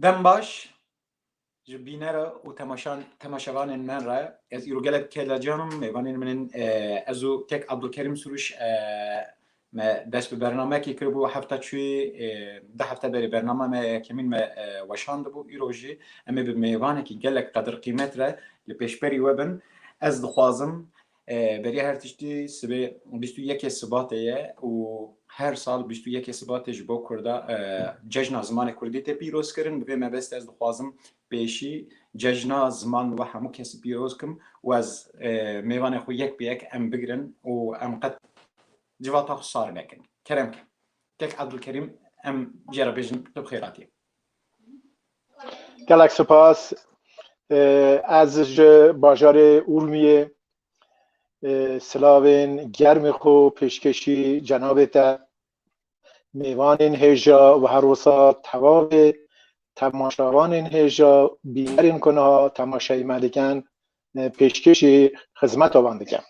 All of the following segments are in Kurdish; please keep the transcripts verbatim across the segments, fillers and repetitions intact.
Dem baş ji bînera û temaşan-, temaşevanên me re. Ez îro gelek kelecan im, mêvanên min in, e, ez û kek Abdulkerîm Suruş, e, me dest bi bernameyekê kiribû hefta çûyê, e, du hefte berê bernama me yekemîn me, e, weşandibû. Îro jî em ê bi mêvanekî gelek qedirqîmet re li pêşberî we bin. Ez dixwazim, E, beriya her tiştî sibê bîst û yekê Sibatê ye û her sal bîst û yekê Sibatê ji bo Kurda, e, cejna zimanê Kurdî tê pîroz kirin. Bi vê mebestê ez dixwazim pêşî cejna ziman we hemû kesî pîroz kim û ez, e, mêvanê xwe yek bi yek em bigirin û em qet civata xwe sar nekin. Kerem ke. Kek Abdulkerîm, em jê re bêjin tu bi xêr hatî. Gelek spas. E, ez ji bajarê Urmiyê, e, silavên germê xwe pêşkêşî cenabê te, mêvanên hêja û her wisa tevavê temaşavanên hêja, bînerên ku niha temaşeyê me dikin, e, pêşkêşî xizmeta wan dikim.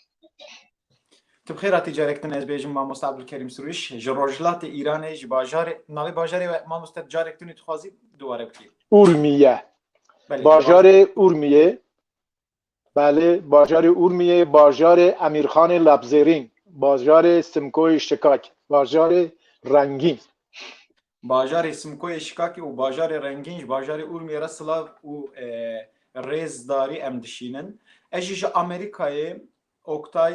Tu bi xêr hatî carek din ez bêjim mamoste Abdulkerîm Sirûş. Ji rojhilatê Îranê, ji bajarê, navê bajarê we mamoste carek din dixwazî dubare bikî. Urmiye. Belê, Bajarê Urmiyê. Belê, bajarê Urmiyê, bajarê Emîrxanê Labzêrîn, bajarê Simkoyê Şikak, bajarê Rengîn. Bajarê Simkoyê Şikakê û bajarê Rengîn ji bajarê Urmiyê re silav û, e, rêzdarî em dişînin. Ez jî ji Amerîkayê, Oktay,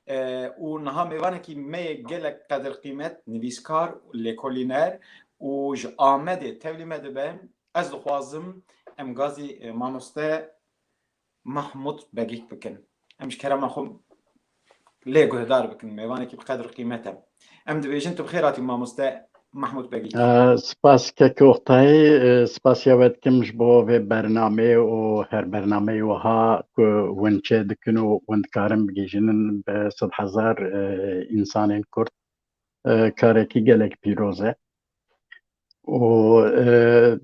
e, û niha mêvanekî me yê gelek qedirqîmet, nivîskar, lêkolîner û ji Amedê tevlî me dibe. Ez dixwazim em gazî, e, mamoste Mahmud Begîk bikin. Em ji kerema xwe lê guhdar bikin. Mêvanekî bi qedir qîmet e. Em dibêjin tu bi xêr hatî mamoste Mahmud Begîk. E, spas kek Oktay, e, spasiya we dikim ji bo vê bernameyê û her bernameyê wiha ku hûn çê dikin û hûn dikarin bigihîjinin bi sed hezar, e, însanên Kurd. E, karekî gelek pîroz e. û, e,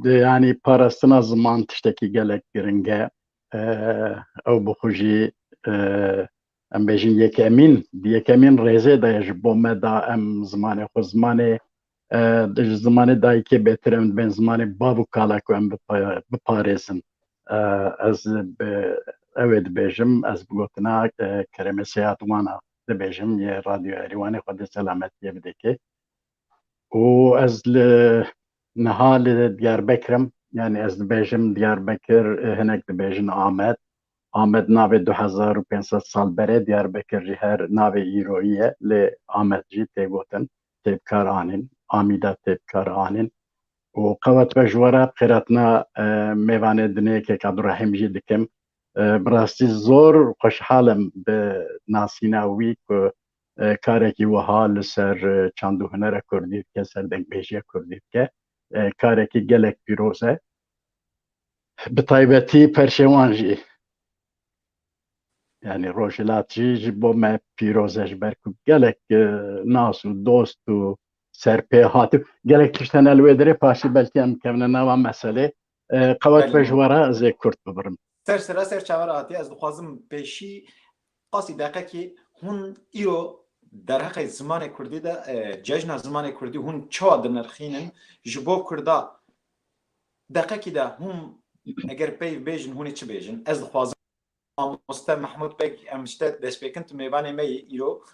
de, yanî parastina ziman tiştekî gelek giring e. E, ew bi xwe jî, e, em bêjin yekemîn, di yekemîn rêzê de ye ji bo me da em zimanê xwe, zimanê, e, ji zimanê dayikê bêtir em dibên zimanê bav û kala ku em bipa-, biparêzin. E, ez bi, ew ê dibêjim, ez bi gotina, e, Keremê Seyad wana dibêjim, yê Radyo Erîwanê, Xwedê selametiyê bidekê. Û ez li niha li Diyarbekir im, yanî ez dibêjim Diyarbekir, e, hinek dibêjin Amed. Amed navê du hezar û pênc sed sal berê, Diyarbekir jî her navê îroyî ye, lê Amed jî tê gotin, tê bi kar anîn, Amîda tê bi kar anîn. Û qewet be ji we re, xêratina, e, mêvanê dinê kek Abdurrahîm jî dikim. E, bi rastî zor xweşhal im bi nasîna wî ku, e, karekî wiha li ser, e, çand û hunera kurdî dike, ser dengbêjiya kurdî dike. E, karekî gelek pîroz e. Bi taybetî perşewan jî. Yanî Rojhilat jî ji bo me pîroz e, ji ber ku gelek, e, nas û dost û serpêhat û gelek tişt hene li wê derê, paşî belkî em kevine nava meselê. E, qewet be ji we re, ez ê kurt bibirim. Ser sera ser çaver hatî, ez dixwazim pêşî qasî deqekî hûn îro derheqê zimanê kurdî de, e, cejna zimanê kurdî hûn çawa dinirxînin? Ji bo kurda deqekî de hûn eger peyv bêjin, hûn ê çi bêjin? Ez dixwazim Mamoste Mehmûd Beg, em ji te destpêkin, tu mêvanê me yî îro.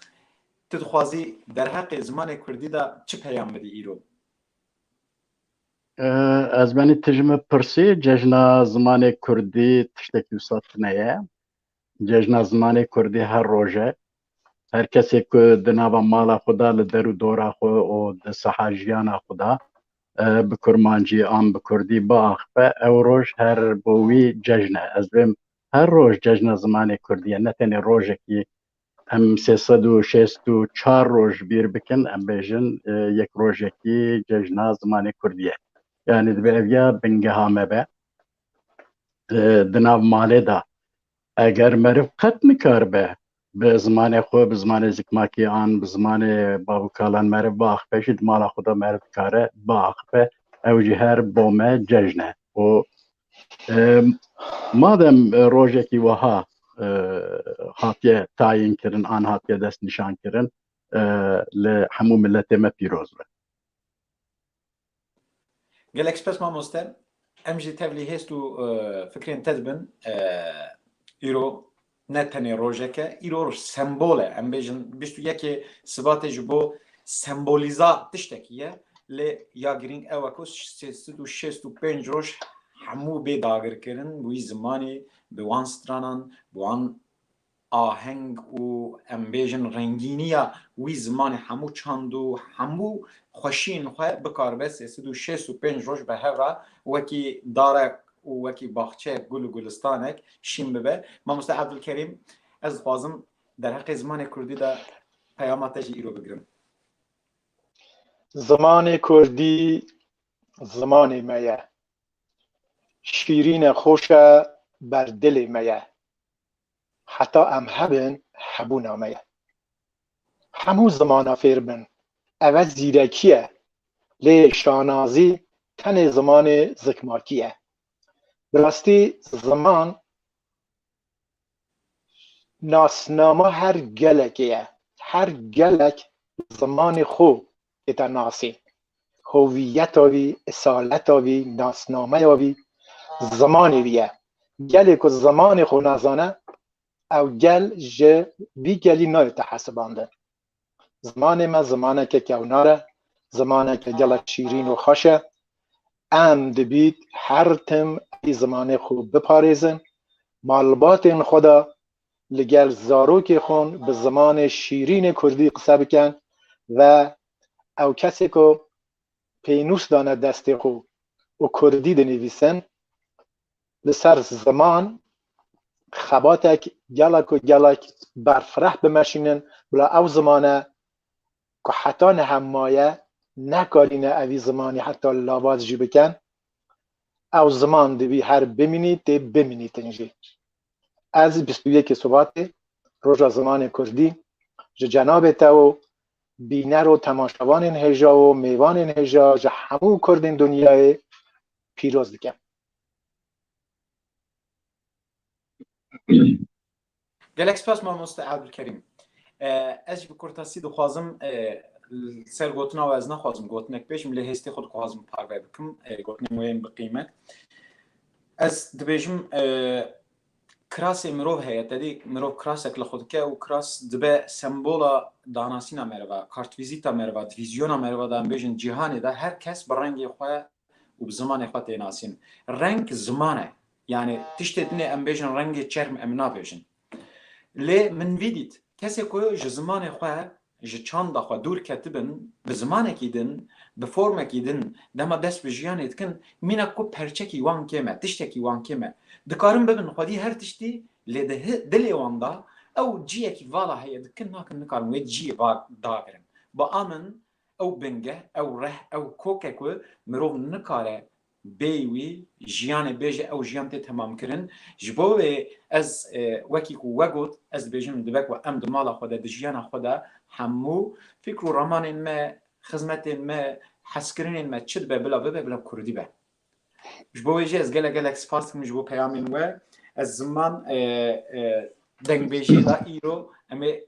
Tu dixwazî derheqê zimanê kurdî de çi peyam bidî îro? E, ez benî tu ji min pirsî, cejna zimanê kurdî tiştekî wisa tune ye. Cejna zimanê kurdî her roj e. Her kesê ku di nava mala xwe de, li der û dora xwe û di saha jiyana xwe de, e, bi kurmancî an bi kurdî biaxife, ew roj her bo wî cejn e. Ez dibêm her roj cejna zimanê kurdî ye, ne tenê rojekî. Em sê sed û şêst û çar roj bîr bikin, em bêjin, e, yek rojekî cejna zimanê kurdî ye. Yanî dibe ev ya bingeha me be, e, di nav malê de. Eger meriv qet nikaribe bi zimanê xwe, bi zimanê zikmakî an bi zimanê bav û kalan meriv biaxife jî, di mala xwe de meriv dikare biaxife. Ew jî her bo me cejn e. Û, e, madem, e, rojekî wiha, e, hatiye tayîn kirin an hatiye destnîşan kirin, e, li hemû miletê me pîroz be. Gelek spas mamoste. Em jî tevlî hêst û, e, fikrên te dibin. E, îro ne tenê rojek e, îro sembol e. Em bêjin bîst û yekê Sibatê ji bo sembolîza tiştekî ye. Lê ya girîng ew e ku sê sed û şêst û pênc roj hemû bê dagirkirin, wî zimanî bi wan stranan, bi wan aheng û, em bêjin, rengîniya wî zimanê, hemû çand û hemû xweşiyên xwe bikaribe sê sed û şêst û pênc roj bi hev re wekî darek û wekî baxçeyek gul û gulistanek şîn bibe. Mamoste Evdilkerîm, ez dixwazim derheqê zimanê kurdî de peyama te jî îro bigirim. Zimanê kurdî zimanê me ye. Şîrîn e, xweş e, ber dilê me ye. Heta em hebin, hebûna me ye. Hemû zimana fêr bin, ev e zîrekî ye. Lê şanazî tenê zimanê zikmakî ye. Bi rastî ziman nasnama her gelekê ye. Her gelek zimanê xwe dite nasî. Hoviyeta wî, esaleta wî, nasnameya wî, zimanê wî ye. Gelê ku zimanê xwe nazane, ew gel ji vî gelî nayê te hesibandin. Zimanê me zimaneke kewnar e, zimaneke gelek şîrîn û xweş e. Em dibît her tim vî zimanê xwe biparêzin, malbatên xwe de li gel zarokê xwe bi zimanê şîrînê kurdî qise bikin ve ew kesê ku pênûs dane destê xwe û kurdî dinivîsin, li ser ziman xebatek gelek û gelek berfireh bimeşînin, bila ew zimane ku heta niha maye, nekarîne evî zimanî heta lavaz jî bikin. Ew ziman divî her bimînî, tê bimînîtin jî. Ez bîst û yekê Sibatê, Roja Zimanê Kurdî, ji cenabê te û bîner û temaşevanên hêja û mêvanên hêja ji hemû Kurdên dinyayê pîroz dikim. Gelek spas mamoste Abdulkerîm. E, ez jî bi kurtasî dixwazim, e, ser gotina we ez naxwazim gotinek bêjim, lê hêstê xwe dixwazim parve bikim, e, gotinên we yên bi qîmet. Ez dibêjim, e, kirasê mirov heye, te dî mirov kirasek li xwe dike û kiras dibe sembola danasîna meriva, kartvîzîta meriva, divîzyona meriva de em bêjin cîhanê de her kes bi rengê xwe û bi zimanê xwe tê nasîn. Reng ziman e. Yani tiştê dinê em bêjin rengê çerm em nabêjin. Lê min vî dît, kesê ku ji zimanê xwe, ji çanda xwe dûr ketibin, bi zimanekî din, bi formekî din dema dest bi jiyanê dikin, mîna ku perçekî wan kêm e, tiştekî wan kêm e. Dikarin bibin xwedî her tiştî, lê di hi- dilê wan de ew ciyekî vala heye dikin, nakin, nikarin wê ciyê va dagirin. Bi a min ew bingeh, ew reh, ew kok e ku mirov nikare bêyî wî jiyanê bêje ew jiyan tê temamkirin. Ji bo wê ez, e, wekî ku we got, ez dibêjim dibe ku em di mala xwe de, di jiyana xwe de hemû fikr û ramanên me, xizmetên me, hezkirinên me çi dibe bila bibe, bila kurdî be. Ji bo wê jî ez gelek gelek spas dikim ji bo peyamên we. Ez ziman, e, e, dengbêjiyê de îro em ê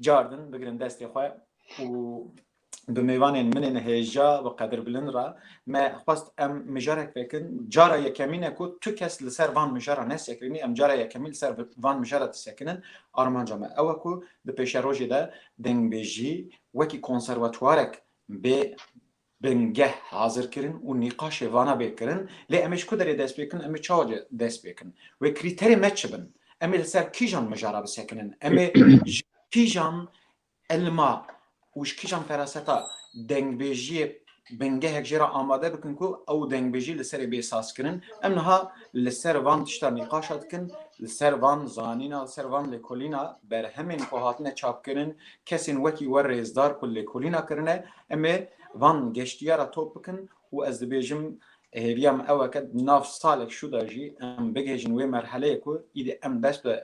car din bigirin destê xwe û bi mêvanên min ên hêja bi qedirbilind re me xwest em mijarek vekin. Cara yekemîn e ku tu kes li ser van mijara nesekinî, em cara yekemîn li ser van mijara disekinin. Armanca me ew e ku di pêşerojê de dengbêjî wekî konservatuwarek bê bingeh hazir kirin û nîqaşê vana bê kirin. Lê em ê ji ku derê dest pê kin, em ê çawa ce- dest pê kin? Wê krîterê me çi bin? Em ê li ser kîjan mijara bisekinin? Em ê ji kîjan ilma û ji kîjan feraseta dengbêjiyê bingehek jê re amade bikin ku ew dengbêjî li serê bê sazkirin? Em niha li ser van tişta nîqaşa dikin, li ser van zanîna, li ser van lêkolîna berhemên ku hatine çapkirin, kesên wekî we rêzdar ku lêkolîna kirine, em ê van geştiyara top bikin û ez dibêjim, hêviya min ew e ke di nav salek şû de jî em bigihêjin wê merheleyê ku îdî em dest bi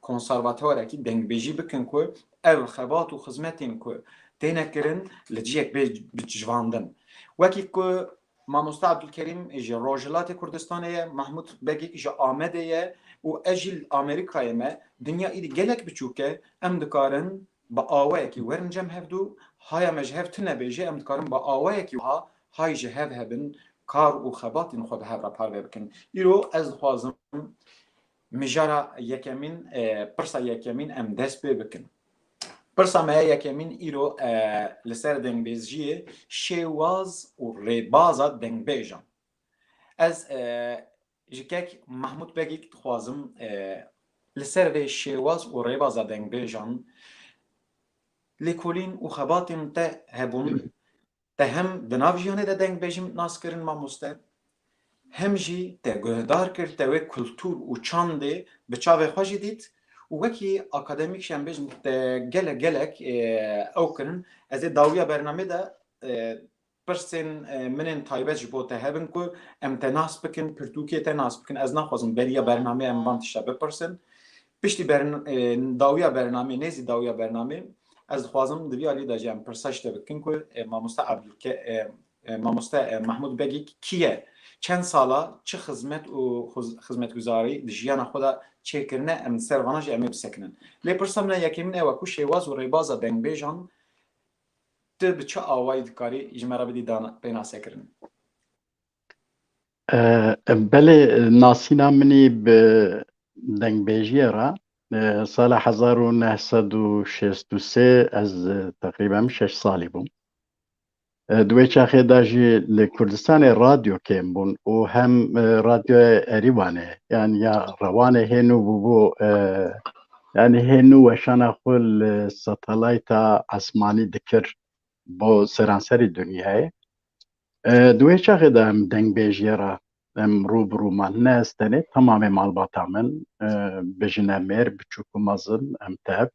konservatuarekî dengbêjî bikin ku ev xebat û xizmetên ku têne kirin li cihek bê bicivandin. Wekî ku Mamoste Abdulkerîm ji Rojhilatê Kurdistanê ye, Mahmûd Begîk ji Amedê ye û ez jî li Amerîkayê me. Dinya îdî gelek biçûk e, em dikarin bi awayekî werin cem hevdû, haya me ji hev tune bê jî em dikarin bi awayekî wiha hay ji hev hebin, kar û xebatên xwe bi hev re parve bikin. Îro ez dixwazim mijara yekemîn, e, pirsa yekemîn em dest pê bikin. Pirsa me ya yekemîn îro, e, li ser dengbêjiyê şêwaz û rêbaza dengbêjan. Ez, e, ji kek Mahmûd Begîk dixwazim, e, li ser vê şêwaz û rêbaza dengbêjan lêkolîn û xebatên te hebûn. Te hem di nav jiyanê de dengbêjî nas kirin mamoste, hem jî te guhdar kir, te wê kultur û çandê bi çavê xwe jî dît û wekî akademîk jî em bêjin te gelek gelek, e, ew kirin. Ez ê dawiya bernamê de, e, pirsên, e, min ên taybet ji bo te hebin ku em te nas bikin, pirtûkê te nas bikin. Ez naxwazim beriya bernamê em van tişta bipirsin. Piştî bern-, e, dawiya bernamê, nêzî dawiya bernamê, ez dixwazim di vî alî de jî em pirsa ji te bikin ku, e, mamoste Abdulke-, e, e, mamoste, e, Mahmûd Begîk kî ye? Çend sala çi xizmet û xuz-, xizmetguzarî di jiyana xwe de çêkirine, em li ser vana jî em ê bisekinin. Lê pirsa min a yekemîn ew e ku şêwaz û rêbaza dengbêjan tu bi çi awayî dikarî ji me re bidî dana-, pênasekirin? E, belê, nasîna min î bi dengbêjiyê re, e, sala hezar û neh sed û şêst û sê ez, e, teqrîben şeş salî bûm. E, di wê çaxê de jî li Kurdistanê radyo kêm bûn û hem, e, radyoya Erîwanê, yan ya Rewanê hê nû bûbû, e, yanî hê nû weşana xwe li satelayta esmanî dikir bo seranserî dinyayê. E, di wê çaxê de em dengbêjiyê re em rû bi rû man. Ne ez tenê, temamê malbata min, e, bi jine mêr, biçûk û mezin, em tev.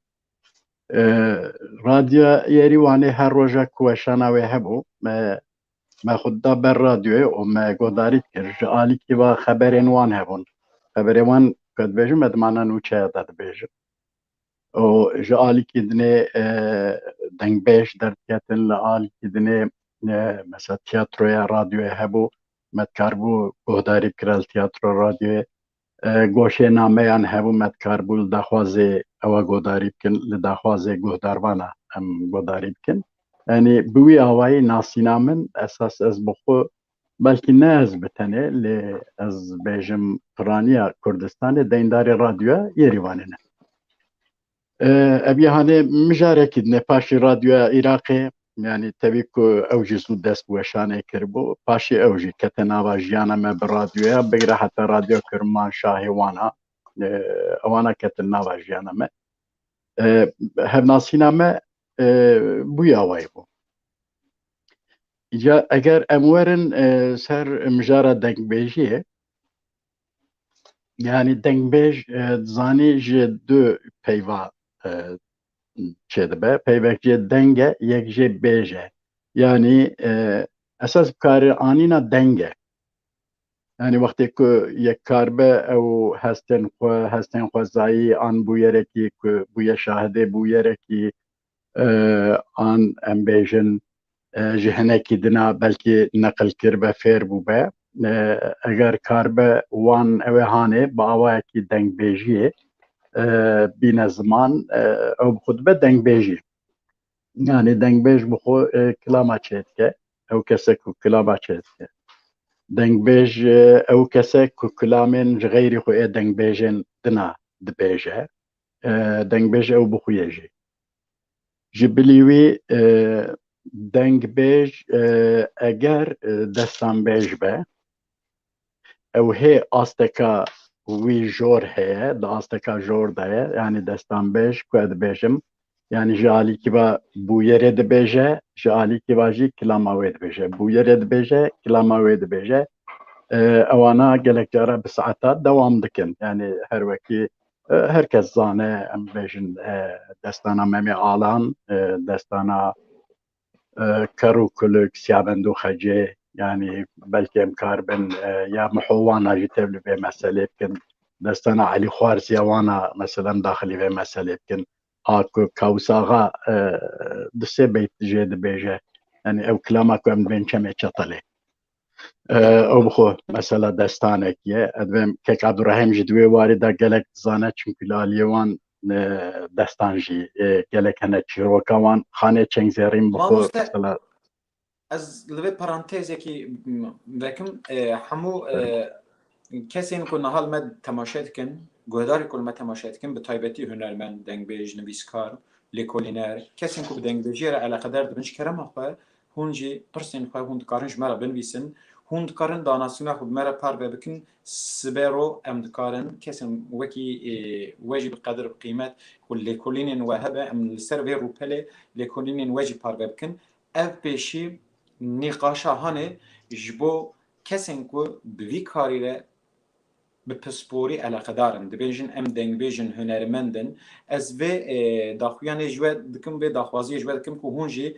E, radyoya Yerîwanê her roja ku weşana wê hebû, me, me xwe da ber radyoyê û me guhdarî dikir. Ji alîkî ve xeberên wan hebûn. Xeberê wan, ku dibêjin, me di mana nûçeya de dibêjin. Û ji alîkî dinê, e, dengbêj derdiketin, li alîkî dinê, e, mesela tiyatroya radyoyê hebû, me dikaribû guhdarî bikira li tiyatro radyoyê. E, goşê nameyan hebû, me dikaribû li daxwazê ewa guhdarî bikin, li daxwazê guhdarvana em guhdarî bikin. Yanî bi wî awayî nasîna min, esas ez bi xwe Belkî ne ez bi tenê, lê ez bêjim piraniya Kurdistanê deyndarê radyoya Yerîvanê ne. E, ev ya hanê mijarekî dine paşî radyoya Iraqê, yanî tevî ku ew jî zû dest bi weşanê kiribû, paşî ew jî kete nava jiyana me bi radyoya, bigire heta radyo Kirmanşahê wana, e, ewana ketin nava jiyana me. E, hevnasîna me, e, bûya wayî bû. Ya eger em werin, e, ser mijara dengbêjiyê, yanî dengbêj, e, dizanî ji du peyva, e, çêdibe. Peyvek jê deng e, yek jê bêj e. Yanî, e, esas bikaranîna deng e. Yanî wextê ku yek karibe ew hestên xwe, hestên xwezayî an bûyerekî ku bûye şahidê bûyerekî, e, an em bêjin, e, ji hinekî dina belkî neqil kiribe, fêr bûbe. E, eger karibe wan ew ê hanê bi awayekî dengbêjiyê, e, bîne ziman, e, ew bi xwe dibe dengbêjî. Yanî dengbêj bi xwe, e, kilama çêdike. Ew kese ku kilama çêdike. Dengbêj, e, ew kese ku kilamên ji xeyrî xwe ê dengbêjên dina dibêje. E, dengbêj ew bi xwe ye jî. Ji bilî wî, e, dengbêj, e, eger, e, destanbêj be, ew hê asteka wî jor heye, di asteka jor de ye, yanî destanbêj ku ez dibêjim, yanî ji alîkî ve bûyerê dibêje, ji alîkî ve jî kilama wê dibêje. Bûyerê dibêje, kilama wê dibêje. E, ewana gelek cara bi saeta dewam dikin. Yanî her wekî, e, her kes zane, em bêjin, e, destana Memê Alan, e, destana, e, Ker û Kulik, Siyabend û Xecê, yanî belkî em karibin, e, ya Miho wana jî tevlî vê meselê bikin. Destana Elî Xwarzîya wana, mesela, em daxilî vê meselê bikin. A ku Kawis Axa, e, du sê beyt jê dibêje. Yanî ew kilama ku em dibên çemê çetelê. E, ew bi xwe mesela destanek ye. Ez dibêm Kek Abdurrahîm jî di wê warî de gelek dizane, çimkî li aliyê wan, e, destan jî, e, gelek hene, çîroka wan. Xanê Çengzêrîn bi xwe Mamoste, mesela. Ez li vê parantezekî, m-, vekim, e, hemû, e, kesên ku niha li me temaşe dikin, guhdarê ku li me temaşe dikin, bi taybetî hunermend, dengbêj, nivîskar, lêkolîner, kesên ku bi dengbêjiyê re eleqedar dibin, ji kerema xwe hûn jî pirsên xwe hûn dikarin ji me re binivîsin. Hûn dikarin danasîna xwe bi me re parve bikin. Sibê ro em dikarin kesên wekî, e, we jî bi qedir, bi qîmet û lêkolînên we hebe, em li ser vê rûpelê lêkolînên we jî parve bikin. Ev pêşî nîqaşa hanê ji bo kesên ku bi vî karî re bi pisporî eleqedar in. Dibêjin em dengbêj in, hunermend in. Ez vê, e, daxuyanê ji we dikim, vê daxwaziyê ji we dikim ku hûn jî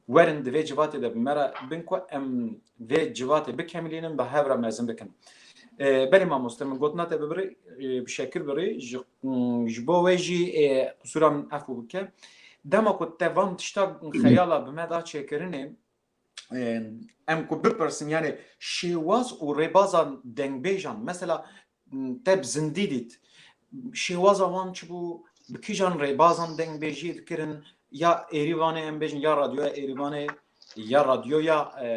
werin di vê civatê de bi me re bin ku em vê civatê bikemilînin, bi hev re mezin bikin. E, belê mamoste, min gotina te bibirî, e, bi şekil birî, ji, ji bo wê jî, e, qusûra min efû bike. Dema ku te van tişta xeyala bi me da çêkirinê, e, em ku bipirsin, yanî şêwaz û rêbaza dengbêjan, mesela, te bi zindî dît, şêwaza wan çi bû, bi kîjan rêbazan dengbêjiyê dikirin, ya Êrîvanê em bêjin, ya radyoya Êrîvanê, ya radyoya, e,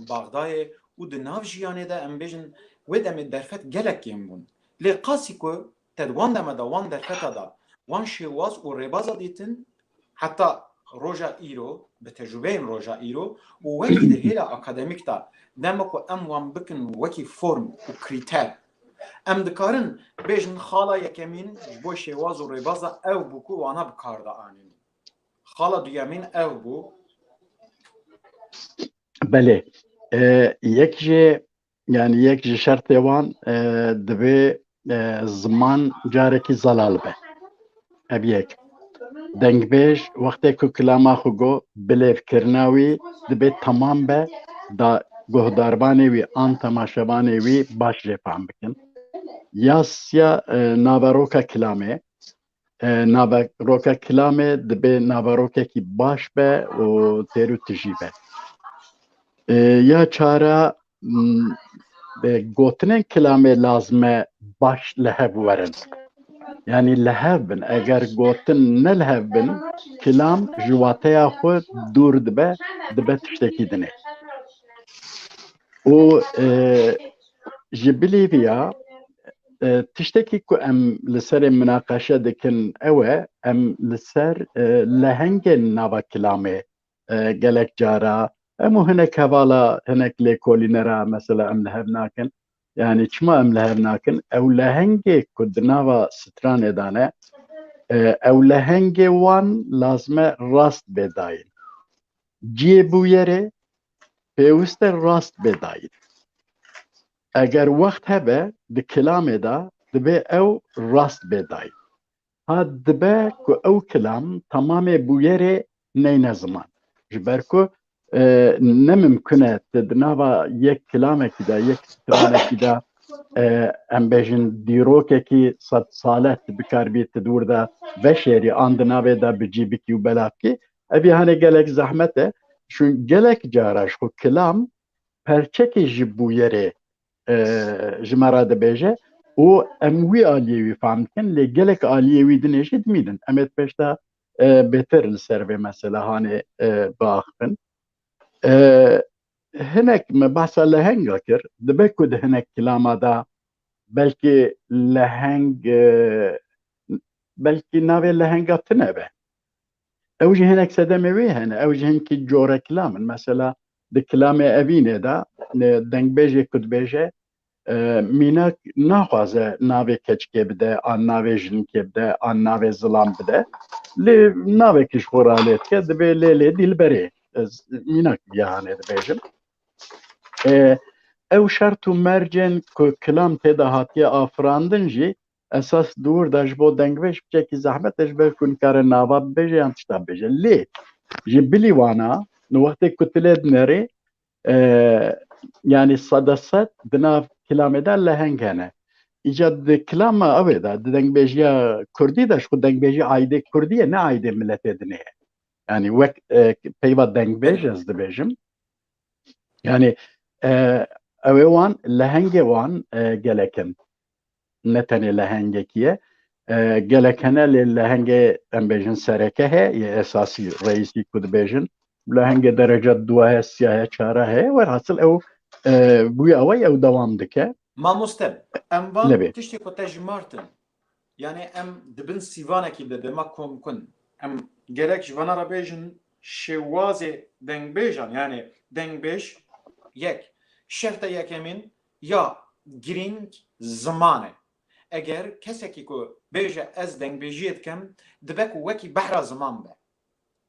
Baxdayê û di nav jiyanê de em bêjin wê demê derfet gelek kêm bûn. Lê qasî ku te di wan deme de, wan derfeta de, wan şêwaz û rêbaza dîtin, heta roja îro, bi tecrûbeyên roja îro û wekî di hêla akademîk de, dema ku em wan bikin wekî form û krîter, em dikarin bêjin xala yekemîn ji bo şêwaz û rêbaza ew bû ku wana bi kar de anîn. Xala duyemîn ew bû. Belê. E, yek jê, yanî yek ji şertê wan, e, divê, e, ziman carekî zelal be. Ev yek. Dengbêj wextê ku kilama xwe got, bilêvkirina wî dibê temam be, da guhdarvanê wî an temaşevanê wî baş jê fam bikin. Ya siya, e, naveroka kilamê, e, naveroka kilamê dibê naverokekî baş be û têr û tijî be. E, ya çara, m, e, gotinên kilamê lazim e baş li hev werin. Yanî li hev bin. Eger gotin ne li hev bin, kilam ji wateya xwe dûr dibe, dibe tiştekî dinê. Û e, ji bilî viya e, tiştekî ku em li serê minaqeşe dikin ew e, em li ser e, lehengên nava kilamê e, gelek cara em û hinek hevala, hinek lêkolînera mesela em li hev nakin. Yani çima em li hev nakin? Ew lehengê ku di nava stranê de ne, e, ew lehengê wan lazim e rast bê dayîn. Cihê bûyerê pêwist e rast bê dayîn. Eger wext hebe di kilamê de, dibe ew rast bê dayîn. Ha dibe ku ew kilam temamê bûyerê neyne ziman. Ji ber ku e, ne mimkun e tu di nava yek kilamekî de, yek stranekî de e, em bêjin dîrokekî sed sale tu bikaribî tu di wir de veşêrî an di navê de bi cî bikî û bela bikî. Evî hanê gelek zehmet e. Çun gelek cara ji xwe kilam perçekê ji bûyerê e, ji me re dibêje û em wî aliyê wî fam dikin, lê gelek aliyê wî dinê jî dimînin. Em ê pêşta e, bêtir li ser vê mesela hanê e, biaxivin. E, hinek me behsa lehenga kir, dibe ku di hinek kilama de belkî leheng, e, belkî navê lehenga tune be. Ew jî hinek sedemê wê hene, ew jî hinkî cora kilam in. Mesela di kilamê evînê de e, dengbêjê ku dibêje, e, mînak naxwaze navê keçikê bide, an navê jinikê bide, an navê zilam bide. Lê navekî ji xwe re lê dike, dibê lê lê dîlberê. Ez mînak ya hanê dibêjim. E, ew şert û mercên ku kilam tê de hatiye afirandin jî esas di wir de ji bo dengbêj piçekî zehmet e, ji ber ku nikare nava bibêje yan tişta bibêje. Lê ji bilî wana, wextê ku tu lê dinerê, e, yani sede sed di nav kilamê de leheng hene. Îca di kilama ew ê de, di dengbêjiya kurdî de, ji xwe dengbêjî aîdê kurdî ye, ne aîdê miletê dinê ye. Yani wek e, peyva dengbêj ez dibêjim. Yani e, ew ê wan, lehengê wan e, gelek in. Ne tenê lehengekî ye. E, gelek hene lê lehengê em bêjin sereke heye, yê esasî, reîsî ku dibêjin. Lehengê derece duwa heye, siya heye, çara heye. Werhasil ew e, bûye awayî ew dewam dike. Mamoste, em van Nebê. Tiştê ku te jimartin, yani em di bin sîvanekî de dema kom kun. Em gerek ji vana re bêjin şêwazê dengbêjan, yani dengbêj yek. Şerta yekemîn ya girîng ziman e. Eger kesekî ku bêje ez dengbêjiyê dikim, dibe ku wekî behra ziman be.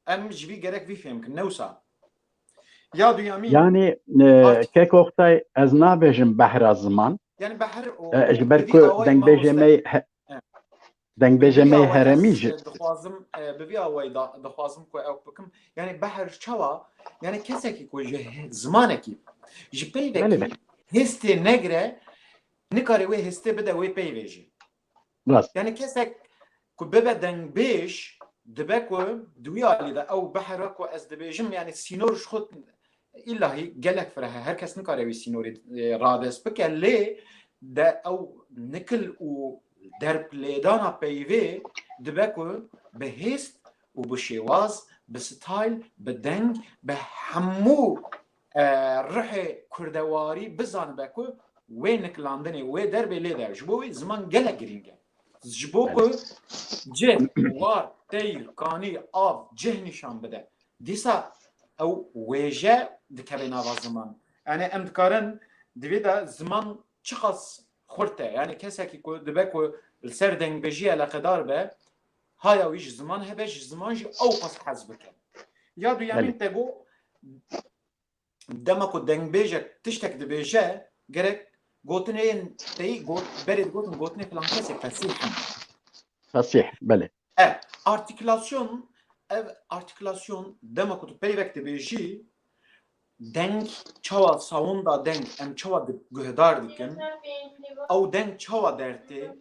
Em ji vî gerek vî fêm kin, ne wisa? Ya duyemîn, Yani e, artık kek Oktay, ez nabêjim behra ziman. Yani behr o, E, ji ber bi vî ku awayî dengbêjê mamoste. Me he- Evet. Dengbêjê me heremî ji. Dixwazim, e, bi vî awayî da, dixwazim ku ew bikim. Yani behr çawa? Yani kesekî ku ji he- zimanekî, ji peyvekî Belê, belê. Hêstê negre, nikare wê hêstê bide wê peyvê jî. Rast. Yani kesek ku bibe dengbêj, dibe ku di wî alî de ew behra ku ez dibêjim, yani sînor ji xwe îllahî gelek fireh e. Her kes nikare wî sînorê, e, radest bike, lê de ew nikil û derplêdana peyvê dibe ku bi hêst û bi şêwaz, bi style, bi deng, bi hemû, e, rihê kurdewarî bizanibe ku wê nikilandinê, wê derbê lê de. Ji bo wê ziman gelek girîng e. Ji bo ku cih, war, teyr, kanî, av, cih nîşan bide. Dîsa ew wêje dikeve nava ziman. Yani em dikarin di vê de ziman çiqas xurt e. Yani kesekî ku dibe ku li ser dengbêjî eleqedar be, haya wî ji ziman hebe, ji ziman jî ew qas hez bike. Ya duyemîn Belê. Te got, dema ku dengbêjek tiştek dibêje, gerek gotinên teyî got, berê digotin gotinê filan kesê fesîh in. Fesîh, belê. Ev artîkulasyon, ev artîkulasyon dema ku tu peyvek dibêjî, deng çawa, sawunda deng em çawa di-, guhdar dikin, ew deng çawa dertê,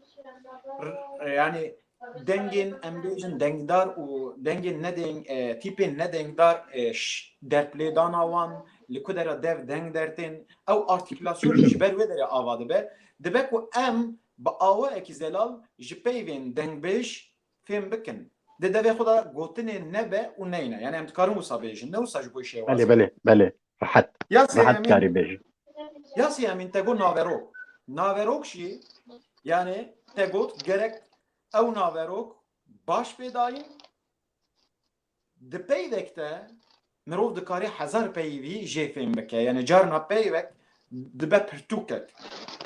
r-, yani dengên em bêjin dengdar û dengên nedeng, e, tîpên nedengdar, e, ş-, derplêdana wan, li ku dera dev deng dertên, ew artîkulasyon ji ber wê derê ava dibe. Dibe ku em bi awayekî zelal ji peyvên dengbêj fêm bikin. Di devê xwe de gotinê nebe û neyne. Yani em dikarin wisa bêjin. Ne wisa ji bo şêwazê. Belê, belê, belê. Rehet. Ya Rehet sêyemîn, karî bêjin. Ya sêyemîn te got naverok. Naverok jî, yani te got gerek ew naverok baş pê dayîn, di peyvek de mirov dikarê hezar peyvî jê fêm bike. Yani carna peyvek dibe pirtûkek.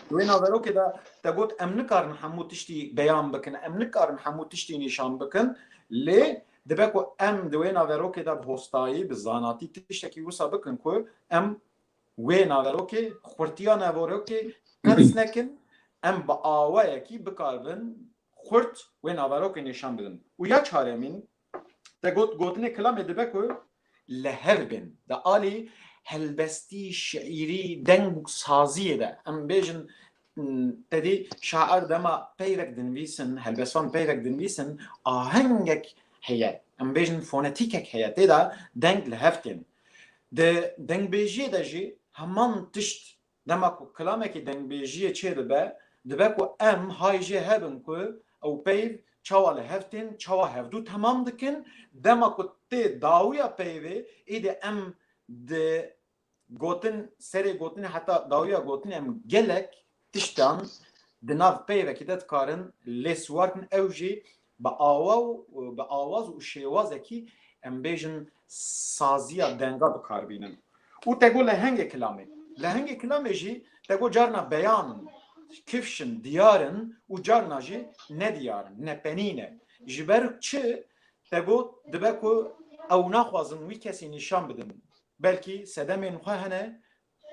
Di wê naverokê de te got em nikarin hemû tiştî beyan bikin, em nikarin hemû tiştî nîşan bikin, lê dibe ku em di wê naverokê de bi hostayî, bi zanatî tiştekî wisa bikin ku em wê naverokê, xurtiya naverokê qers nekin, em bi awayekî bikaribin xurt wê naverokê nîşan bidin. Û ya çaremîn, te got, gotinê kilamê dibe ku li hev bên. Di alî helbestî, şiîrî, deng û saziyê de. Em bêjin, m, te dî şair dema peyvek dinivîsin, helbestvan peyvek dinivîsin, ahengek heye. Em bêjin fonetîkek heye. Tê de deng li hev tên. Di dengbêjiyê de jî heman tişt, dema ku kilamekî dengbêjiyê çêdibe, dibe ku em hay jê hebin ku ew peyv çawa li hev tên, çawa hevdû temam dikin, dema ku tê dawiya peyvê, êdî em di gotin, serê gotinê heta dawiya gotinê em gelek tiştan di nav peyvekî de dikarin lê siwar kin, ew jî bi awa û bi awaz û şêwazekî, em bêjin, saziya denga bi kar bînin. Û te got lehengê kilamê. Lehengê kilamê jî te got carna beyan in, kifş in, diyar in û carna jî nediyar in, nepenî ne. Ji ber çi? Te got dibe ku ew naxwazin wî kesî nîşan bidin. Belkî sedemên xwe hene,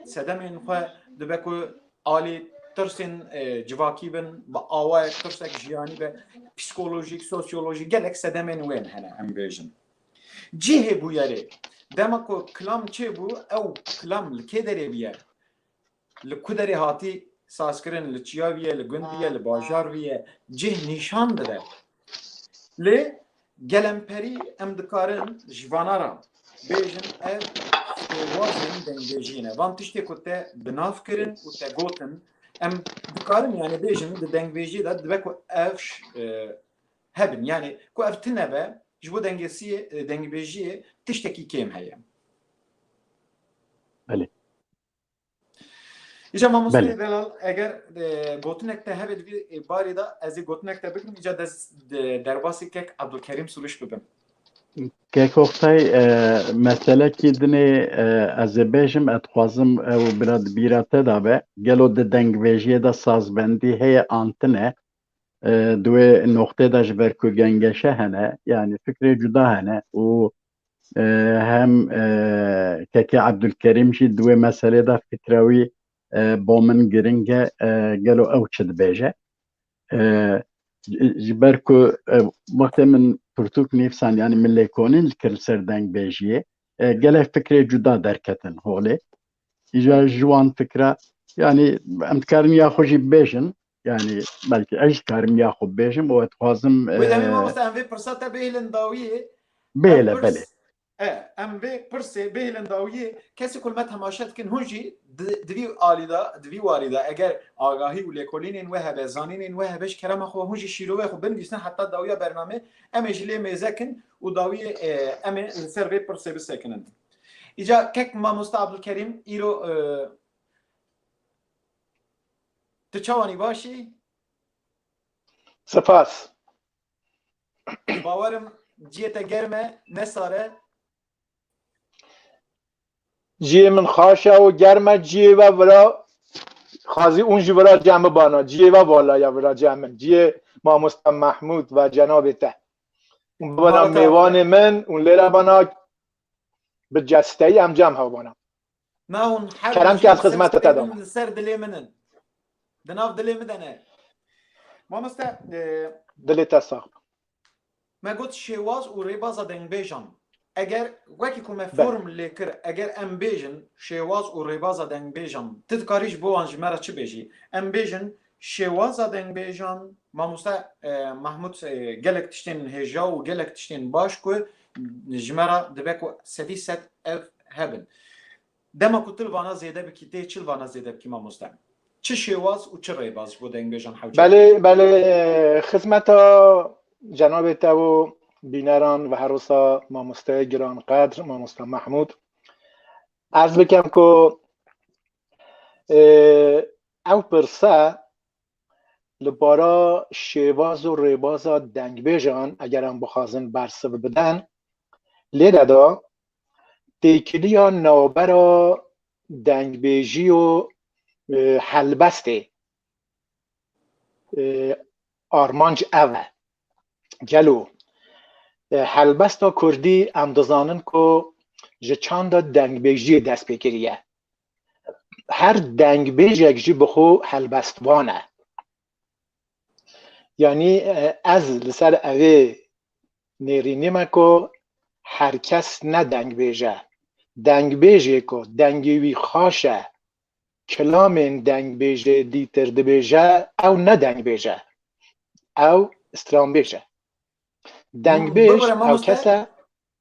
sedemên xwe dibe ku alî tirsên, e, civakî bin, bi awayek tirsek jiyanî be, psîkolojîk, sosyolojîk, gelek sedemên wên hene, em bêjin. Cihê bûyerê, dema ku kilam çêbû, ew kilam li kê derê bûye? Li ku derê hatî sazkirin, li çiya bûye, li gund bûye, li bajar bûye, cih nîşan dide. Lê gelemperî em dikarin ji vana re bêjin, ev şêwazên dengbêjiyê ne. Van tiştê ku te bi nav kirin û te gotin, em dikarin, yani, bêjin di dengbêjiyê de dibe ku ev, e, hebin. Yani ku ev tune be, ji bo dengesiyê, e, dengbêjiyê tiştekî kêm heye. Belê. Îca mamoste Belê. Delal, eger, e, gotinek te hebe di vî, e, barî de, ez ê gotinek te bikim, îca dest, de, derbasî kek Abdulkerim Suluş bibim. Kek Oktay, e, meselekî dinê, e, ez ê bêjim, ez dixwazim ew bila di bîra te de be. Gelo di dengbêjiyê de sazbendî heye an tune? E, di wê noqtê de ji ber ku gengeşe hene, yani fikrê cuda hene û, e, hem, e, Kekê Abdulkerim jî di wê meselê de fikra wî, e, bo min giring e, e, gelo ew çi dibêje? E, ji, ji ber ku, e, wextê min pirtûk nivîsand, yani min lêkolîn dikir li ser dengbêjiyê, e, gelek fikrê cuda derketin holê. Îca ji wan fikra, yani em dikarin ya xwe jî bibêjin, yani belkî ez jî dikarim ya xwe bibêjim û ez dixwazim, Wê demê e, mamoste em vê pirsa te bihêlin dawiyê. Bihêle, Em pirs-, belê. E, em vê pirsê bihêlin dawiyê. Kesê ku li me temaşe dikin, hûn jî di, di vî alî de, di vî warî de eger agahî û lêkolînên we hebe, zanînên we hebe, ji kerema xwe hûn jî şîrovê xwe binivîsin heta dawiya bernamê, em ê jî lê mêze kin û dawiyê, e, em ê li ser vê pirsê bisekinin. Îca kek mamoste Abdulkerim, îro, e, tu çawanî, baş î? Spas. Bawerim ciyê te germ e, ne sar e. Ciyê min xaş e û germ e, ciyê we vira xazî ûn jî vira cem bana. Ciyê we vala ya vira cem min. Ciyê mamoste Mehmûd ve cenabê te. Ûn bibana Barka. Mêvanê min ûn lêre bana bi cesteyî em cem hev bana. Na hûn her Kerem ki ez xizmeta te de. Li ser dilê min in. Di nav dilê min de ne. Mamoste, e, Dilê te sax. Me got şêwaz û rêbaza dengbêjan. Eger wekî ku me Be. Form lê kir, eger em bêjin şêwaz û rêbaza dengbêjan, tu dikarî ji bo wan ji me re çi bêjî? Em bêjin şêwaza dengbêjan, mamoste, e, Mahmûd, e, gelek tiştên hêja û gelek tiştên baş ku ji me re dibe ku sedî sed ev hebin. Dema ku tu li vana zêde bikî, tê çi li vana zêde bikî mamoste? Çi şêwaz û çi rêbaz ji bo dengbêjan hewce? Belê, belê, e, xizmeta cenabê te û bîneran ve her wisa mamoste giran qedr, mamoste Mehmûd. Erz bikim ku E, ew pirse li bara şêwaz û rêbaza dengbêjan, eger em bixwazin bersiv bidin, lê de da têkiliya navbera dengbêjî û, e, helbestê, e, armanc ev e. Gelo, e, helbesta kurdî em dizanin ku ji çanda dengbêjiyê dest pê kiriye. Her dengbêjek jî bi xwe helbestvan e. Yanî, e, ez li ser evê nêrînî me ku her kes ne dengbêj e. Dengbêjê ku dengê wî xaş e, kilamên dengbêjê dîtir dibêje, ew ne dengbêj e. Ew stranbêj e. Dengbêj ew kes e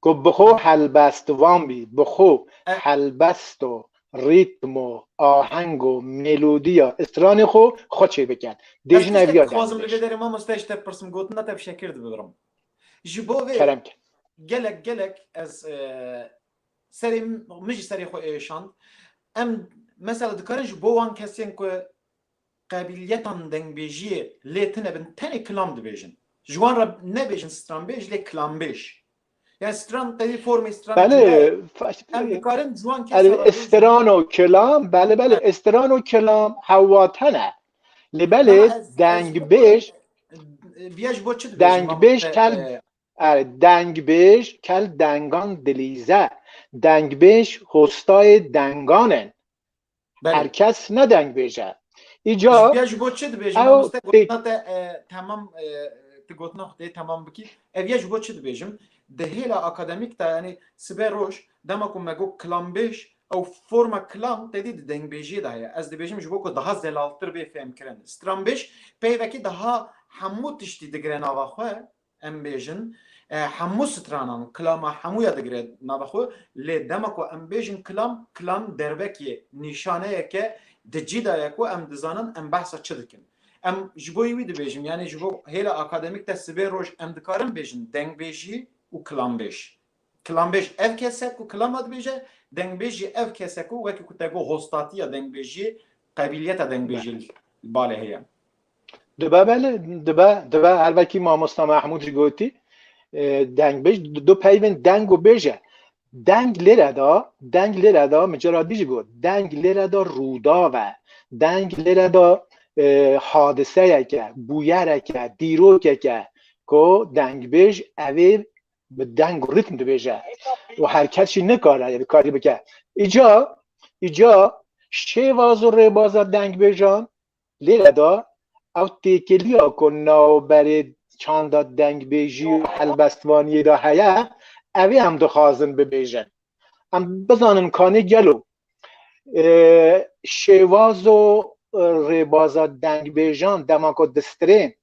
ku bi xwe helbestvan bî, bi xwe helbest û rîtm û aheng û melodiya stranê xwe xwe çêbiket. Dê jin ev ya dengbêj. Dixwazim li vê derê mamoste ji te bipirsim, gotina te bi şekir dibirim. Ji bo vê kerem ke. Gelek gelek ez, e, serê min, min jî serê xwe êşand. Em mesela dikarin ji bo wan kesên ku qebîliyetan dengbêjiyê lê tune bin, tenê kilam dibêjin. Ji wan re nebêjin stranbêj, lê kilambêj. Yani stran tevî formê stran Belê, tune. Em dikarin ji wan kesa re bêjin. Stran û kilam, belê, belê, stran û kilam hewa tune. Lê belê dengbêj, viya ji bo çi dibêjin? Dengbêj kel, e, dengbêj kel dengan dilîze. Dengbêj hostayê dengan in. Belê. Her kes ne dengbêj e. Îca ev tê- Ji bo çi dibêjim, mamoste, gotina te, e, temam, e, tu gotina xwe tê temam bikî. Ev ya ji bo çi dibêjim? Di hêla akademîk de, yani sibe roj, dema ku me got kilambêj, ew forma kilam tevî di dengbêjiyê de heye. Ez dibêjim ji bo ku daha zelaltir bê fêhmkirin. Stranbêj peyvekî daha hemû tiştî digire nava xwe. Em bêjin, e, hemû stranan, kilama hemûya digire nava xwe, lê dema ku em bêjin kilam, kilam derbekê, nîşaneyeke di cî de ye ku em dizanin em behsa çi dikin. Em ji bo wî dibêjin, yani ji bo hêla akademîk de sibê roj em dikarin bêjin dengbêjî û kilambêj. Kilambêj ev kes e ku kilama dibêje, dengbêj jî ev kes e ku wekî ku te got hostatiya dengbêjiyê, qebîliyeta dengbêjiyê li balê heye. Dibe belê, dibe, dibe her wekî mamosta Mehmûd jî gotî, e, dengbêj du peyvên deng û bêj e. Deng lêre de, deng lêre de, micaradî jî got, deng lêre de rûdav e. Deng lêre de, e, hadiseyek e, bûyerek e, dîrokek e ku dengbêj evê bi deng û rîtm dibêje. Û her kes jî nikare vê karî bike. Îca, îca şêwaz û rêbaza dengbêjan lêre de ew têkiliya ku navberê çanda dengbêjî û helbestvaniyê de heye, evê em dixwazin bibêjin. Em bizanin kanê gelo, e, şêwaz û, e, rêbaza dengbêjan dema ku distirên,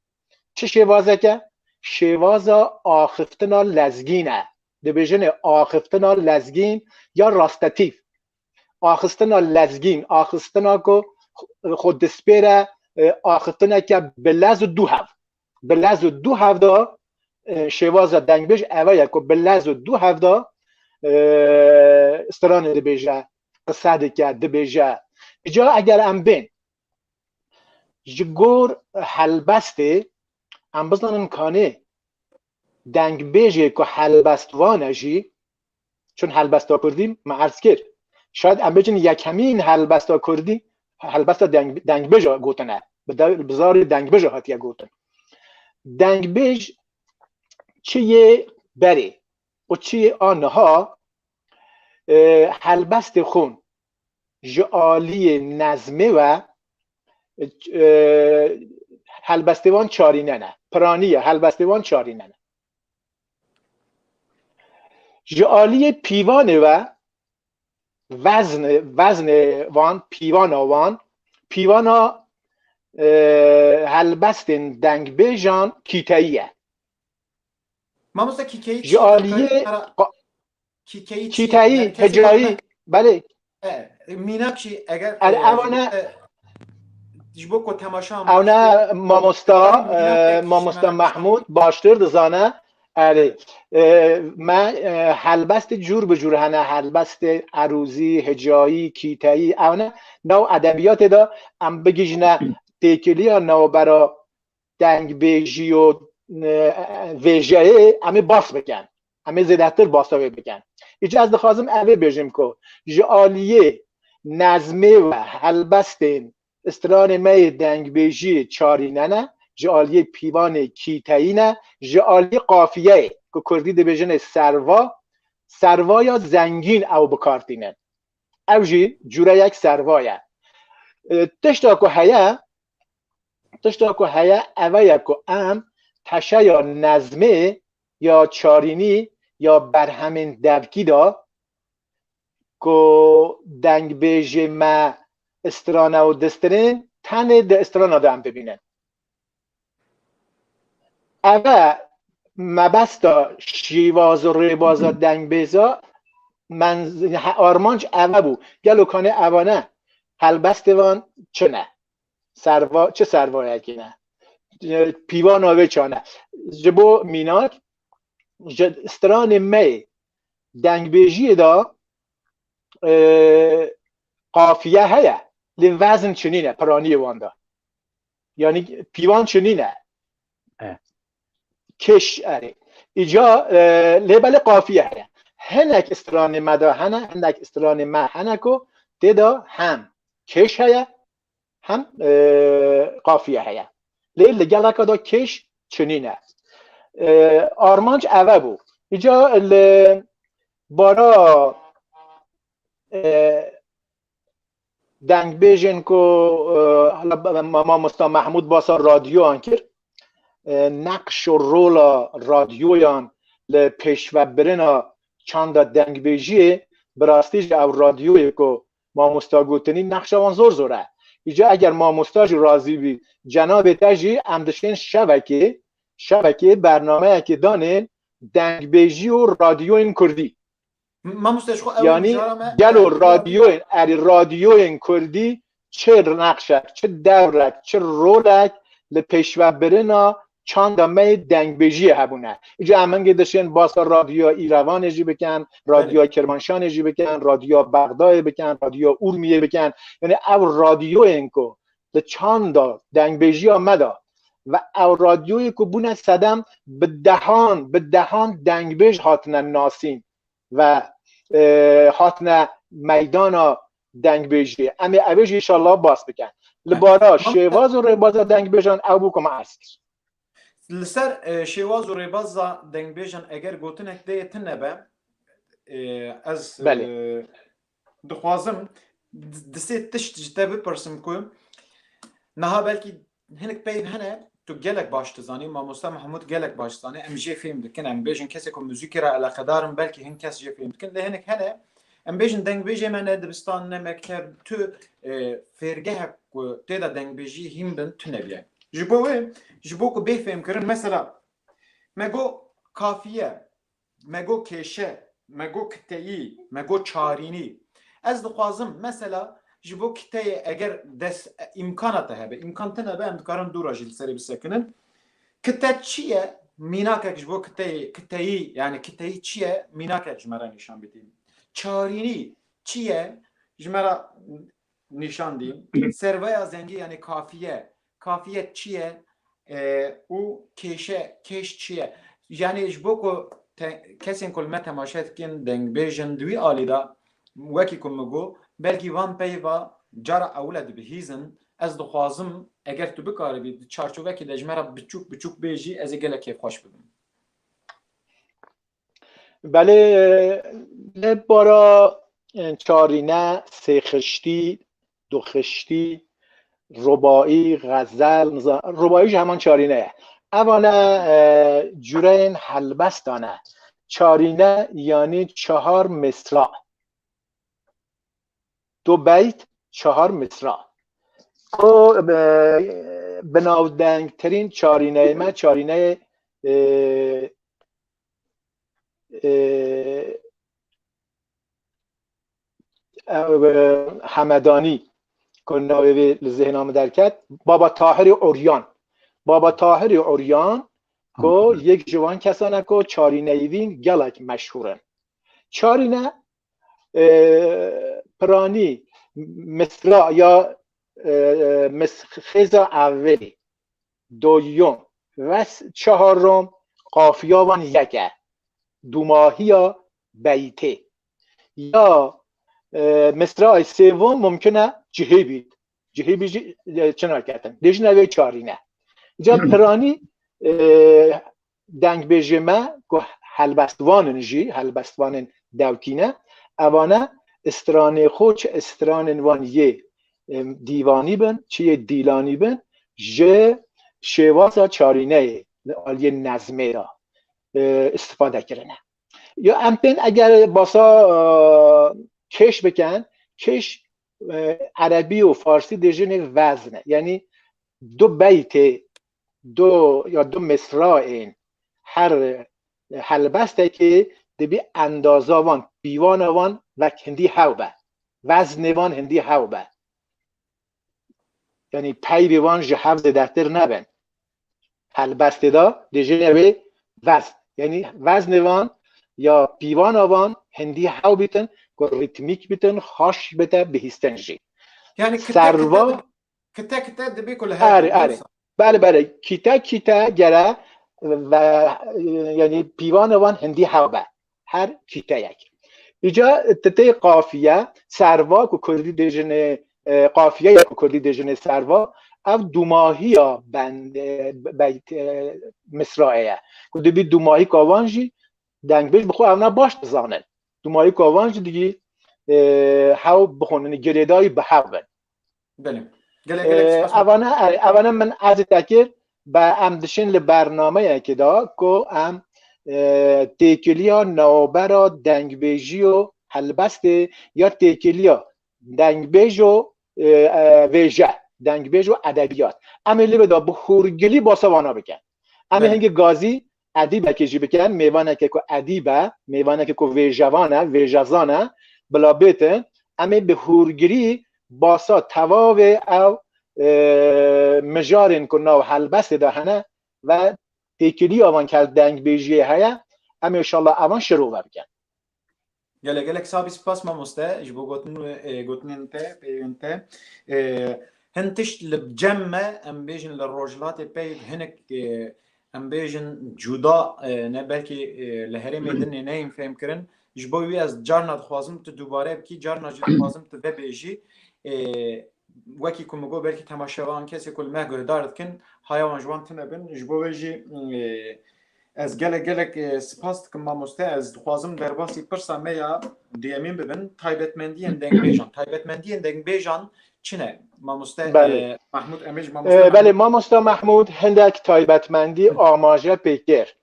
çi şêwazek e? Şêwaza axiftina lezgîn e. Dibêjinê axiftina lezgîn ya rastetîf. Axistina lezgîn, axistina ku xwe dispêre, e, axiftineke bi lez û du hev. Bi lez û du hev de, e, şêwaza dengbêj eve ye ku bi lez û du hev de, e, stranê dibêje, qise dike, dibêje. Îca eger em bên ji gor helbestê, em bizanin kanê dengbêjê ku helbestvan e jî, çun helbesta kurdî me erz kir, şayet em bêjin yekemîn helbesta kurdî, helbesta deng-, dengbêja gotine, bi de-, bi zarê dengbêja hatiye gotin. Dengbêj çi yê berê û çi yê a niha, e, helbestê xwe ji aliyê nezmê ve, e, helbestê wan çarîne ne. Piranî ye, helbestê wan çarîne ne. Ji aliyê pîvanê ve, veznê, veznê wan, pîvana wan, pîvana, e, helbestên dengbêjan kîteyî ye. Mamoste, kîkeyî çi ye? Ji aliyê qa-, Kîkeyî çi ye? Kîkeyî, yani kesê hecayî, belê. E, mînak jî eger, er, e, ewana, e, ji bo ku temaşa ewana mamoste, e, mamoste Mehmûd baştir dizane, Erê. E, me, e, helbestê cûr bi cûr hene, helbestê erûzî, hicayî, kîteyî, ew ne. Nav edebiyatê de em bigihîjine têkiliya navbera dengbêjî û, e, vêjeyê em ê bas bikin. Em ê zêdetir basa wê bikin. Îca ez dixwazim evê bêjim ku ji aliyê nezmê ve helbestên stranê me yê dengbêjiyê çarîne ne, ji aliyê pîvanê kîteyî ne, ji aliyê qafiyeyê ku kurdî dibêjinê serva, servaya zengîn ew bi kar tînin. Ew jî cûreyek serva ye. E, tişta ku heye, tişta ku heye, eve ye ku em teşeya nezmê ya çarînî ya berhemên devkî de ku dengbêjê me strane û distirên tenê di strana de em bibînin. Eve mebesta şîvaz û rêbaza dengbêza men, he, armanc eve bû. Gelo kanê evane helbestê van çi ne? Serva, çi servayekî ne? E, pîvana wê çane? Ji bo mînak, ji stranê me yê dengbêjiyê de, e, qafiye heye, lê vezn çinîne, piraniyê wan de. Yanî pîvan çinîne. E. Kêş, erê. Îca, e, lê belê qafiye heye. Hinek stranê me de hene, hinek stranê me hene ku tê de hem kêş heye, hem, e, qafiye heye. Lê li geleka de kêş çinîne. E, armanc eve bû. Îca li bara, e, dengbêjên ku, e, hala ma-, mamosta Mehmûd basa radyoyan kir, e, neqş û rola radyoyan li pêşvebirina çanda dengbêjiyê, bi rastî jî ew radyoyê ku mamosta gotinî, nexşa wan zor zor e. Îca eger mamosta jî razî bî, cenabê te jî, em dişên şevekê, şevekê bernameyekê danê dengbêjî û radyoyên kurdî. Mamoste, ji xwe ew Yanî mijara me, gelo e, radyoyên, erê radyoyên kurdî çi nexşek, çi dewrek, çi rolek li pêşvebirina çanda me yê dengbêjiyê hebûne. Îca em hingê dişên basa radyoya Îrevanê jî bikin, radyoya Kermanşanê jî bikin, radyoya Bexdayê bikin, radyoya Urmiyê bikin. Yanî ew radyoyên ku li çanda dengbêjiya me de ve ew radyoyê ku bûne sedem bi dehan, bi dehan dengbêj hatine nasîn ve, e, hatine meydana dengbêjiyê. Em ê ev ê jî înşallah bas bikin. Li bara şêwaz û rêbaza dengbêjan ew bû ku me erz kir. Li ser, e, şêwaz û rêbaza dengbêjan eger gotinek dê tune be, e, ez, Belê. e, dixwazim di-, di sê tişt ji te bipirsim ku niha belkî hinek peyv hene, tu gelek baş dizanî, mamosta Mehmûd gelek baş dizanî, em jê fêm dikin, em bêjin kesê ku muzîkê re eleqedar in, belkî hin kes jê fêm dikin, lê hinek hene, em bêjin dengbêjê me ne dibistan, ne mekteb, tu, e, fêrgehek ku tê de dengbêjî hîn bin, tune bûye. Ji bo wê, ji bo ku bê fêmkirin, mesela, me got kafiye, me got kêşe, me got kiteyî, me got çarînî. Ez dixwazim, mesela, ji bo kiteyê eger des-, îmkana te hebe, îmkan tune be, em dikarin dû re jî li serê bisekinin. Kite çi ye? Mînakek ji bo kiteyê, kiteyî, yani kiteyî çi ye? Mînakek ji me re nîşan bidî. Çarînî çi ye? Ji me re nîşan dî. Serveya zengî, yani kafiye. Kafiye çi ye? E, û kêşe, kêş çi ye? Yani ji bo ku te-, kesên ku li me temaşe dikin, dengbêjin di wî alî de, wekî ku min got, belkî van peyva cara ewil e dibihîzin, ez dixwazim, eger tu bikaribî, di çarçovekê de ji me re biçûk biçûk bêjî, ez ê gelek kêfxweş bibim. Belê, li bara, e, çarîne, sêxiştî, duxiştî, rubaî, xezel, niza-, rubaî jî heman çarîne ye. Evane, e, cureyên helbestan e. Çarîne, yanî çahar misra. Du beyt, çahar misra. O, e, binavdengtirîn çarîneyê me, çarîneyê, e, e, e, Hemedanî, ku navê wê li zihna min derket, Baba Tahirê Uryan. Baba Tahirê Uryan, ku yek ji wan kesan e ku çarîneyî vîn gelek meşhûr in. Çarîne, e, piranî misra ya, e, mis-, xêza ewilî, doyum, ves çaharom, qafiya wan yek e. Dumahiya beytê. Ya, e, misrayê sêvom mumkin e cihê bît. Cihê bî jî, e, çi naketin. Dê jî nevê çarîne. Îca piranî, e, dengbêjê me ku helbestvan in jî, helbestvanên dewkî ne, evane stranê xwe çi stranên wan yê, em, dîvanî bin, çi yê dîlanî bin, ji şêwaza çarîneyê li aliyê nezmê de, e, istifade kirine. Ya em tên eger basa, e, kêş bikin, kêş, e, erebî û farsî dê jinê vezne. Yanî du beytê, du ya du misraên her helbestekê dibî endaza wan, pîvana wan wek hindî hew be. Veznê wan hindî hew be. Yanî peyvê wan ji hev zêdetir nebin. Helbestê de dê jinê wê vezn. Yanî veznê wan ya pîvana wan hindî hew bîtin, ku rîtmîk bîtin, xweş bite bihîstin jî. Yanî kite, Serva kite, kite, kite dibê ku li her Erê, du erê. Belê, belê. Kîte, kîte gere ve, yanî pîvana wan hindî hew be. Her kîteyek. Îca ti tê qafiye, serva ku kurdî dêjinê, e, qafiye ya ku kurdî dêjinê serva, ev dumahiya ben, e, beyt, e, misraê ye. Ku dibî dumahîka wan jî dengbêj bi xwe evna baş dizanin. Dumahîka wan jî digî, e, hew bixwin, yanî girêdayî bi hev bin. Belê. Gelek, gelek Ee, spas. Evane, e, evane min ez tekir, be em dişin li bernameyekê de ku em, e, têkiliya navbera dengbêjî û helbestê ya têkiliya dengbêj û, e, e, vêje, dengbêj û edebiyat. Em ê li vê de bi hûrgilî basa vana bikin. Em ê Belê. hingê gazî edîbekê jî bikin, mêvaneke ku edîb e, mêvaneke ku vêjevan e, vêjezan e, bila bêtin, em ê bi hûrgirî basa tevavê ew, e, mijarên ku nav helbestê de hene ve têkiliya van ke dengbêjiyê heye, em ê inşallah evan şirove bikin. Gelek, gelek sabî spas mamoste ji bo gotin, e, gotinên te, peyvên te. E, hin tişt li cem me, em bêjin li rojhilatê peyv hinek, e, em bêjin cuda, e, ne belkî, e, li herêmê din ê neyên fêhmkirin. Ji bo wî ez carna dixwazim tu dubare bikî, carna jî dixwazim tu vebêjî. E, wekî ku min got, belkî temaşevan kesê ku li me guhdar dikin, haya wan ji wan tune bin. Ji bo vê jî, e, ez gelek gelek, e, spas dikim mamoste. Ez dixwazim derbasî pirsa me ya duyemîn bibin, taybetmendiyên dengbêjan. Taybetmendiyên dengbêjan çi ne? Mamoste, Belê. e, Mahmûd, em ê ji mamoste E, Mahmûd belê, mamoste Mahmûd hindek taybetmendî amaje pê kir.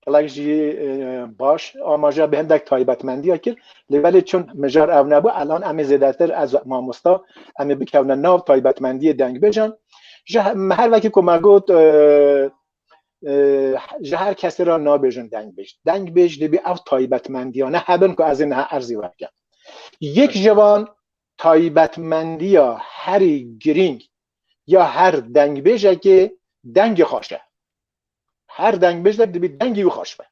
Gelek jî, e, baş amaje bi hindek taybetmendiya kir. Lê belê çun mijar ev nebû, elan em ê zêdetir ez mamosta, em ê bikevne nav taybetmendiyê dengbêjan. Ji he-, me her wekî ku me got, e, e, ji her kesê re nabêjin dengbêj. Dengbêj dibî ev taybetmendiyane hebin ku ez ê niha erzî werkim. Yek ji van taybetmendiya herî girîng ya her dengbêjekê dengê xweş e. Her dengbêjek dibî dengê wî xweş be.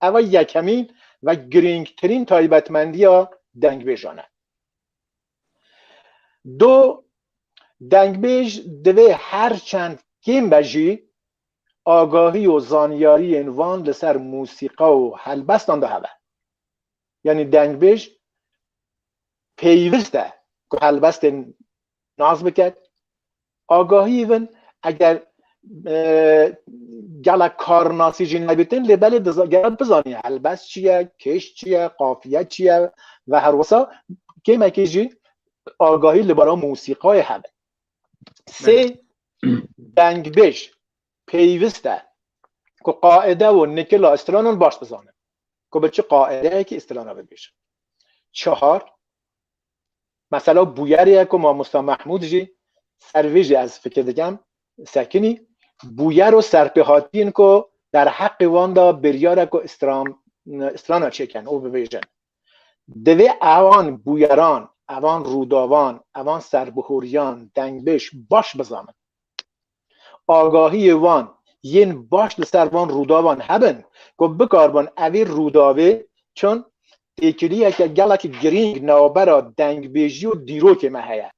Ev e yekemîn ve girîngtirîn taybetmendiya dengbêjan e. Do, dengbêj divê her çend kêm be jî agahî û zanyariyên van li ser mûsîqa û helbestan de hebe. Yanî dengbêj pêwist e ku helbestên nas biket. Agahî bin, eger, e, gelek karnasî jî nebîtin, lê belê diza-, gerek bizanî helbest çi ye, kêş çi ye, qafiye çi ye ve herwisa kêmekê jî agahî li bara mûsîqayê hebe. Sê, dengbêj pêwist e ku qaide û nikila stranan baş bizanin. Ku bi çi qaideyekî strana bibêjin. Çahar, mesela bûyerê ye ku mamosta Mehmûd jî ser vê jî ez fikir dikem, sekinî, bûyer û serpêhatiyên ku derheqê wan de biryar e ku stran-, strana çêkin û bibêjin. Divê ewan bûyeran, ewan rûdawan, ewan serbihuriyan, dengbêj baş bizanin. Agahiyê wan yên baş li ser van rûdavan hebin, ku bikaribin evî rûdavê çun têkiliyeke gelek girîng navbera dengbêjî û dîrokê me heye.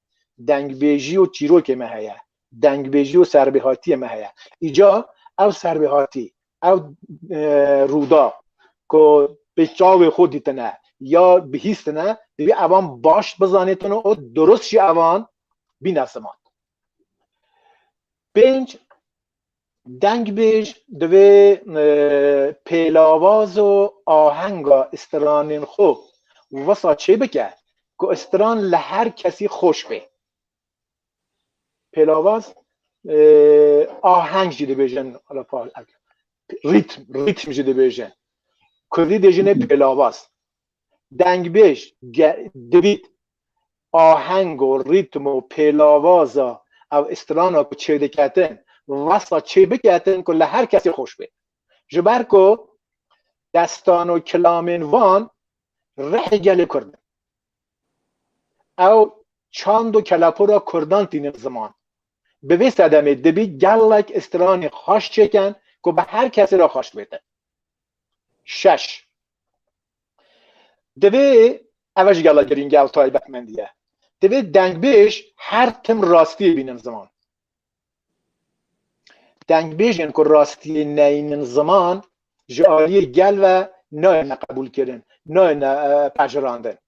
Dengbêjî û çîrokê me heye. Dengbêjî û serbêhatiyê me heye. Îca ew serbêhatî, ew, e, rûda ku bi çavê xwe dîtine ya bihîstine, divê evan baş bizanîtin û durust jî evan bîne ziman. Pênc, dengbêj divê, e, pêlawaz û ahenga stranên xwe wisa çêbike ku stran li her kesî xweş bê. Pêlawaz, e, aheng jî dibêjin, rîtm, rîtm jî dibêjin. Kurdî dêjinê pêlawaz. Dengbêj ge-, divît aheng û rîtm û pêlawaza ev strana ku çêdiketin, wesa çêbiketin ku li her kesî xweş bê. Ji ber ku destan û kilamên van rihê gelê Kurd in. Ew çand û kelepûra Kurdan tînin ziman. Bi vê sedemê dibî gelek stranê xweş çêken ku bi her kesî re xweş bêtin. Şeş. Divê, ev jî gela girîng e, ew taybetmendî ye. Divê dengbêj her tim rastiyê bînin ziman. Dengbêjên ku rastiyê neynin ziman, ji aliyê gel ve nayêne qebûlkirin, nayêne, e, pejirandin.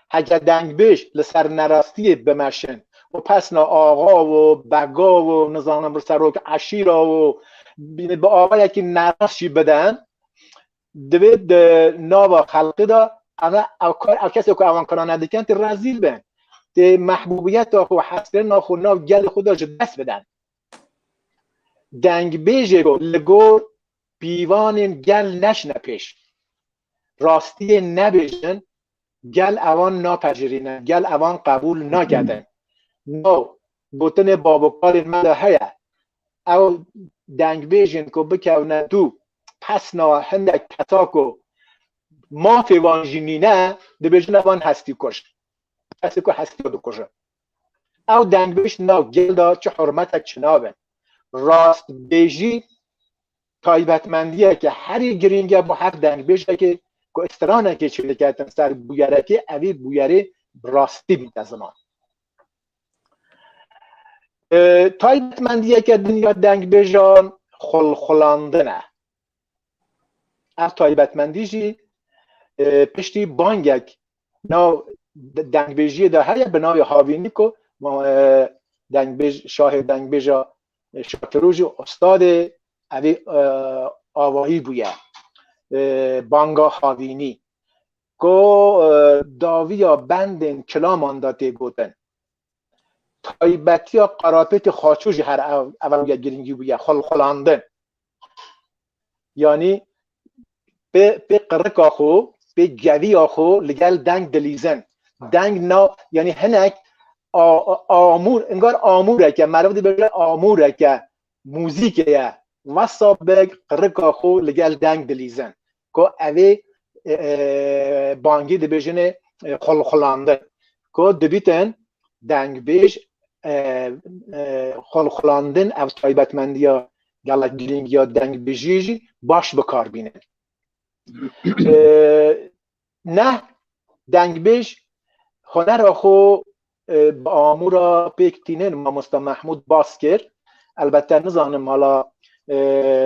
Heke dengbêj li ser nerastiyê bimeşin û pesna axa û bega û, nizanim, serok eşîra û bi, bi awayekî nerast jî bidin, divê di nava xelkê de eve ev kar, ev kesê ku evan karane dikin, tê rezîl bin. Tê mehbûbiyeta xwe, hezkirina xwe nav gelê xwe de ji dest bidin. Dengbêjê ku li gor pîvanên gel neşine pêş, rastiyê nebêjin, gel evan napejirîne, gel evan qebûl nakedin. No, gotinê babokarên me de heye. Ew dengbêjên ku bikevne dû pesna hindek kesa ku mafê wan jî nîne, dibêjin evan hestî kuj. Kesê ku hestiya dikujin. Ew dengbêj nav gel de çi hurmetek çi nabin. Rastbêjî taybetmendiyeke herî girîng e bo her dengbêjekê ku stranekê çêdiketin ser bûyerekê, evî bûyerê bi rastî bîte ziman. E, taybetmendiyeke din ya dengbêjan xulxulandin e. Ev taybetmendî jî, e, piştî bangek nav de-, dengbêjiyê de heye bi navê Havînî ku, e, dengbêj, şahê dengbêja, e, Şakirû jî ustadê evî, e, avayî bûye. E, banga Havînî. Ku, e, dawiya bendên kilaman de tê gotin. Taybetiya Qarapêtê Xaço jî her ev, ev ya girîngî bûye, xulxulandin. Yanî pê, pê qirika xwe, pê geviya xwe li gel deng dilîzin. Deng na, yanî hinek a, a, amûr, ingar amûreke, meriv dibêje amûreke, muzîkê ye. Wesa bi qirika xwe li gel deng dilîzin. Ku evê, e, e, bangî dibêjinê, e, xulxulandin. Ku dibîtin dengbêj, e, e, xulxulandin ev taybetmendiya gelek girîng ya dengbêjiyê jî baş bi kar bînin. E, neh, dengbêj hunera xwe, e, bi amûra pêk tînin mamosta Mehmûd bas kir. Elbette nizanim hala, e,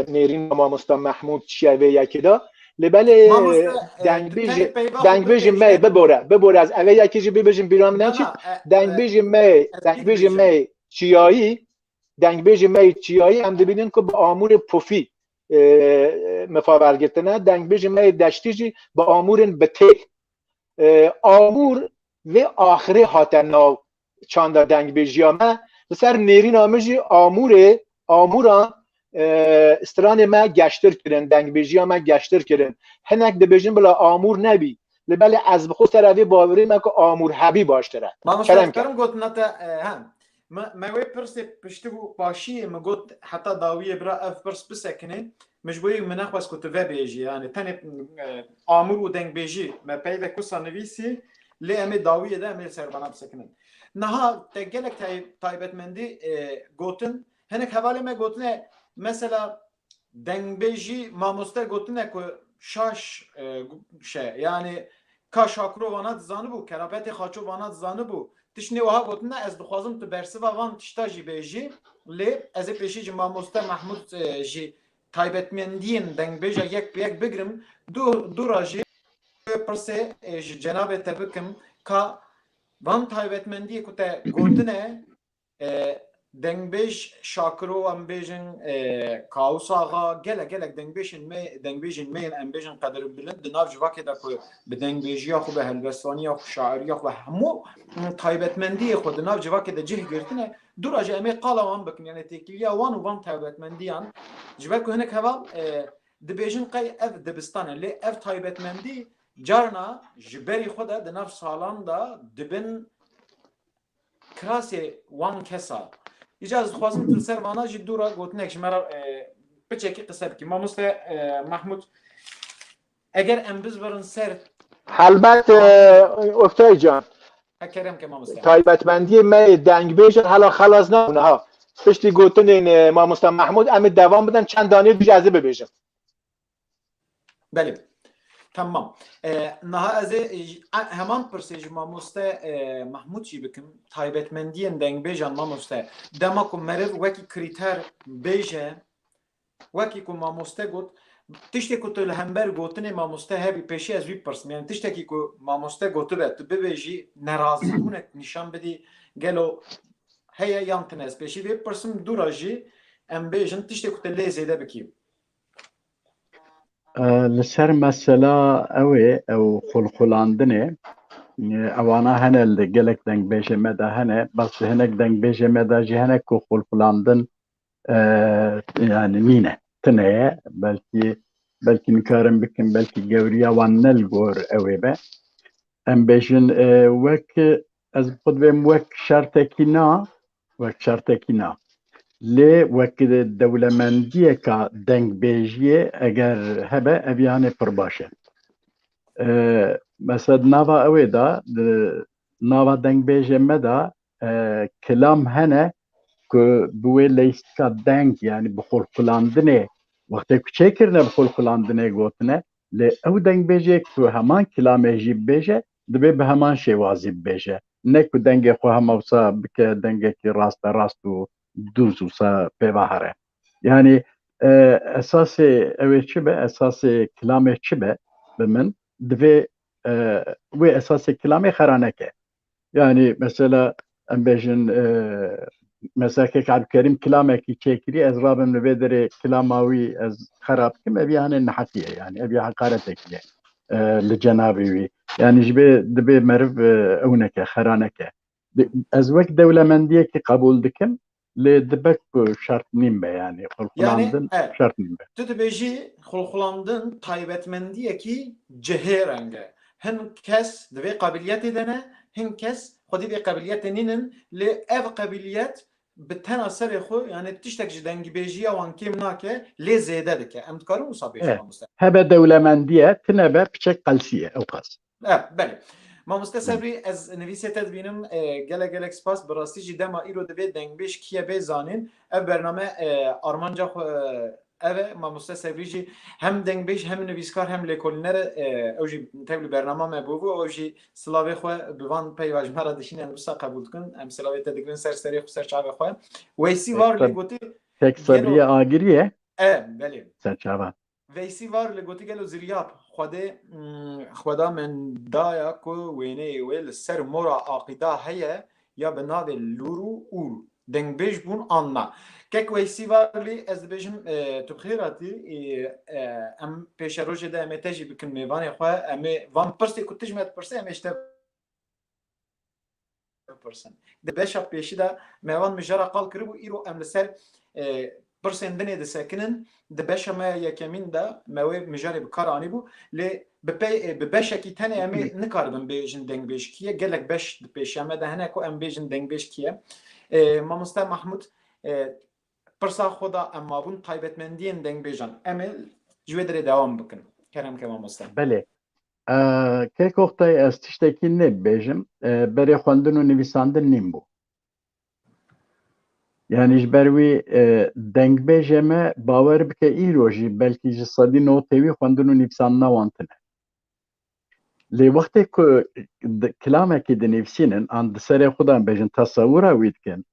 nêrîna mamosta Mehmûd çi ye vê yekê de. Lê belê, mamosta, e, dengbêjê, tenê peyva xwe dengbêjê bike me, işte. Bibore, bibore ez evê yekê jî bibêjim bîra min neçî. Na, na, e, dengbêjê e, me, ez dengbêjê bibêjim. Me çiyayî, dengbêjê me yê çiyayî em dibînin ku bi amûrê pufî, e, mifa wergirtine. Dengbêjê me yê deştî jî bi amûrên bi têl. E, amûr vê axirê hate nav çanda dengbêjiya me. Li ser nêrîna min jî amûrê, amûran, e, stranê me geştir kirin, dengbêjiya me geştir kirin. Hinek dibêjin bila amûr nebî. Lê belê ez bi xwe ser evê bawerê me ku amûr hebî baştir e. Mamoste, kerem ez ke. Karim gotina te, e, he. Me, me wê pirsê piştî bû paşiyê, me got heta dawiyê bira ev pirs bisekine. Min ji bo yê min nexwest ku tu vebêjî, yani tenê, e, amûr û dengbêjî me peyvek wisa nivîsî, lê em ê dawiyê de em ê li ser vana bisekinin. Niha te gelek tay-, taybetmendî, e, gotin. Hinek hevalê me gotine, mesela, dengbêjî mamoste gotine ku şaş, e, şe, yani ka Şakiro vana dizanibû, Kerapetê Xaço vana dizanibû. Tiştê wiha gotine, ez dixwazim tu bersiva van tişta jî bêjî, lê ez ê pêşî ji mamoste Mahmûd, e, jî taybetmendiyên dengbêja yek bi yek bigrim. Du, dûra jî pirsê, e, ji cenabê te bikim, ka van taybetmendiyê ku te gotine, e, dengbêj Şakiro, em bêjin, e, Kawus Axa, gelek, gelek dengbêjên me, dengbêjên me yên, em bêjin qedirbilind di nav civakê de ku bi dengbêjiya xwe, bi helbestvaniya xwe, şairiya xwe, hemû, e, taybetmendiyê xwe di nav civakê de cih girtine, dûra jî em ê qala wan bikin, yani têkiliya wan û van taybetmendiyan, ji ber ku hinek heval, e, dibêjin qey ev dibistan e, lê ev taybetmendî carna ji berî xwe de di nav salan de dibin kirasê wan kesa. Îca ez dixwazim tu li ser vana jî dûra gotinek ji me re, e, piçekî qise bikî. Mamoste, e, Mahmûd, eger em bizbirin ser Helbet, e, Oktay Can, he, kerem ke mamoste. Taybetmendiyê me yê dengbêjan hela xelas nabûne ha. Piştî gotinên, e, mamoste Mahmûd, em ê devam bidin, çend danî dû jî ez ê bibêjim. Belê. Tamam. E, niha ez ê, e, heman pirsê ji mamoste, e, Mahmûd jî bikim. Taybetmendiyên dengbêjan mamoste. Dema ku meriv wekî krîter bêje, wekî ku mamoste got, tiştê ku tu li hember gotinê mamoste hebî, pêşî ez wî pirsim. Yani tiştekî ku mamoste gotibe, tu bibêjî, nerazîbûnek nîşan bidî, gelo heye yan tune? Ez pêşî vê pirsim, dûra jî em bêjin, tiştê ku tu lê zêde bikî. E, li ser mesela ew ê, ew xulxulandinê, e, ewana hene li gelek dengbêjê me de hene, bes li hinek dengbêjê me de jî hene ku xulxulandin, e, yani nîne, tune ye, belkî, belkî nikarin bikin, belkî gewriya wan ne li gor ew ê be. Em bêjin, e, wek, ez bi xwe dibêm wek şertekî na, wek şertekî na. Lê wek dewlemendiyeka dengbêjiyê eger hebe, ev yanê pir baş e. E, mesela di nava ew ê de, di nava dengbêjê me de, e, kilam hene ku bi wê leyîstika deng, yani bi xulxulandinê, wextê ku çêkirine bi xulxulandinê gotine, lê ew dengbêjê ku heman kilamê jî bibêje, dibê bi heman şêwazî bibêje. Ne ku dengê xwe hema wisa bike dengekî rasterast û dûz wisa pê ve here. Yani, e, esasê ew ê çi be, esasê kilamê çi be bi min, divê, e, wê esasê kilamê xera neke. Yani mesela em bêjin, e, mesela kek Ebdulkerîm kilamekî çêkirî, ez rabim li vê derê kilama wî ez xera bikim, ev ya hene neheqî ye, yani ev ya heqaretekî ye, e, li cenabê wî. Yani ji bê dibê meriv, e, ew neke, xera neke. Di-, ez wek dewlemendiyekî qebûl dikim, lê dibe ku şert nîn be, yani Yani, xulxulandin e, şert nîn be. Tu dibêjî xulxulandin taybetmendiyekî cihê reng e. Hin kes di vê qabiliyetê de ne, hin kes xwedî vê qabiliyetê nînin, lê ev qabiliyet bi tena serê xwe, yani tiştek ji dengbêjiya wan kêm nake, lê zêde dike. Em dikarin wisa bêjin, E, mamoste? Hebe dewlemendiye, tine be piçek qelsî ye, ew qas. E, belê. Mamoste Hı. Sebrî, ez nivîsê te dibînim. E, gelek gelek spas. Bi rastî jî dema îro divê dengbêj kî ye bê zanîn. Ev bername, e, armanca xwe, e, ev e. Mamoste Sebrî jî hem dengbêj, hem nivîskar, hem lêkolîner e. E, ew jî tevlî bernama me bûbû. Ew jî silavê xwe bi van peyva ji me re dişîne, em wisa qebûl dikin. Em silavê te digirin ser serê xwe, ser çavê xwe. Weysî Tek Varlî Seb-, gotî, tek Sebriye gelo Agirî ye. E, belê. Ser çava. Veysî Varlî gotî, gelo Ziryab Xwedê, mm, Xweda mendaya ku wêneyê wê li ser mora aqîda heye ya bi navê Lûr û Ûr, dengbêj bûn an na? Kek Weysî Varlî, ez dibêjim, e, tu bi xêr hatî, e, e, em pêşerojê de em ê te jî bikin mêvanê xwe, em ê van pirsê ku tu ji me dipirsî, em ê ji te bipirsin. Di beşa pêşî de me van mijara qal kiribû, îro em li ser, e, pirsên din ê disekinin. Di beşa me ya yekemîn de me wê mijarê bi kar anîbû, lê bi pey-, e, bi beşekî tenê em ê nikaribin bêjin dengbêj kî ye. Gelek beş di pêşiya me de hene ku em bêjin dengbêj kî ye. E, mamoste Mahmûd, e, pirsa xwe da em mabûn taybetmendiyên dengbêjan. Em ê ji wê derê dewam bikin. Kerem ke mamoste. Belê. E, Kek Oktay, ez tiştekî nê bibêjim. E, berê xwendin û nivîsandin nîn bû. Yani ji ber wî, e, dengbêjê me, bawer bike, îro jî belkî ji sedî notê wî xwendin û nivîsandina wan tune. Lê wextê ku di, kilamekî dinivîsînin, an di serê xwe de bêjin, tesewira wî dikin,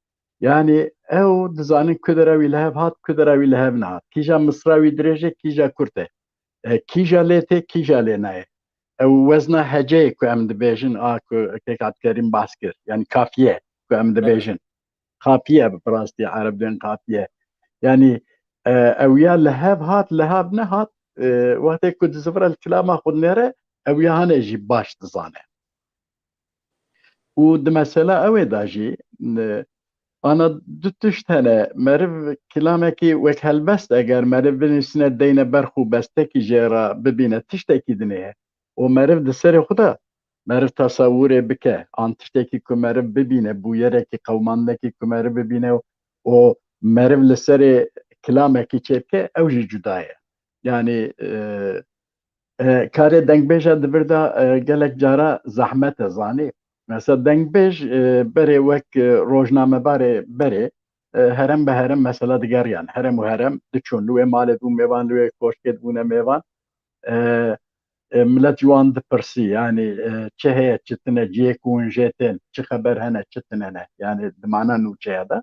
yani ew dizanin ku dera wî li hev hat, ku dera wî li hev nehat. Kîja misra wî dirêj e, kîja kurt e. E, kîja lê tê, kîja lê nayê. Ew wezna heceyê ku em dibêjin, a ku kek Abdulkerîm behs kir, yani kafiye ku em dibêjin. Kafiye bi rastî Ereb dibên kafiye. Yani, e, ew ya li hev hat, li hev nehat, e, wextê ku dizivire li kilama xwe dinêre, ew ya hene jî baş dizane. Û di mesela ew ê de jî, e, ana du tişt hene. Meriv kilamekî wek helbest, eger meriv binivîsîne, deyne ber xwe, bestekî jê re bibîne, tiştekî dinê ye. Û meriv di serê xwe de meriv tesewurê bike, an tiştekî ku meriv bibîne, bûyerekî, qewmandinekî ku meriv bibîne û meriv li serê kilamekî çêbike, ew jî cuda ye. Yani, e, e, karê dengbêja di vir de, e, gelek cara zehmet e, zanî. Mesela dengbêj, e, berê wek, e, rojnamebarê berê, e, herem bi herem mesela digeriyan. Herem û herem diçûn. Li wê malê dibû mêvan, li wê koşkê dibûne mêvan. E, e, millet ji wan dipirsî, yani, e, çi heye, çi tine, cihê ku hûn jê tên, çi xeber hene, çi tine ne. Yani di mana nûçeya de.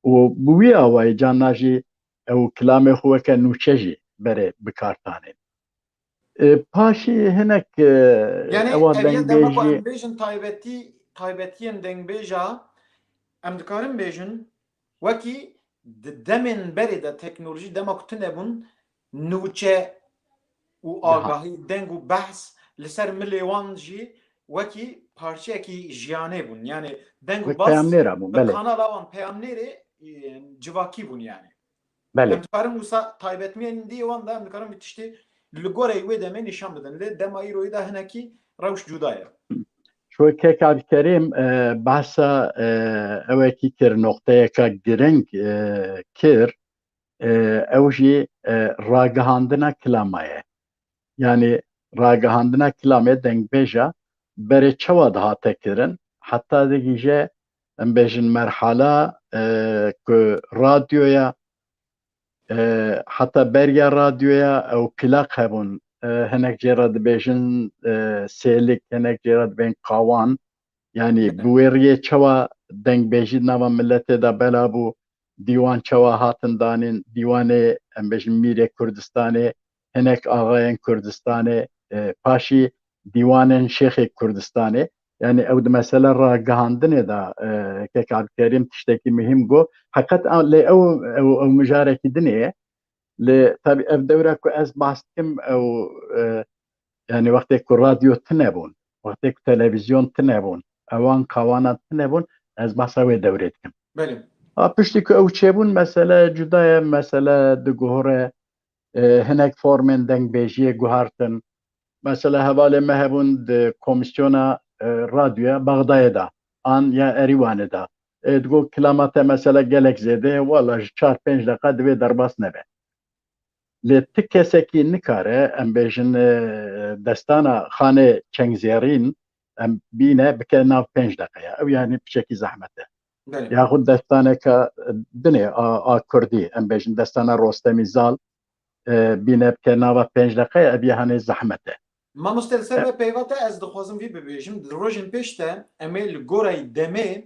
Û bi wî awayî carna jî ew kilamê xwe weke nûçe jî berê bi kar tanên. E, paşî hinek, e, Yani ewa ev ya dema ku dengbêjî em bêjin taybetî, taybetiyên dengbêja, em dikarin bêjin, wekî di demên berê de teknolojî dema ku tune bûn, nûçe û Niha. agahî, deng û behs li ser milê wan jî wekî parçeyekî jiyanê bûn. Yani deng û Wek behs peyamnêra bûn, bi belê. kanala wan peyamnêrê, e, civakî bûn yani. Belê. Em dikarin wisa taybetmiyên dî wan de em dikarin vî tiştî li goreyê wê demê nîşan bidin. Lê dema îroyê de hinekî rewş cuda ye. Şo kek Abdulkerîm, e, behsa, e, ewekî kir, noqteyeka giring, e, kir, e, ew jî, e, ragihandina kilama ye. Yani ragihandina kilamê dengbêja berê çawa dihate kirin, heta digihîje, em bêjin, merhala, e, ku radyoya, e, heta beriya radyoya ew plak hebûn, e, hinek jê re dibêjin, e, sêlik, hinek jê re dibên qawan. Yani bi wê riyê çawa dengbêjî di nava miletê de bela bû, dîwan çawa hatin danîn, dîwanê, em bêjin, Mîrê Kurdistanê, hinek axayên Kurdistanê, e, paşî dîwanên şêxê Kurdistanê. Yani ew di mesele ragihandinê de, e, kek Abdulkerîm tiştekî muhîm got. Heqet a-, lê ew, ew, ew mijarekî dinê ye. Lê tabî ev dewra ku ez behs dikim, ew, e, yani wextê ku radyo tune bûn, wextê ku televîzyon tune bûn, ewan qawana tune bûn, ez behsa wê dewrê dikim. Belê. A piştî ku ew çêbûn, mesele cuda ye, mesele diguhore, e, hinek formên dengbêjiyê guhartin. Mesela hevalê me hebûn di komîsyona, e, radyoya Bexdayê de, an ya Erîwanê de. E, digot kilama te mesela gelek zêde ye, wala ji çar pênc deqa divê derbas nebe. Lê ti kesekî nikare, em bêjin, e, destana Xanê Çengzêrîn, em bîne bike nav pênc deqeya. Ew yani piçekî zehmet e. Belê. Yaxud destaneke dinê a, a kurdî, em bêjin destana Rostemî Zal, e, bîne bike nava pênc deqeya, ev ya hanê zehmet e. Mamoste, li ser E- vê peyva te ez dixwazim vî bibêjim. Di rojên pêş de em ê li gorayî demê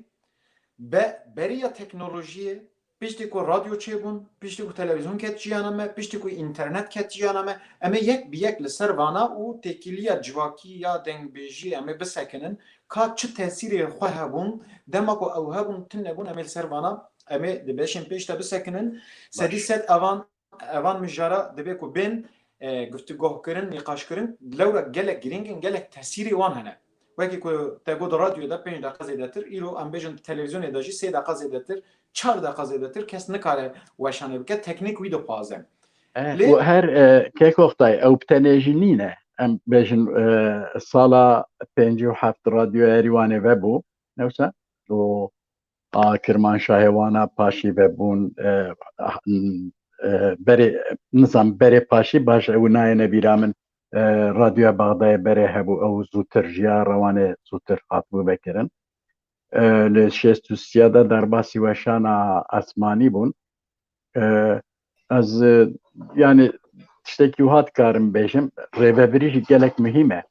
be-, beriya teknolojiyê, piştî ku radyo çêbûn, piştî ku televîzyon ket jiyana me, piştî ku înternet ket jiyana me, em ê yek bi yek li ser vana û têkiliya civakî ya dengbêjiyê em ê bisekinin. Ka çi tesîrê xwe hebûn, dema ku ew hebûn, tune bûn, em ê li ser vana, em ê di beşên pêş de bisekinin. Baş. Sedî sed evan, evan mijara divê ku bên, e, guftûgoh kirin, nîqaş kirin, lewra gelek girîng in, gelek tesîrê wan hene. Wekî ku te got, radyoyê de pênc deqa zêdetir, îro em bêjin televîzyonê de jî sê deqa zêdetir, çar deqa zêdetir kes nikare weşanê bike, teknîk wî dixwaze. Eh, Lê û her, e, kek Oktay, ew bi tenê jî nîne. Em bêjin, e, sala pêncî û heft radyoya Erîwanê vebû. Newse, û a Kirmanşahê wana paşî vebûn, e, ah, n-, e, berê, nizam berê paşî baş ew nayêne bîra min. E, radyoya Bexdayê berê hebû, ew zûtir jiya, rewanê zûtir hatibû vekirin. e, li şêst û sê de derbasî weşana esmanî bûn. E, ez, e, yani tiştekî wiha dikarim bêjim, rêvebirî jî gelek muhîm e.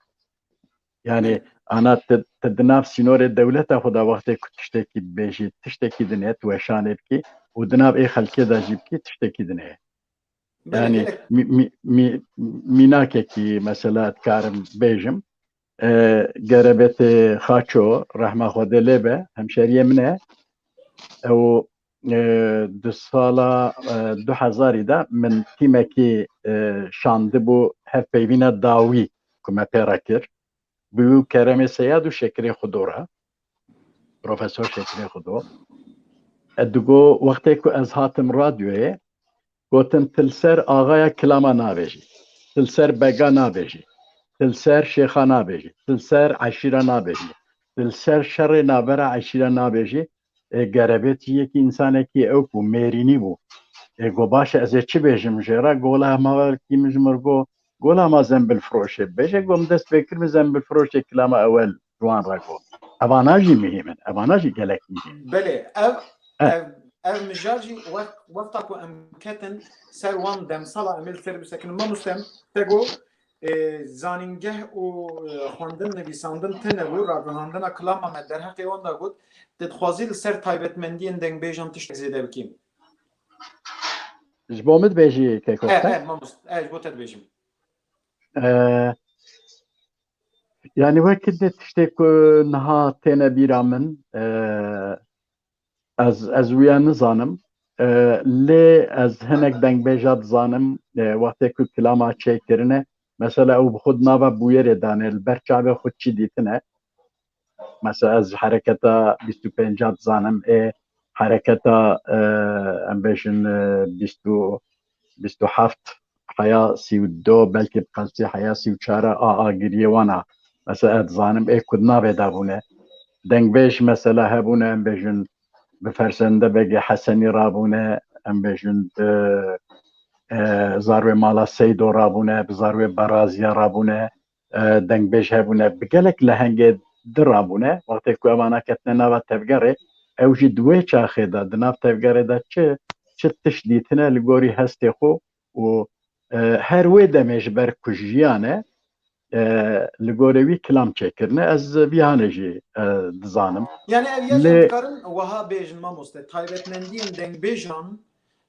Yani ana tu, tu di nav sînorê dewleta xwe de wextê ku tiştekî dibêjî, tiştekî dinê, tu weşanê bikî û di nav ê xelkê de jî bikî, tiştekî dinê. Belê, yani gelek. Mî-, mî-, mî-, mînakekî mesela dikarim bêjim. E, Gerebetê Xaço, rehma Xwedê lê be, hemşeriyê min e. Ew, e, di sala, e, du hezarî de min tîmekî, e, şandibû hevpeyvîna dawî ku me pê re kir. Bi wî û Keremê Seyad û Şekirê Xudo re. Profesor Şekirê Xudo. E, digo, wextê ku ez hatim radyoyê, gotin, "Til ser axaya kilama nabêjî. Til ser bega nabêjî. Til ser şêxa nabêjî. Til ser eşîra nabêjî. Til ser şerê navbera eşîra nabêjî." E, Gerebet jî yekî însanekî ew bû, mêrînî bû. E, go, "Baş e, ez ê çi bêjim jê re?" Go, "Wela hema wekî min ji mir go, gola ma zembilfiroşê bêje." Go, "Min dest pê kir, min zembilfiroşê kilama ewel ji wan re go." Evana jî muhîm in, evana jî gelek muhîm in. Belê, ev, Eh. ev, ev mijar jî wext, wexta ku em ketin ser wan demsala em ê li ser bisekinin. Mamoste, te got, e, zanîngeh û, e, xwendin, nivîsandin tune bû, ragihandina kilama me derheqê wan de got, tu dixwazî li ser taybetmendiyên dengbêjan tiştek zêde bikî? Ji bo min dibêjî, Keko? Eh, eh, mamoste, eh, ji bo te dibêjim. Eh, yani wekî dê tiştê ku niha têne bîra min, eh, ez, ez wiya nizanim. Eh, lê ez hinek dengbêja dizanim, eh, wextê ku kilama çêkirine, mesela ew bi xwe di nava bûyerê dane, li ber çavê xwe çi dîtine. Mesela ez hereketa bîst û pênca dizanim, ê hereketa, eh, em bêjin, eh, bîst û, bîst û heft heya sî û du, belkî bi qelsî heya sî û çar a, a giriyê wan a. Mesela ez dizanim ê ku di navê de bûne. Dengbêj mesela hebûne, em bêjin bi Fersende Begê Hesenî rabûne, em bêjin bi, e, zarwê Mala Seydo rabûne, bi zarwê Beraziya rabûne, e, dengbêj hebûne, bi gelek lehengê di rabûne. Wextê ku evana ketine nava tevgerê, ew jî di wê çaxê de, di nav tevgerê de çi, çi tişt dîtine li gorî hestê xwe û, e, her wê demê ji ber ku jiyane, e, li gorê wî kilam çêkirine. Ez vî hanê jî, e, dizanim. Yani ev ya Lê- em dikarin wiha bêjin mamoste, taybetmendiyên dengbêjan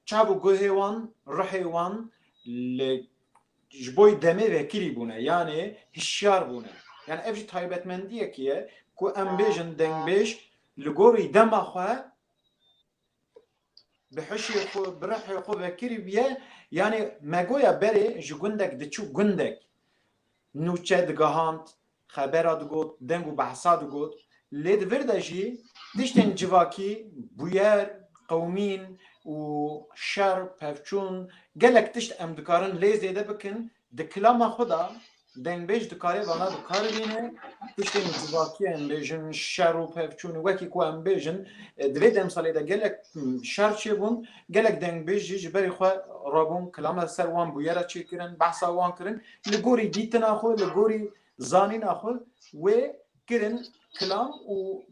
çav û guhê wan, ruhê wan li, ji bo demê vekirî bûne, yani hişyar bûne. Yani ev jî taybetmendiyekî ye ku em bêjin dengbêj li gorî dema xwe bi hişê xwe, bi rihê xwe vekirî bûye. Yani me goya berê ji gundek diçû gundek, nûçe digihand, xebera digot, deng û behsa digot. Lê di vir de jî tiştên civakî, bûyer, qewmîn û şer, pevçûn, gelek tişt em dikarin lê zêde bikin. Di kilama xwe de dengbêj dikare vana bi kar bîne, tiştên civakî em bêjin, şer û pevçûn û wekî ku em bêjin, e, di vê demsalê de gelek, m, şer çêbûn, gelek dengbêj jî ji berî xwe rabûn, kilama ser wan bûyera çêkirin, behsa wan kirin, li gorî dîtina xwe, li gorî zanîna xwe wê kirin kilam û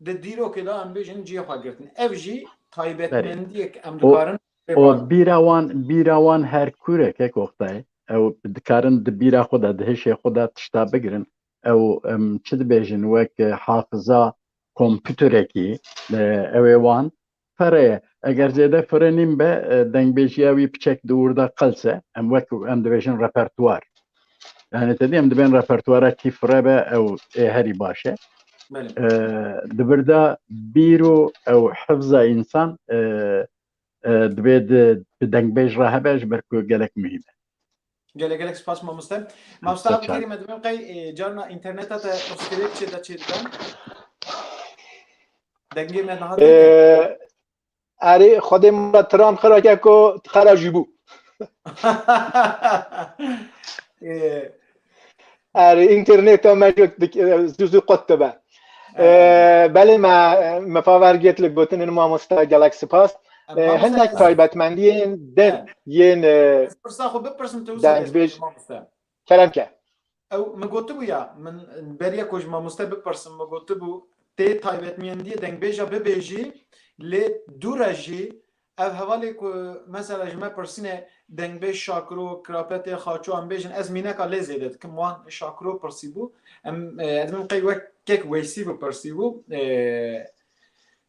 di dîrokê de em bêjin cihê xwe girtin. Ev jî taybetmendiyek em Berê. dikarin pê O bîra wan, bîra wan her kûr e, kek Oktay. Ew dikarin di bîra xwe de, di hişê xwe de tişta bigirin. Ew, em, çi dibêjin, wek, e, hafiza kompûterekî, e, ew ê wan fire ye. Eger zêde fire nîn be, e, dengbêjiya wî piçek di wir de qels e. Em wek, em dibêjin repertuar. Yani te dî em dibên repertuara kî fire be, ew ê herî baş e. Belê. E, di vir de bîr û ew hifza însan, e, e, divê di, bi dengbêj re hebe, ji ber ku gelek muhîm e. Gelek, gelek spas mamoste. Mamoste Abdulkerîm, me dibên qey, e, carna înterneta te pirsgirêk çê de çê dike? Dengê me niha Ee, erê, Xwedê min re tiran xira ke ku xera jî bû. Ee, Erê, înterneta me jî dik-, zû zû qut dibe. Ee, Ee, belê me, me faver girt li gotinên mamoste, gelek spas. Ee, Mamoste, hinek ez taybetmendiyên din Ee. yên, e, Ez pirsa xwe bipirsim, tu wisa dengbêj. Mamoste. Kerem ke. Ew, min gotibû ya, min beriya ku ji mamoste bipirsim, min gotibû, tê taybetmendiyê dengbêja bibêjî, lê dû re jî ev hevalê ku mesela ji me pirsîne dengbêj Şakiro, Kirapetê, Xaço em bêjin, ez mîneka lê zêde dikim, wan Şakiro pirsîbû, em, e, ez min qey wek kek Weysî bipirsîbû, e,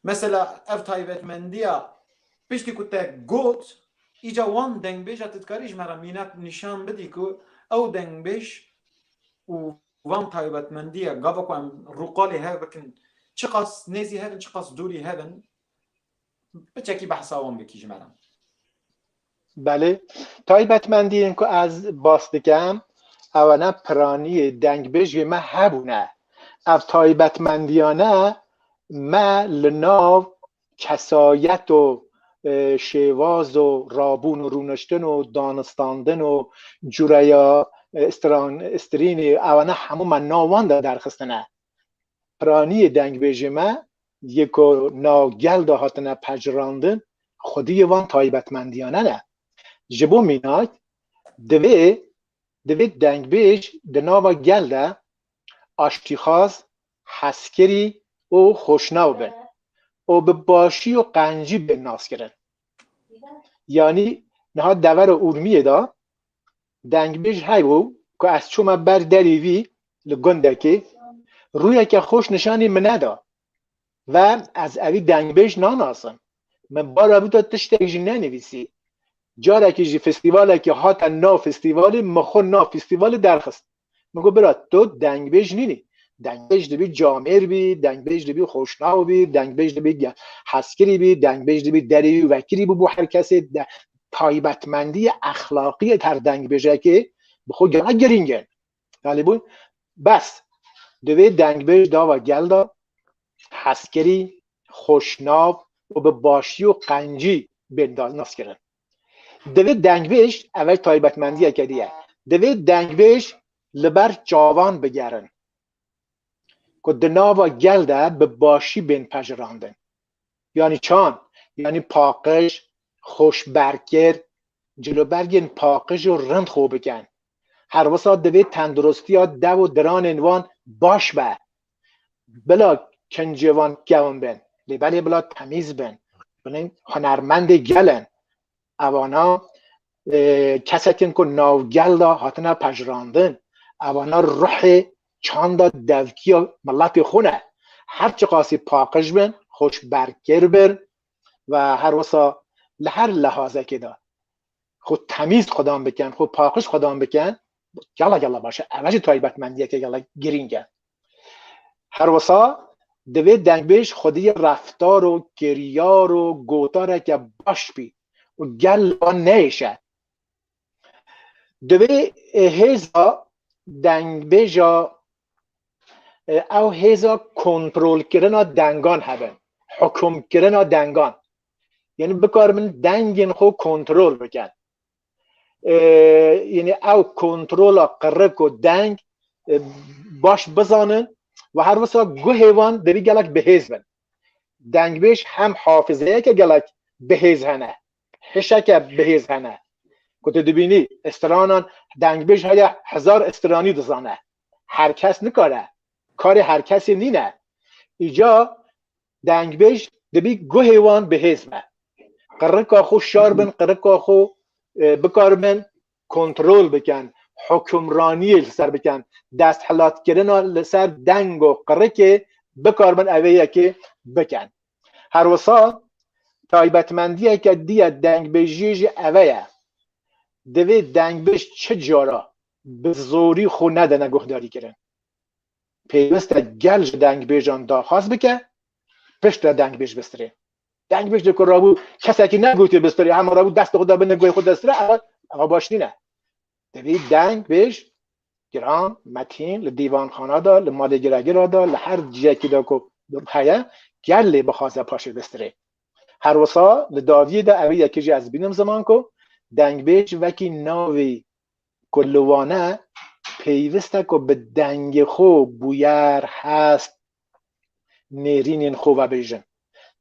mesela ev taybetmendiya piştî ku te got, îca wan dengbêja tu dikarî ji me re mînak nîşan bidî ku ew dengbêj û van taybetmendiye gava ku em rûqalê hev bikin, çiqas nêzî hev in, çiqas dûrî hev in, piçekî behsa wan bikî ji me re. Belê. Taybetmendiyên ku ez bas dikim, ew ne piraniyê dengbêjê me hebûne. Ev taybetmendiyane me li nav kesayet û, e, şêwaz û rabûn û rûniştin û danistandin û cureya, e, stran-, strînê, ewane hemû me nav wan de derxistine. Piraniyê dengbêjê me yê ku nav gel de hatine pejirandin, xwediyê van taybetmendiyane ne. Ji bo mînak, divê, divê dengbêj di nava gel de aştîxaz, hezkirî û xweşnaw bin û bi başî û qencî bên naskirin. Yanî niha devera Urmiyê de dengbêj hebû ku ez çûme ber derê vî li gundekê, rûyeke xweş nîşanî min neda. Ve ez evî dengbêj nanasim. Min bara wî de tiştek jî nenivîsî. Carekî jî festîvalekî hate nav festîvalê, min xwe nav festîvalê derxist. Min got, bira, tu dengbêj nînî. Dengbêj dibî camêr bî, dengbêj dibî xweşnaw bî, dengbêj dibî ge-, hezkirî bî, dengbêj dibî derê wî vekirî bû, bû her kesê de, taybetmendiyê exlaqiyê her dengbêjekê bi xwe gela girîng in. Yanî bû, bes, divê dengbêj dava gel de, hezkirî, xweşnav û bi başî û qencî bên da-, naskirin. Divê dengbêj, ev taybetmendiyeke dî ye. Divê dengbêj li ber çavan bigerin ku di nava gel de bi başî bên pejirandin. Yanî çand, yanî paqij, xweş berkir, cilobergên paqij û rind xwe bikin. Her wisa divê tenduristiya dev û diranên wan baş be. Bila kincê wan kevn bin, lê belê bila temîz bin. Binên hunermendê gel in. Ewana, e, kesekên ku nav gel de hatine pejirandin. Ewana ruhê çanda devkiya miletê xwe ne. Her çiqasî paqij bin, xweş berkir bin ve her wisa li her lehazekê de xwe temîz xwedan bikin, xwe paqij xwedan bikin, gela gela baş e. Ev jî taybetmendiyeke gela girîng e. Her wisa divê dengbêj xwediyê reftar û kiryar û gotareke baş bî û gel li wan neyêşe. Divê, e, hêza dengbêja, e, ew hêza kontrolkirina dengan hebin, hukimkirina dengan. Yanî bikaribin dengên xwe kontrol bikin. E, yanî ew kontrola qirik û deng, e, baş bizanin ve her wisa guhê wan divî gelek bihêz bin. Dengbêj hem hafizeyeke gelek bihêz hene, hişeke bihêz hene. Ku tu dibînî, stranan dengbêj heye, hezar stranî dizane. Her kes nikare. Karê her kesê nîne. Îca dengbêj dibî guhê wan bihêz be. Qirika xwe şar bin, qirika xwe, e, bikaribin kontrol bikin, hukimraniyê li ser bikin, desthilatkirina li ser deng û qirikê bikaribin evê yekê bikin. Her wisa taybetmendiyeke dî ya dengbêjiyê jî eve ye. Divê dengbêj çi cara bi zorî xwe nedine guhdarîkirin. Pêwist e gel ji dengbêjan daxwaz bike, piştre dengbêj bistirê. Dengbêj li ku rabû kesekî negotiye bistirê, hema rabû dest xwe da bin guhê xwe destirê, ev, ev baş nîne. Divê dengbêj giran, metîn, li dîvanxana de, li malê giregira de, li her ciyekî de ku heye, gelê bixwaze paşê bistirê. Her wisa li dawiyê de ev yekê jî ez bînim ziman ku dengbêj wekî navê ku li wan e, pêwist e ku bi dengê xwe bûyer, hest, nêrînên xwe ve bêjin.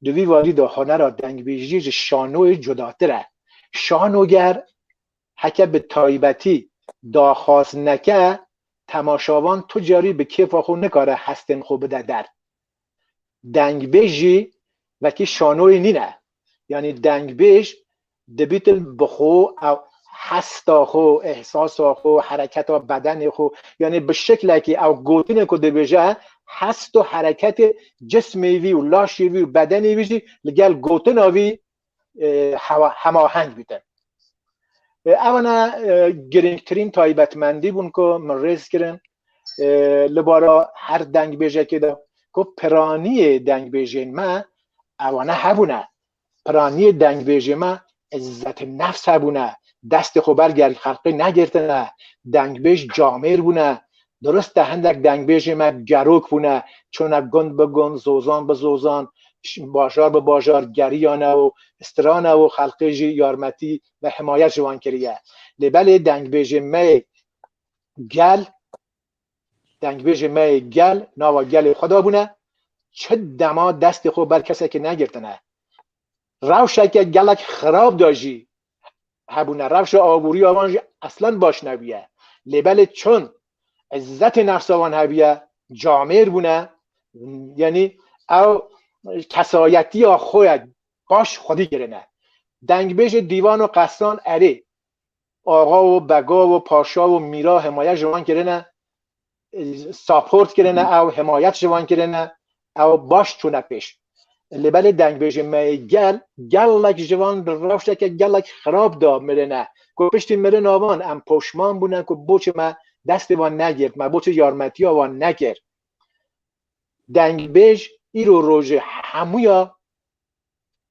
Di vî warî de hunera dengbêjiyê ji şanoyê cudatir e. Şanoger heke bi taybetî daxwaz neke, temaşavan tu carî bi kêfa xwe nikare hestên xwe bide der. Dengbêj jî wekî şanoyê nîne. Yanî dengbêj dibîtin bi xwe, ew hesta xwe, ehsasa xwe, hereketa bedenê xwe, yanî bi şeklekî ew gotinê ku dibêje, hest û hereketê cismê vî û laşê vî û bedenê vî jî li gel gotina vî, e, hewa-, hemaheng bîtin. E, ewana, e, girîngtirîn taybetmendî bûn ku min rêz kirin, e, li bara her dengbêjekê de ku piraniyê dengbêjên me ewana hebûne. Piraniyê dengbêjê me izzet nefs hebûne. Destê xwe ber ger xelqê negirtine. Dengbêj camêr bûne. Dirust e, hindek dengbêjê me gerok bûne. Çûne gund bi gund, zozan bi zozan, ş-, bajar bi bajar geriyane û strane û xelqê jî yarmetî ve himayet ji wan kiriye. Lê belê dengbêjê me yê gel, dengbêjê me yê gel, nava gelê xwe dabûne, çi dema destê xwe ber kesekê negirtine. Rewşeke gelek xirab de jî hebûne. Rewşa aboriya wan jî eslen baş nebûye. Lê belê çun izzetê nefsa wan hebûye, camêr bûne, yanî ew kesayetiya xwe ye baş xwedî kirine. Dengbêjê dîwan û qesran erê, axa û bega û paşa û mîra himaye ji wan kirine, support kirine, ew himayet ji wan kirine, ew baş çûne pêş. Lê belê dengbêjê me yê gel, gelek ji van bi rewşeke gelek xirab de mirine. Ku piştî mirina wan em poşman bûne ku boçê me destê wan negirt, me boçê yarmetiya wan nekir. Dengbêj îro rojê hemûya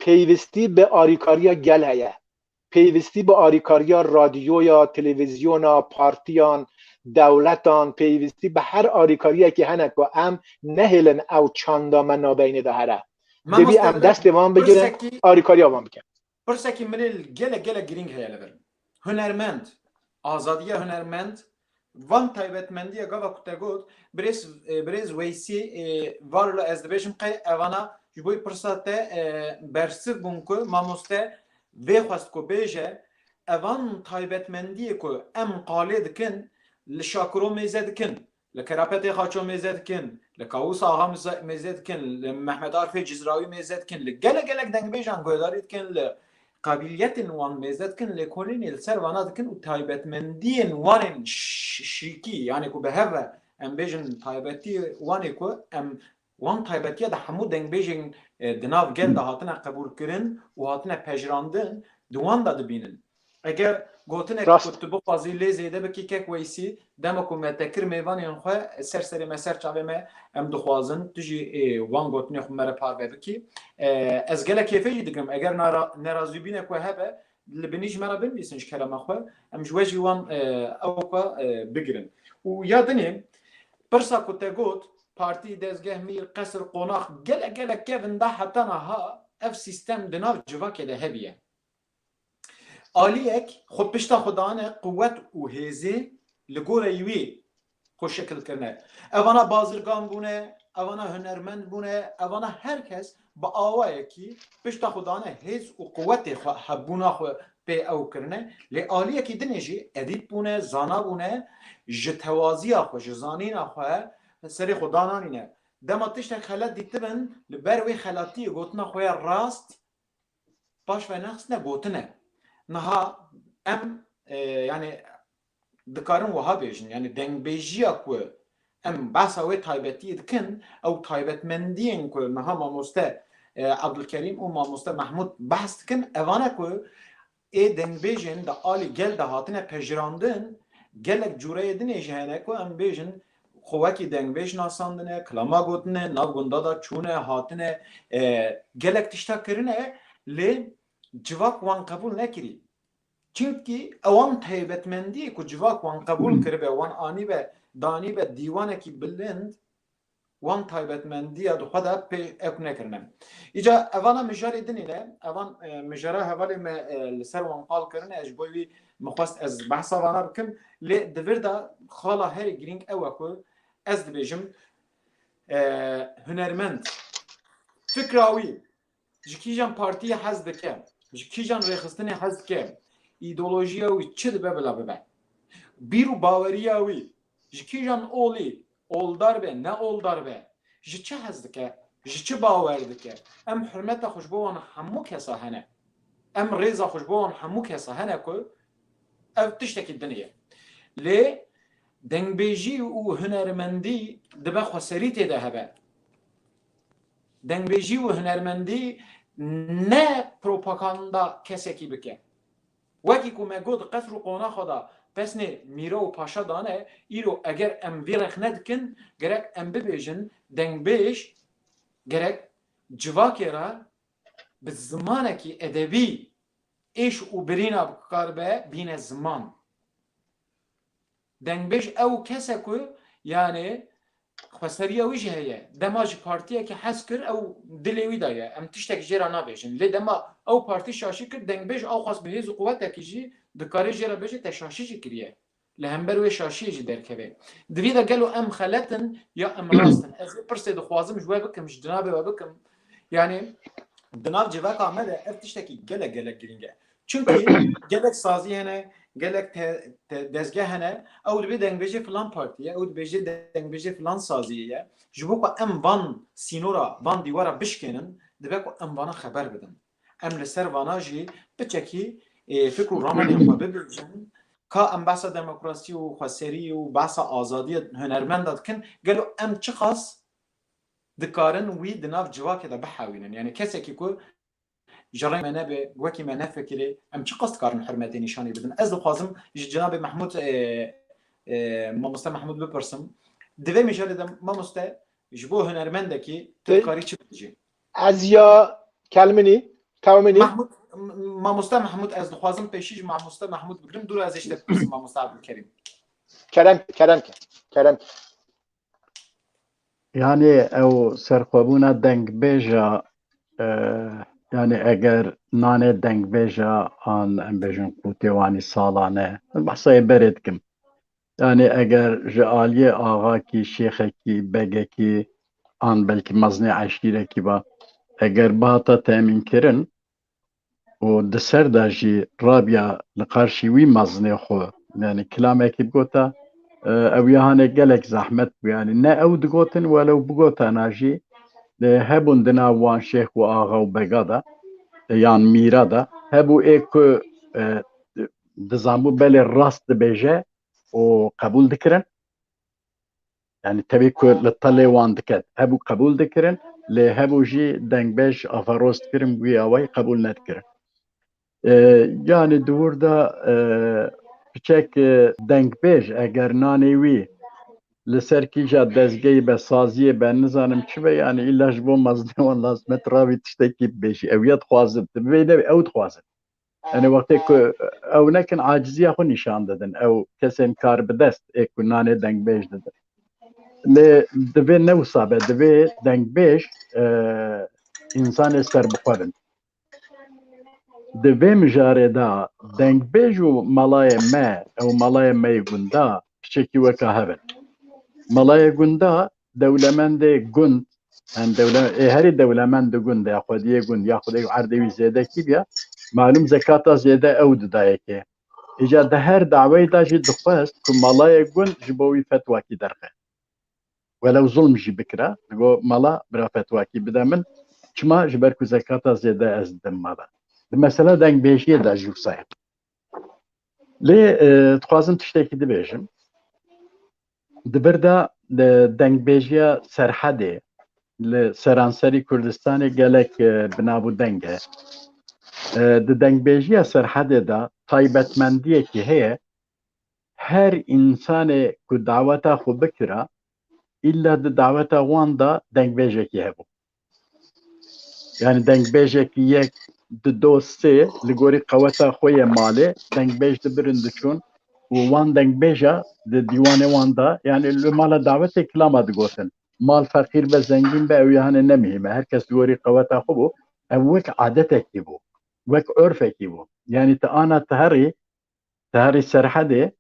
pêwîstî bi arîkariya gel heye. Pêwîstî bi arîkariya radyoya, televîzyona, partiyan, dewletan, pêwîstî bi her arîkariyekê hene ku em nehêlin ew çanda me nabeynê de here. Dibî Mamoste em Bilal, destê wan bigirin, pirsekî, arîkariya wan bikin. Pirsekî min ê gelek, gelek girîng heye li vir. Hunermend, azadiya hunermend, van taybetmendiya gava ku te got, birêz, e, birêz Weysî, e, var li ez dibêjim qey evana ji bo pirsa te, e, bersiv bûn ku mamoste vê xwest ku bêje, evan taybetmendiyê ku em qalê dikin, li Şakiro mêze dikin, li Kerapetê Xaço mêze dikin, li Kawûsa Axa mêze, mêze dikin, li Mehmet Arifê Cizrawî mêze dikin, li gelek gelek dengbêjan guhdarî dikin, li qabiliyetên wan mêze dikin, lêkolînê li ser vana dikin û taybetmendiyên wan ên ş-, şîkî, yanî ku bi hev ve em bêjin taybetî wan ê ku em wan taybetiya de hemû dengbêjên, e, di nav gel de hatine qebûlkirin û hatine pejirandin, di wan de dibînin. Eger gotinek Rast. ku tu bixwazî lê zêde bikî kek Weysî, dema ku me te kir mêvanên xwe ser serê me, ser çavê me, em dixwazin tu jî, ê, wan gotinê xwe me re parve bikî. E, ez gelek kêfê jî digirim. Eger nara-, nerazîbînek we hebe, li binî ji me re binivîsin ji kerema xwe. Em ji we jî wan, e, ewka, e, bigirin. Û ya dinê, pirsa ku te got, partî, dezgeh, mîr, qesir, qonax, gelek, gelek kevin da heta niha ev sîstem di nav civakê de hebiye. Aliyek xwe pişta xwe dane quwet û hêzê li goreyî wî xwe şekil kirine. Evana bazirgan bûne, evana hunermend bûne, evana her kes bi awayekî pişta xwe dane hêz û quwetê xwe, hebûna xwe pê ew kirine. Lê aliyekî dinê jî edîb bûne, zana bûne, ji tewaziya xwe, ji zanîna xwe serê xwe dananîne. Dema tiştek xelet dîtibin, li ber wê xelatiyê gotina xwe ya rast, paş ve nexistine gotine. Niha em, e, yani dikarin wiha bêjin, yani dengbêjiya ku em behsa wê taybetiyê dikin, ew taybetmendiyên ku niha mamoste, e, Abdulkerîm û mamoste Mehmûd behs dikin, evane ku ê dengbêjên di alî gel de hatine pejirandin, gelek cûreyê dinê jî hene ku em bêjin xwe wekî dengbêj nasandine, kilama gotine, nav gunda de çûne, hatine, e, gelek tişta kirine, lê civak wan qebûl nekirî. Çimkî ewan taybetmendiyê ku civak wan qebûl kiribe, wan anîbe, danîbe dîwanekî bilind, wan taybetmendiya di xwe de pê ew nekirine. Îca evana mijarê dinê ne, evan, e, mijara hevalê me, e, li ser wan qal kirine, ez ji bo wî min xwest ez behsa vana bikim, lê di vir de xala herî girîng ew e ku ez dibêjim, e, hunermend, fikra wî, ji kîjan partiyê hez dike, ji kîjan rêxistinê hez dike, îdeolojiya wî çi dibe bila bibe. Bîr û baweriya wî ji kîjan olî, oldar be, ne oldar be, ji çi hez dike, ji çi bawer dike? Em hurmeta xwe ji bo wan hemû kesa hene. Em rêza xwe ji bo wan hemû kesa hene ku ev tiştekî din ye. Lê dengbêjî û hunermendî dibe xweserî tê de hebe. Dengbêjî û hunermendî ne propaganda kesekî bike. Wekî ku me got, qesr û qonaxa de pesnê mîra û paşa dane, îro eger em vî rexne dikin, gerek em bibêjin, dengbêj gerek civakê re bi zimanekî edebî êş û birîna bikaribe bîne ziman. Dengbêj ew kes e ku, yani, xweseriya wî jî heye. Dema ji partiyekî hez kir, ew dilê wî de ye. Em tiştek jê re nabêjin. Lê dema ew partî şaşî kir, dengbêj ew xwest bi hêz û quwetekî jî dikare jê re bêje, te şaşî jî kiriye. Li hember wê şaşiyê jî derkeve. Di vî de gelo em xelet in ya em rast in? Ez vê pirsê dixwazim ji we bikim, ji cinabê we bikim. Yani, di nav civaka me de ev tiştekî gelek, gelek girîng e. Çimkî gelek sazî hene, gelek te-, te-, dezgeh hene, ew dibê dengbêjê filan partî ye, ew dibêje dengbêjê filan saziyê ye. Ji bo ku em van sînora, van dîwara bişkênin, dibe ku em vana xeber bidin. Em li ser vana jî piçekî, ê, fikr û ramanên xwe bibêjin. Ka em behsa demokrasî û xweserî û behsa azadiyê hunermenda dikin, gelo em çiqas dikarin wî di nav civakê de bihewînin? Yani kesekî ku ji rê me nebe, wekî me nefikirê, em çiqas dikarin hurmetê nîşanî bidin? Ez dixwazim ji cenabê Mehmûd, e, e, mamoste Mehmûd bipirsim. Di vê mijarê de, mamoste, ji bo hunermendekî tu Te- dikarî çi bibêjî? Ez ya kelminî, tewminî. Mehmûd, m-, mamoste Mehmûd, ez dixwazim pêşî ji mamoste Mehmûd bigirim, dûra ez ê ji te bipirsim, mamoste Abdulkerîm. Kerem, kerem ke, kerem ke. Yani ew serxwebûna dengbêja, e, yani eger nanê dengbêja an em bêjin qûtê wanî salane, ez behsa yê berê dikim. Yani eger ji aliyê axakî, şêxekî, begekî an belkî mezinê eşîrekî ba, eger bihata temînkirin, û di ser de jî rabiya li qarşî wî mezinê xwe, yani kilamekî bigota, e, ew ya hanê gelek zehmet bû. Yani ne ew digotin, welew bigotana jî, e, hebûn di nav wan şêx û axa û bega de, e, yan mîra de, hebû ê ku, e, dizanbû belê rast dibêje û qebûl dikirin. Yani tevî ku li telê wan diket, hebû qebûl dikirin, lê hebû jî dengbêj aferoz dikirin, wî awayî qebûl nedikirin. E, yani di wir de, e, piçek, e, dengbêj eger nanê wî li ser kîja dezgehî be, saziyê be, nizanim çi be, yani îlla ji bo mezinê wan lazim e tu ravî tiştekî bibêjî. Ew ya dixwazin, tu bibêjî, ew dixwazin. Yani wextê ku ew nekin, aciziya xwe nîşan didin. Ew kesên kar bi dest ê ku nanê dengbêj didin. Lê divê ne wisa be, divê dengbêj, e, însanê serbixwe bin. Di vê mijarê de dengbêj û melayê me, ew melayê me yê gunda, piçekî weka hev in. Melayê gunda dewlemendê gund, yani dewle-, ê herî dewlemend di gund de, ya xwediyê gund, ya xwedê erdê wî zêde kî biya, malum zekata zêde ew didayekê. Îca di her daweyê de jî dixwest ku melayê gund ji bo wî fetwakî derxe. Welew zulm jî bikira, digo mala bira fetwakî bide min, çima, ji ber ku zekata zêde ez didim mala. Di mesela dengbêjiyê de jî wisa ye. Lê, e, dixwazim tiştekî dibêjim. Di vir de, e, dengbêjiya Serhedê li seranserî Kurdistanê gelek, e, bi nav û deng e. E, di dengbêjiya Serhedê de taybetmendiyekî heye, her însanê ku daweta xwe bikira, îlla di daweta wan de dengbêjekî hebû. Yani dengbêjekî yek, di do, sê, li gorî qeweta xwe yê malê, dengbêj dibirin diçûn û wan dengbêja di dîwanê wan de, yani li mala dawetê kilama digotin. Mal feqîr be, zengîn be, ew ya hane ne muhîm e. Her kes di gorî qeweta xwe bû. Ev wek adetekî bû. Wek urfekî bû. Yani tu ana tu herî, tu herî Serhedê,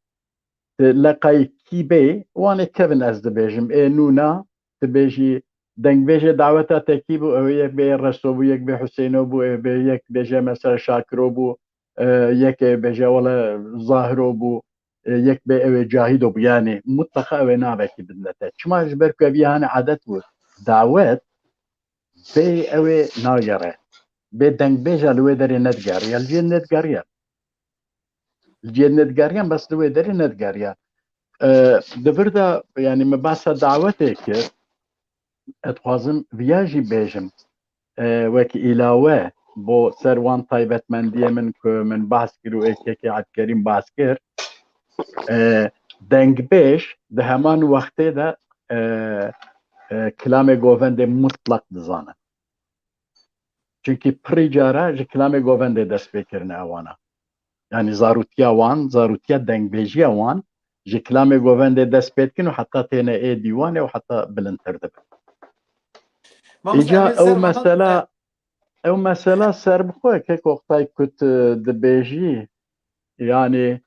tu leqayî kî bê, wan ê kevin ez dibêjim. Ê nûna, tu bêjî, dengbêjê daweta te kî bû, ew ê yek bê Reso bû, yek bê Huseyno bû, ê bê yek bêje mesela Şakiro bû, e, yek ê bêje wele Zahiro bû, e, yek bê ew ê Cahido bû. Yani mutleqa ew ê navekî bidine te. Çima? Ji ber ku ev ya hane adet bû. Dawet, pê ew ê nagere. Bê dengbêja li wê derê nedigeriya, li cihê nedigeriya. Li cihê nedigeriyan, bes li wê derê nedigeriya. E, di vir de, yanî min behsa dawetê kir, ez dixwazim viya jî bêjim. E, wek îlawe bo ser wan taybetmendiyê min ku min behs kir û ê kekê Ebdkerîm behs kir, e, dengbêj di heman wextê de, e, e, kilamê govendê mutlaq dizane. Çunkî pirî cara ji kilamê govendê dest pê kirine ewana. Yanî zarûtiya wan, zarûtiya dengbêjiya wan ji kilamê govendê dest pê dikin û heta têne ê dîwanê û heta bilindtir dibin. Îca ew mesela, ew mesela serbixwe kek Oktay ku tu dibêjî, yanî,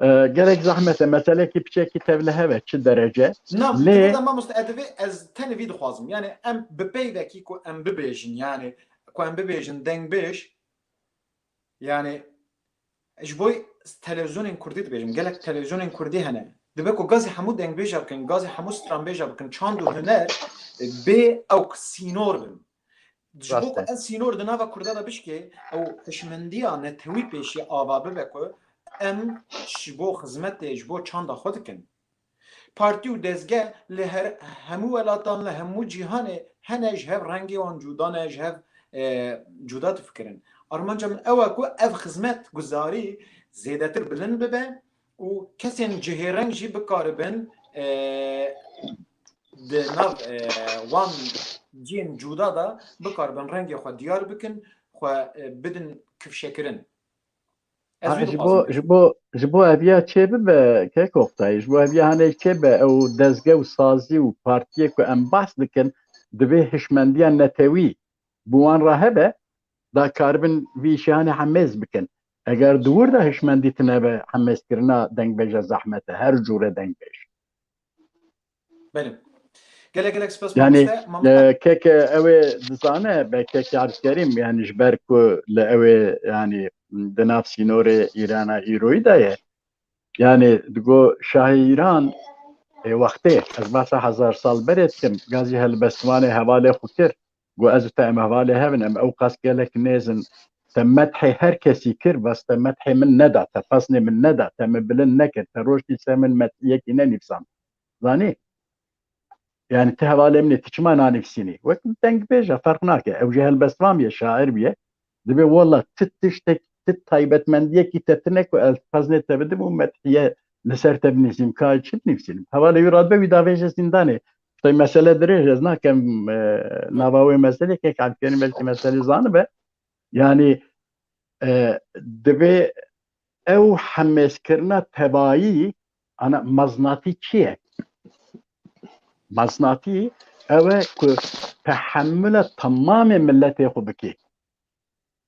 e, gelek zehmet e, meselekî piçekî tevlihev e, çi derece? Na, lê mamoste, ez divê, ez tenê vî dixwazim. Yanî em bi peyvekî ku em bibêjin, yanî ku em bibêjin dengbêj, yanî ji bo televîzyonên kurdî dibêjim, gelek televîzyonên kurdî hene. Dibe ku gazî hemû dengbêja bikin, gazî hemû stranbêja bikin, çand û huner, e, bê ew sînor bin. Ji bo ku ev sînor di nava Kurda de bişkê, ew hişmendiya netewî pêşî ava bibe ku em ji bo xizmetê, ji bo çanda xwe dikin. Partî û dezge li her, hemû welatan, li hemû cîhanê hene, ji hev rengê wan cuda ne, ji hev, e, cuda difikirin. Armanca min ew e ku ev xizmet guzarî zêdetir bilind bibe û kesên cihêreng jî bikaribin, e, di nav, e, wan cihên cuda de bikaribin rengê xwe diyar bikin, xwe, e, bidin kifşekirin. Ez Ha, vî ji dixwazim bo, bêjim. Ji bo, ji bo eviya çê bibe, kek Oktay, ji bo eviya hane çê be, ew dezge û sazî û partiyê ku em behs dikin, divê hişmendiya netewî bi wan re hebe, da karibin vî îşê hane hemêz bikin. Eger di wir de hişmendî tine be, hemêzkirina dengbêje zehmet e, her cûre dengbêj. Belê. Gelek gelek spas. Yanî, mamoste. Mam- e, keke ew ê dizane, be keke Ebdkerîm, yanî ji ber ku li ew ê, yanî di nav sînorê Îrana îroyî de ye. Yanî digo şahê Îran, ê wextê, ez behsa hezar sal berê dikim, gazî helbestvanê hevalê xwe kir, got ez û te em hevalê hev in, em ew qas gelek nêz in, te methê her kesî kir, bes te methê min neda, te xwesnê min neda, te min bilind nekir, te roj dîse min met-, yekî nenivîsand. Zanî? Yanî ti hevalê min ê, ti çima nanivîsînî? Wek dengbêj e, ferq nake. Ew jî helbestvan bûye, şair bûye. Dibê wela ti tiştek, ti taybetmendiyekî te tine ku ez xezinê te bidim û methiye li ser te binivîsînim. Ka çi binivîsînim? Hevalê wî radibe wî davêje zîndanê. Tay mesele dirêj, ez nakem, e, nava wê meselê, kek Ebdkerîm belkî meselê zanibe. Yanî, e, divê ew hemêzkirina tevayî, ana, meznatî çi ye? Meznatî ew e ku tehemûla temamê miletê xwe bikî.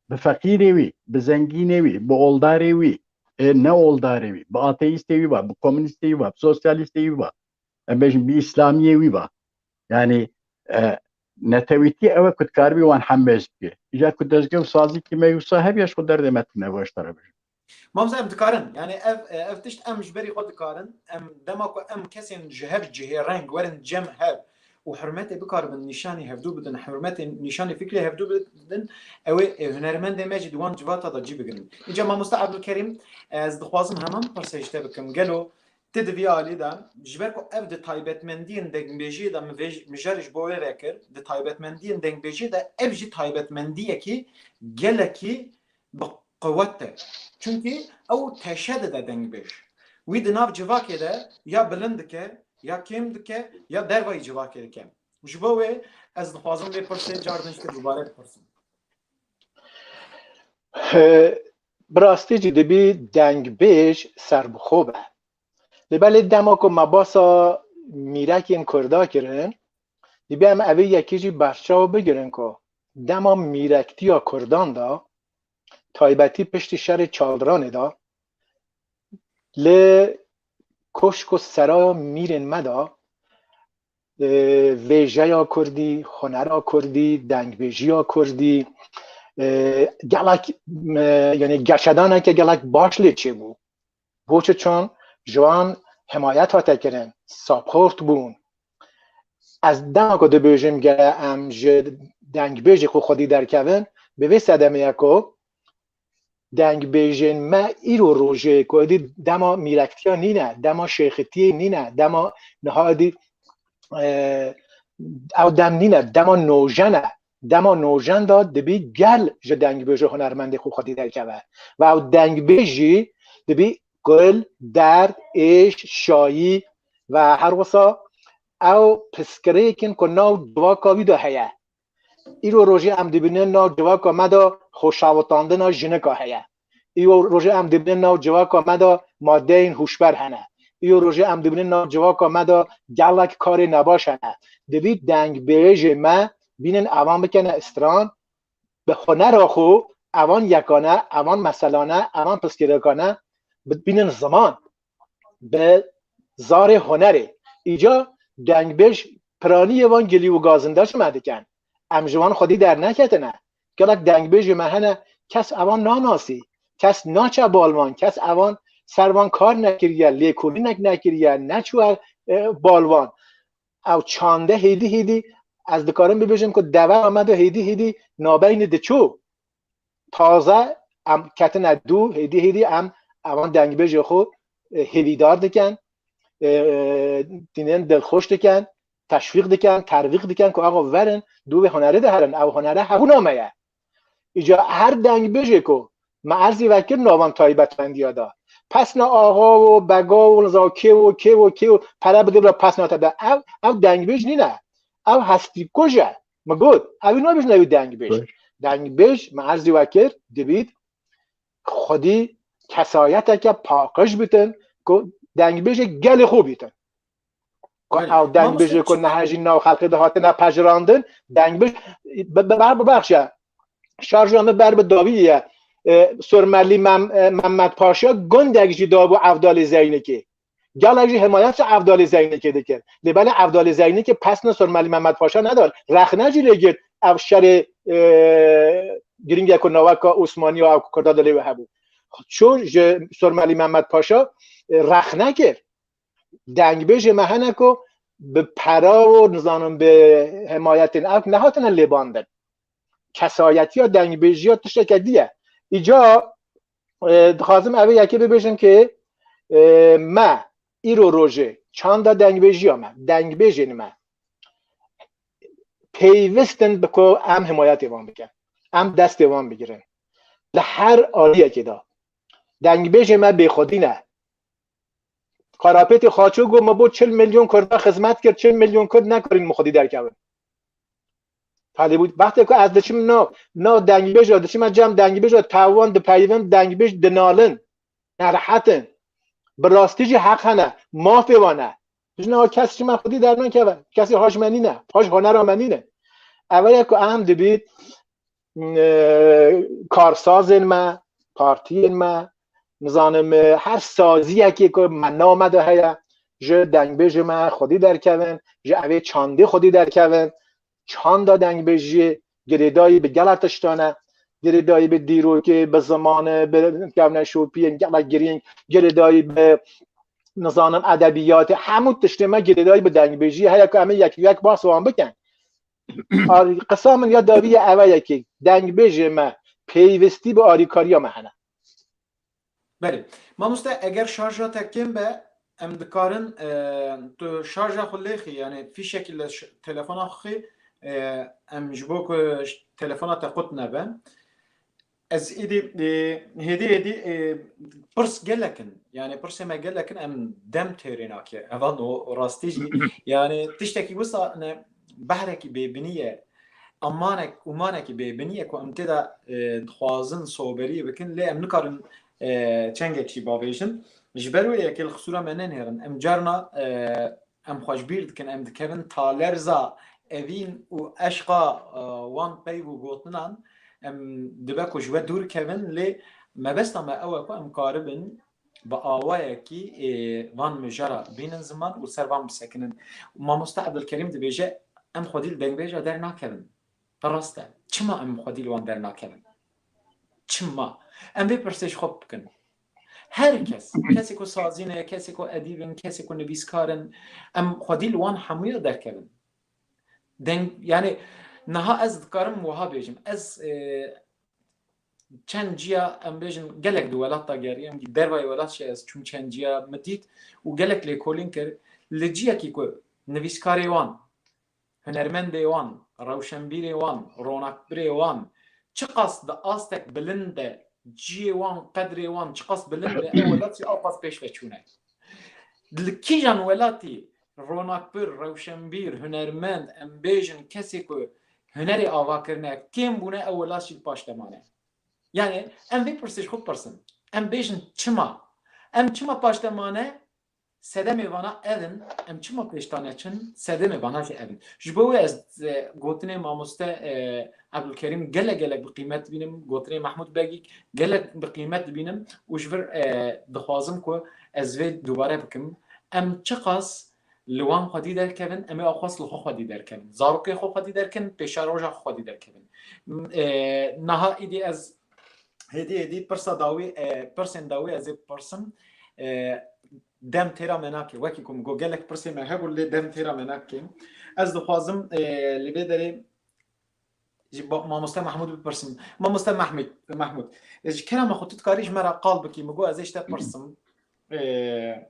Bi feqîrê wî, bi zengînê wî, bi oldarê wî, ê ne oldarê wî, bi ateîstê wî ve, bi komûnîstê wî ve, bi sosyalîstê wî ve, em bêjin bi îslamiyê wî ve. Yanî, e, netewîtî ew e ku dikaribî wan hemêz bike. Îja ku dezge û sazîkî me wisa hebiya ji xwe derdê me tune, bo ji te re bêjim. Mamze, em dikarin, yani ev, e, ev tişt em ji berî xwe dikarin. Em dema ku em kesên ji hev cihê reng werin cem hev û hurmetê bikaribin nîşanî hevdû bidin, hurmetê nîşanî fikrê hevdû bidin, ew ê, e, hunermendê me jî di wan civata de cî bigirin. Înca mamoste Ebdulkerîm, e, ez dixwazim heman pirsê ji te bikim. Gelo ti di vî alî de, ji ber ku ev di taybetmendiyên dengbêjiyê de min vê, mijarê ji bo wê vekir, di taybetmendiyên dengbêjiyê de ev jî taybetmendiyekî gelekî bi qewet e. Çunkî ew teşe dide dengbêj. Wî di nav civakê de ya bilind dike, ya kêm dike, ya dervayî civakê dike. Ji bo wê ez dixwazim vê pirsê car din ji te dubare bipirsim. He, bi rastî jî dibî dengbêj serbixwe be. Lê belê dema ku me basa mîrekên Kurda kirin, dibî em evê yekê jî berçav bigirin ku dema mîrektiya Kurdan de, taybetî piştî şerê Çaldiranê de, li koşk û seraya mîrên me de, e, vêjeya kurdî, hunera kurdî, dengbêjiya kurdî, e, gelek, e, yani geşedaneke gelek baş lê çêbû. Bo çi? Çon ji wan himayet hate kirin, support bûn. Ez dema ku dibêjim gere em ji dengbêjê xwe xwedî derkevin, bi vê sedemê ye ku dengbêjên me îro rojê ku êdî dema mîrektiya nîne, dema şêxitiyê nîne, dema niha êdî, e, ew dem nîne, dema nojen e. Dema nojen de dibî gel ji dengbêjê hunermendê xwe xwedî derkeve. Ve ew dengbêj jî dibî gul, derd, êş, şayî ve her wisa ew piskirêk in ku nav civaka wî de heye. Îro rojê em dibînin nav civaka me de xweşawitandina jinika heye. Îro rojê em dibînin nav civaka me de madeyên hûşber hene. Îro rojê em dibînin nav civaka me de gelek karê nebaş hene. Dibî dengbêjê me bînin evan bikene stran, bi hunera xwe evan yekane, evan meselane, evan piskirêkane bibînin ziman, bi zarê hunerê. Îca dengbêj piraniyê van gilî û gazinda ji me dikin. Em ji wan xwedî derneketine. Gelek dengbêjê me hene, kes evan nanasî, kes naçe bal wan, kes evan ser van kar nekiriye, lêkolînek nekiriye, neçûye, e, bal wan. Ew çande hêdî hêdî, ez dikarim bibêjim ku devera me de hêdî hêdî nabeyne diçû. Taze em ketine dû, hêdî hêdî em evan dengbêjê xwe, e, hêvîdar dikin, e, tînin dilxweş dikin, teşwîq dikin, terwîq dikin ku axa verin, dû vê hunerê de herin, ew hunere hebûna me ye. Îca her dengbêjê ku me erzî vekir navan taybetmendiya da. Pesna axa û bega û niza kê û kê û kê û pere bide bila pesna te be. Ev, ev dengbêj nîne. Ev hestîkuj e. Min got, ew nabêjin ew dengbêj. Baş. Dengbêj, me erzî vekir, dibît xwedî kesayeteke paqij bitin ku dengbêjê gelê xwe bitin. Ku Belê. ew dengbêjê Mamoste, ku çi- nehejî nav xelkê de hatine pejirandin, dengbêj, be-, be-, be-, bibexşe, şarja min ber bi dawî ye. E, Surmelî Mem-, e, Mehmet Paşa gundek jî dabû Evdalê Zeynikê. Gelek jî himayet ji Evdalê Zeynikê dikir. Lê belê Evdalê Zeynikê pesna Surmelî Mehmet Paşa nedar. Rexne jî lê girt ev şerê, e, girîng e ku naveka Osmaniya ew Kurda dilê wê hebû. Çû ji Surmelî Mehmet Paşa, e, rexne kir. Dengbêjê me hene ku bi pera û nizanim bi himayetên ew nehatine lêbandin. Kesayetiya dengbêjiya tişteke dî ye. Îca, e, dixwazim evê yekê bibêjim ki, e, me îro rojê çanda dengbêjiya me, dengbêjên me pêwist in bi ku em himayetê wan bikin. Em destê wan bigirin. Li her aliyekê de. Dengbêjê me bêxwedî ne. Karapêtê Xaço got, me bo çil milyon Kurda xizmet kir, çil milyon Kurd nekarîn min xwedî derkevin. Talî bû, wextê ku ez diçim nav, nav dengbêja, diçime cem dengbêja, tewan dipeyivin, dengbêj dinalin, nerehet in. Bi rastî jî heq hene, mafê wan e. Dijna kes ji me xwedî dernakeve, kesê haj me nîne, haj honera me nîne. Ev ye ku em dibît, e, karsazên me, partiyên me, nizanim, e, her saziyekê ku me nav me de heye, ji dengbêjê me xwedî derkevin, ji evê çandê xwedî derkevin, çanda dengbêjiyê girêdayî bi gelek tiştan e, girêdayî bi dîrokê, bi zimanê, bi kevneşopiyên gelek girîng, girêdayî bi, nizanim, edebiyatê, hemû tiştê me girêdayî bi dengbêjiyê heye ku em ê yek yek bas wan bikin. Ar-, qisa min ya dawî ye, eve yekê, dengbêjê me pêwistî bi alîkariya me hene. Belê. Mamoste, eger şarja te kêm be, em dikarin, e, tu şarja xwe lêxî, yani fîşekî li ş-, telefona xwe, e, em ji bo ku ş-, telefona te qut nebe. Ez êdî, e, hêdî hêdî, e, pirs gelek in. Yani pirsê me gelek in, em dem têrê nake. Evan o, o rastî jî. Yani tiştekî wisa ne behrekî bêbinî ye. Amanek, umanekî bêbinî ye ku em tê de, e, dixwazin soberiyê bikin, lê em nikarin, e, çengek jî bavêjin. Ji ber wê yekê li qisûra me nenêrin. Em carna, e, em xwe ji bîr dikin, em dikevin talerza evîn û eşqa, e, wan peyv û gotinan, em dibe ku ji we dûr kevin, lê mebesta me ew e ku em karibin bi awayekî, ê, van mijara bînin ziman û ser van bisekinin. Mamoste Ebdulkerîm dibêje, em xwedî li dengbêja dernakevin. Bi rast e. Çima em xwedî li wan dernakevin? Çima? Em vê pirsê ji xwe bikin. Her kes, kesê ku sazî ne, kesê ku edîb in, kesê ku nivîskar in, em xwedî li wan hemûya derkevin. Deng, yani niha ez dikarim wiha bêjim. Ez, e, çend ciya, em bêjin, gelek di welat de geriyam, dervayê welat jî ez çûm çend ciya min dît û gelek lêkolîn kir. Li ciyekî ku nivîskarê wan, hunermendê wan, rewşenbîrê wan, ronakbirê wan çiqas di astek bilind de, ciyê wan, qedrê wan çiqas bilind be, ew welat jî ewqas pêş ve çûne. Li kîjan welatî ronakbir, rewşenbîr, hunermend, em bêjin kesê ku hunerê ava kirine kêm bûne, ew welat jî li paş de mane. Yani em vê pirsê ji xwe bipirsin. Em bêjin çima? Em çima paş de mane? Sedemê vana ev in, em çima pêş de neçin? Sedemê vana jî ev in. Ji bo wê ez, e, gotinê mamoste, e, Ebdulkerîm gelek gelek bi qîmet dibînim, gotinê Mehmûd Begî gelek bi qîmet dibînim û ji vir, e, dixwazim ku ez vê dubare bikim. Em çiqas li wan xwedî derkevin, em ê awqas li xwe xwedî derkevin. Zarokê xwe xwedî derkin, pêşeroja xwe xwedî derkevin. M-, e, niha îdî ez hêdî hêdî pirsa dawî, e, pirsên dawî ez ê bipirsim. E, dem têra me nake. Wekî ku min got, gelek pirsê me hebû, lê dem têra me nake. Ez dixwazim, e, li vê derê ji ba-, mamoste Mehmûd bipirsim. Mamoste Mehmûd, Mehmûd, e, ji kerema xwe tu dikarî ji me re qal bikî? Min got, ez ê ji te pirsim. E,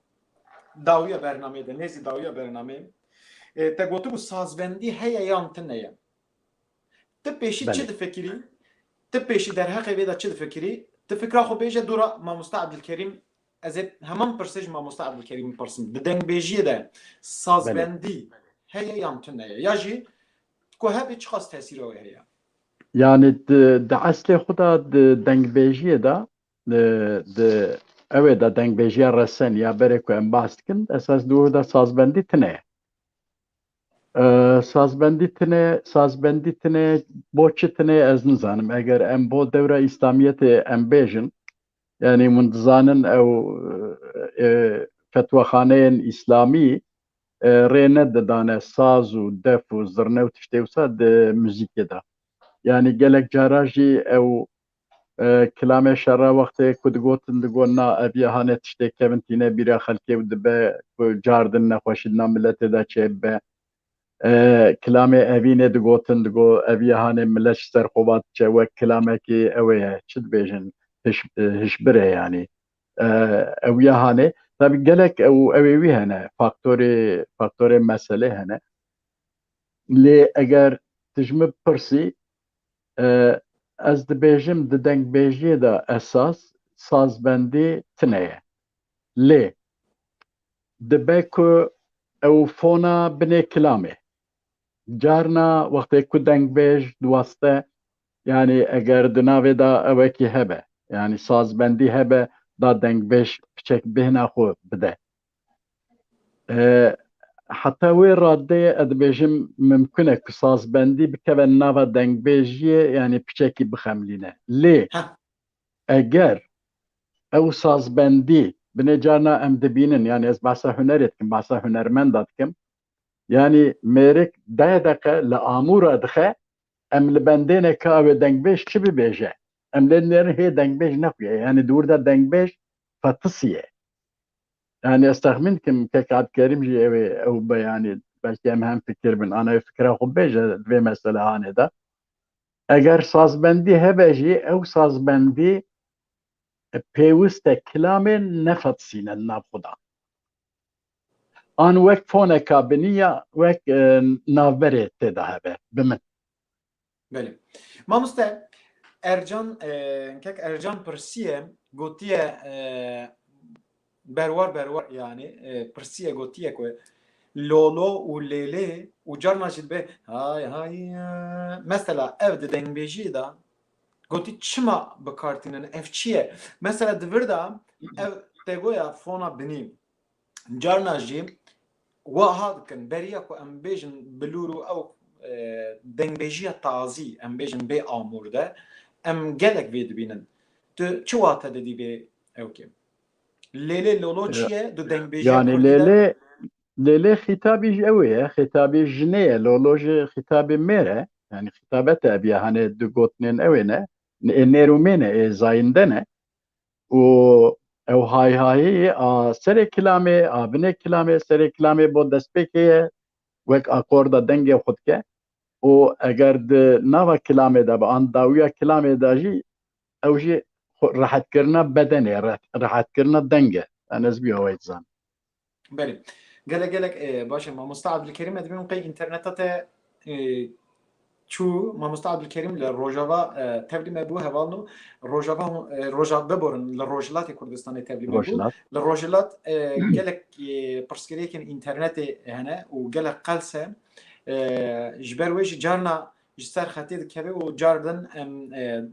dawiya bernameyê de, nêzî dawiya bernameyê. E, te gotibû sazbendî heye yan tune ye. Tu pêşî çi Belê. difikirî? Tu pêşî derheqê vê de çi difikirî? Tu fikra xwe bêje dora mamoste Ebdulkerîm. Ez ê heman pirsê ji mamoste Ebdulkerîm bipirsim. Di dengbêjiyê de sazbendî heye yan tune ye? Ya jî ku hebe, çiqas tesîra wê heye? Yani di, di eslê xwe de di dengbêjiyê de, di, di, ew ê de dengbêjiya resen ya berê ku em behs dikin, esas di wir de sazbendî tune ye. E, sazbendî tune, sazbendî tune, bo çi tune ez nizanim. Eger em bo dewra Îslamiyetê em bêjin, yani hûn dizanin ew, e, fetwexaneyên Îslamî, e, rê nedidane saz û def û zirne û tiştê wisa di muzîkê de. Yani gelek cara jî ew e, kilamê şera wextê ku digotin, digot, na, ev ya hanê tiştê kevin tîne bîra xelkê û dibe ku car din nexweşî dina miletê de çêbibe. E, kilamê evînê digotin, digot, ev ya hanê milet ji ser xwe va diçe wek kilamekî ew ê ye, çi dibêjin, hiş-, e, hişbir e yani. E, ew ya hanê. Tabi gelek ew, ew ê wî hene, faktorê, faktorê meselê hene. Lê eger tu ji min bipirsî, e, ez dibêjim di dengbêjiyê de esas sazbendî tune ye. Lê dibe ku ew fona binê kilamê. Carna wextê ku dengbêj diweste, yani eger di navê de ewekî hebe, yani sazbendî hebe, da dengbêj piçek bêhna xwe bide. E, heta wê radeyê ez dibêjim mimkun e ku sazbendî bikeve nava dengbêjiyê, yani piçekî bixemilîne. Lê Heh. eger ew sazbendî, binê carna em dibînin, yani ez behsa hunerê dikim, behsa hunermenda dikim, yani mêrik deh deqe li amûra dixe, em li bendê ne ka ew ê dengbêj çi bibêje. Em lê dinêrin hê dengbêj nexuye. Yani di wir de dengbêj fetisiye. Yani ez texmîn dikim kek Abdulkerîm jî ew ê, ew be, yani belkî em hem fikir bin. Ana wê fikra xwe bêje di vê mesele hanê de. Eger sazbendî hebe jî, ew sazbendî, e, pêwist e kilamê nefetisîne nav xwe de. An wek foneka binî ya wek, e, navberê tê de hebe, bi min. Belê. Mamoste Ercan, e, kek Ercan pirsiye, gotiye, e, berwar berwar, yani, e, pirsiye gotiye ku lolo û lêlê û carna jî dibe hay hay, e, mesela ev di dengbêjiyê de gotî çima bi kar tînin, ev çi ye? Mesela di vir de ev te goya fona binî. Carna jî wiha dikin, beriya ku em bêjin bilûr û ew, e, dengbêjiya tazî, em bêjin bê amûr de, em gelek vê dibînin. Tu çi wate didî vê ewkê? Lêlê lolo çi ye? Di dengbêjiya Yani kurdî de lêlê, lêlê xîtabî ji ew ê ye, xîtabî jinê ye, lolo ji xîtabê mêr e. Yani xîtabet e, ev ya hanê du gotinên ew ê ne. Ê nêr û mêr e, ê zayînde ne. Û ew hay hayê a serê kilamê, a binê kilamê, serê kilamê bo destpêkê ye, wek akorda dengê xwe dike. û eger di nava kilamê de be, an dawiya kilamê de jî, ew jî xwe-, rehetkirina bedenê, re-, rehetkirina deng e. Em ez vî awayî dizanim. Belê. Gelek, gelek, e, baş e. Mamoste Abdulkerîm, ez dibînim qey înterneta te, e, çû. Mamoste Abdulkerîm li Rojava, e, tevlî me bû, hevalno. Rojava, e, Roja-, biborin, li Rojhilatê Kurdistanê tevlî me bû. Rojhilat. Li Rojhilat, e, gelek, e, pirsgirêkên înternetê hene û gelek qels e. E, ji ber wê jî carna ji ser xetê dikeve û car din em, e,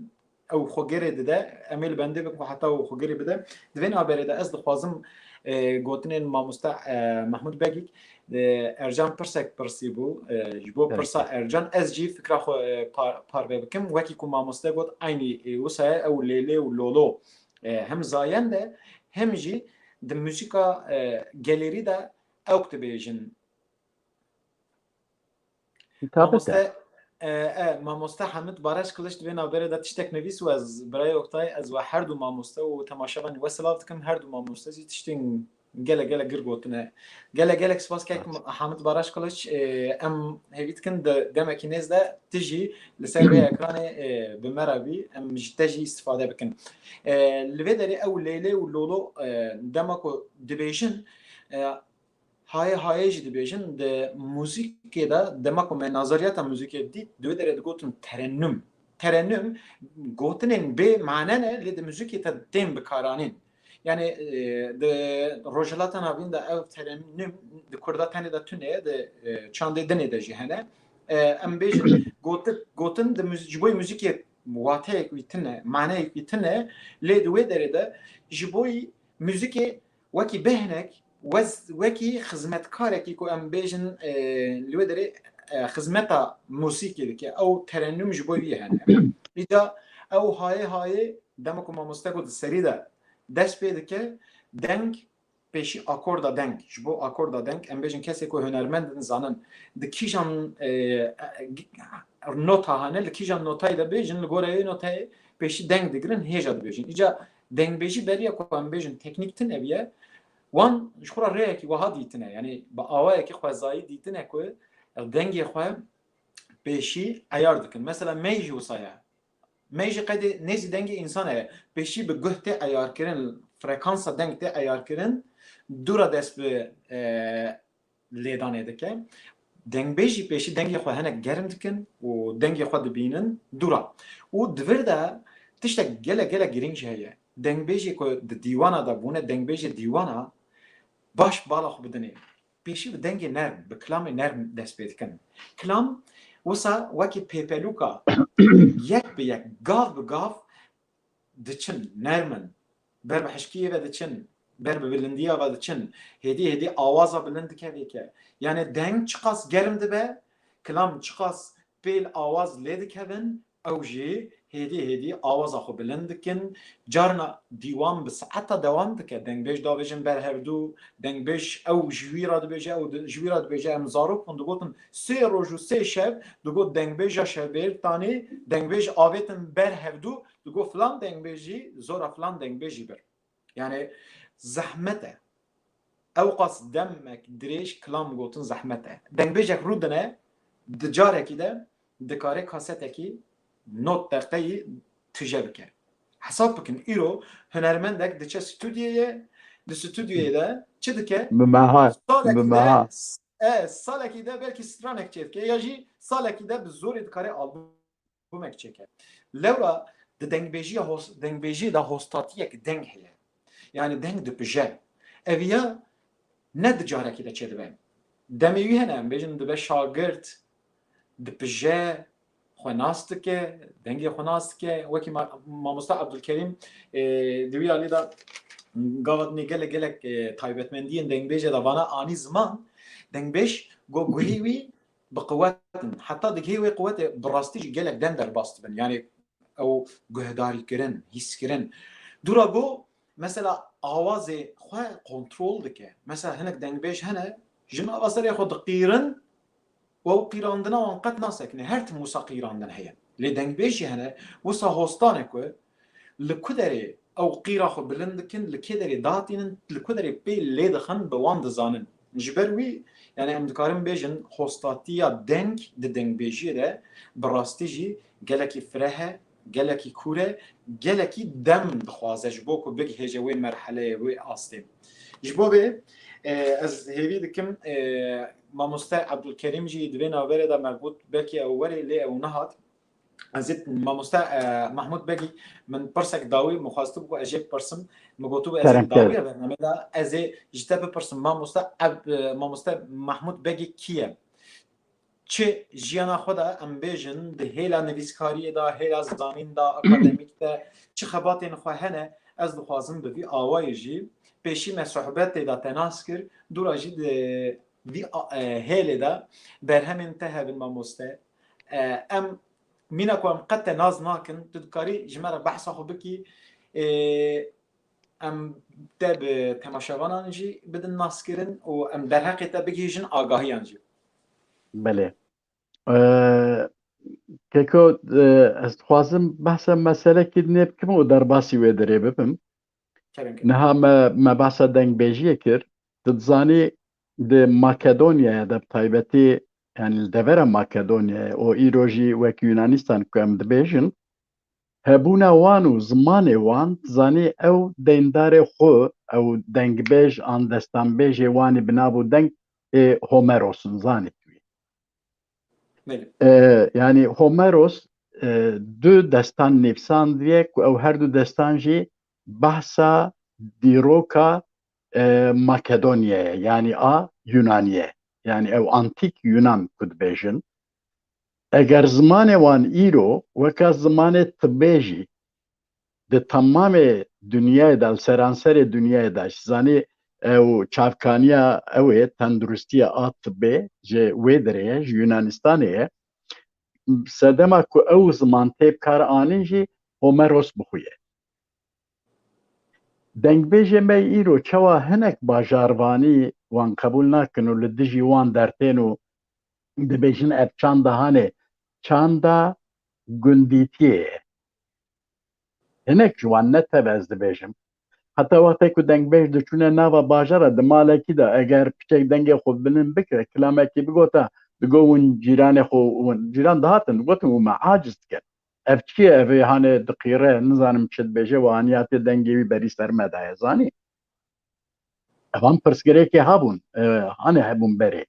ew xwe gerê dide, em ê li bendê bikin ku heta ew xwe gerê bide. Di vê navberê de ez dixwazim, e, gotinên mamoste, e, Mehmûd Begîk, e, Ercan pirsek pirsî bû, e, ji bo Evet. pirsa Ercan ez jî fikra xwe, e, par-, parve bikim. Wekî ku mamoste got, eynî, e, wisa ye, ew lêlê û lolo, e, hem zayend e, hem jî di muzîka, e, gelêrî de ewk dibêjin. Kitabê te. Mamoste, e, e, mamoste Hamid Bareş Kılıç di vê navberê de tiştek nivîs û ez, birayê Oktay, ez we her du mamoste û temaşevanê we silav dikim. Her du mamoste jî tiştên gelek, gelek gir gotine. Gelek, gelek spas kek Hamid Bareş Kılıç. E, em hêvî dikin di demekî nêz de tu jî li ser vê ekranê, e, bi me re bî, em ji te jî îstifade bikin. E, li vê derê ew lêlê û lolo, e, dema ku dibêjin, e, Hayê hayê jî dibêjin, di muzîkê de, dema ku me nazariyata muzîkê dît, di wê derê digotin terennum. Terennum gotinên bê mane ne, lê di muzîkê te tên bikaranîn. Yani, e, di Rojhilata Navîn de ev terennum di Kurda tenê de tune ye, di, e, çandê dinê de jî hene. E, em bêjin, gotin, gotin di muz-, ji bo muzîkê wateyek wî tune, maneyek wî tune, lê di wê derê de ji bo muzîkê wekî bêhnek, wez-, wekî xizmetkarekî ku em bêjin, e, li wê derê, e, xizmeta musîkê dike. Ew terennum ji bo wî hene. Îca ew hayê hayê dema ku mamoste ku di serî de dest pê dike, deng pêşî akorda deng. Ji bo akorda deng, em bêjin kesê ku hunermend in zanin. Di kîjan, e, e, nota hane, li kîjan notayê de bêjin, li goreyê notayê pêşî deng digirin, hêja dibêjin. Îca dengbêjî beriya ku em bêjin teknîk tune bûye, wan ji xwe re rêyekî wiha dîtine, yanî bi awayekî xwezayî dîtine ku dengê xwe pêşî eyar dikin. Mesela mey jî wisa ye. Mey jî qedê nêzî dengê însan heye. Pêşî bi guh tê eyarkirin, frekansa deng tê eyarkirin, dû re dest bi, e, lêdanê dike. Dengbêjî pêşî dengê xwe hinek germ dikin û dengê xwe dibînin dûra. Û di vir de tiştek gelek gelek girîng jî heye. Dengbêjê ku di dîwana de bûne, dengbêjê dîwana baş bala xwe bidinê. Pêşî bi dengê nerm, bi kilamê nerm dest pê dikin. Kilam wisa wekî pêpelûka yek bi yek, gav bi gav diçin, nerm in. Ber bi hişkiyê ve diçin, ber bi bilindiya ve diçin. Hêdî hêdî awaza bilind dikeve ke. Yani deng çiqas germ dibe, kilam çiqas pêl awaz lê dikevin, ew jî hêdî hêdî awaza xwe bilind dikin. Carna dîwan bi saeta dewam dike. Dengbêj davêjin ber hevdû, dengbêj ew ji wî re dibêje, ew di-, ji wî re dibêje. Em zarok bûn digotin sê roj û sê şev, digot dengbêja şevbêrtanê, dengbêj avêtin ber hevdû, digot filan dengbêjî zora filan dengbêjî bir. Yani zehmet e. Ewqas demek dirêj kilam gotin zehmet e. Dengbêjek rûdine, di carekî de dikare kasetekî nod deqeyî tije bike. Hesab bikin, îro hunermendek diçe stûdyoyê, di stûdyoyê de çi dike? Bi meha, Salekî bi de, meha. E, salekî de belkî stranek çêdike ya jî salekî de bi zorê dikare albûm albumek çêke. Lewra di dengbêjiya hos-, dengbêjiyê de hostatiyek deng heye. Yani deng dipije. Ev ya ne di carekî de çêdibe. Demê wî hene, em bêjin dibe şagirt, dipije, xwe nas dike, dengê xwe nas dike. Wekî ma-, mamosta Abdulkerîm, e, di wî alî de gava dinê gelek, gelek, e, taybetmendiyên dengbêjê de vana anî ziman. Dengbêj go guhê wî bi qiwet in. Heta digihê wê qiwetê bi rastî jî gelek dem derbas dibin. Yani ew guhdarîkirin, hîskirin. Dûra go, mesela awazê xwe kontrol dike. Mesela hinek dengbêj hene, ji nava serê xwe diqîrin û ew qîrandina wan qet nasekine. Her tim wisa qîrandin heye. Lê dengbêj jî hene, wisa hostane ku li ku derê ew qîra xwe bilind dikin, li kê derê datînin, li ku derê pê lê dixin, bi wan dizanin. Ji ber wî, yani em dikarin bêjin, xostatiya deng di dengbêjiyê de bi rastî jî gelekî fireh e, gelekî kûr e, gelekî dem dixwaze ji bo ku bigihêje wê merheleyê, wê astê. Ji bo vê, e, ez hêvî dikim, e, mamoste Ebdulkerîm jî di vê navberê de mevcûd, belkî ew werê, lê ew nehat. Ez ê mamoste, e, Mahmûd Begî, min pirsek dawî min xwestibû ku ez jê bipirsim. Min gotibû ez ê dawî ya bernamê de ez ê ji te bipirsim. Mamoste Eb-, e, mamoste Mahmûd Begî kî ye? Çi jiyana xwe de, em bêjin, di hêla nivîskariyê de, hêla zanîn de, akademîk de çi xebatên xwe hene, ez dixwazim bi vî awayî jî pêşî me sohbetê de te nas kir, dûra jî di vî a-, e, hêlê de berhemên te hebin mamoste. E, em mîna ku em qet te nas nakin, tu dikarî ji me re behsa xwe bikî. E, em te bi temaşevanan jî bidin naskirin û em derheqê te bigihîjin agahiyan jî. Belê. Ee, Keko, e, ez dixwazim behsa meselekî dinê bikim û derbasî wê dirê bibim. Kerem, kerem. Niha me, me behsa dengbêjiyê kir. Tu dizanî di Makedonyayê de bi taybetî, yani li devera Makedonyayê û îro jî wek Yunanistan ku em dibêjin, hebûna wan û zimanê wan, dizanî ew deyndarê xwe, ew dengbêj an destanbêjê wanî bi nav û deng ê Homeros in, zanî tu wî. Belê. E, yani Homeros, e, du destan nivîsandiye ku ew her du destan jî behsa dîroka, e, Makedonyayê, yani a Yunaniyê. Yani ew antîk Yunan ku dibêjin. Eger zimanê wan îro weka zimanê tibê jî di temamê dinyayê de, li seranserê dinyayê de, ji zanî ew çavkaniya ew ê, tenduristiya a tibê ji wê derê ye, ji Yunanistanê ye. Sedema ku ew ziman tê bi kar anîn jî Homeros bi xwe ye. Dengbêjê me îro çawa hinek bajarvanî wan qebûl nakin û li dijî wan dertên û dibêjin ev çanda hanê, çanda gundîtiyê ye. Hinek ji wan ne tev ez dibêjim. Heta wextê ku dengbêj diçûne nava bajara, di malekî de eger piçek dengê xwe bilind bikire, kilamekî bigota, digo hûn cîranê xwe, hûn cîran dihatin, digotin hûn me aciz dikin. Ev çi ye? Ev ê hanê diqîre, nizanim çi dibêje, we aniyatê dengê wî berî ser me daye, zanî? Evan pirsgirêkê hebûn, e, hanê hebûn berê.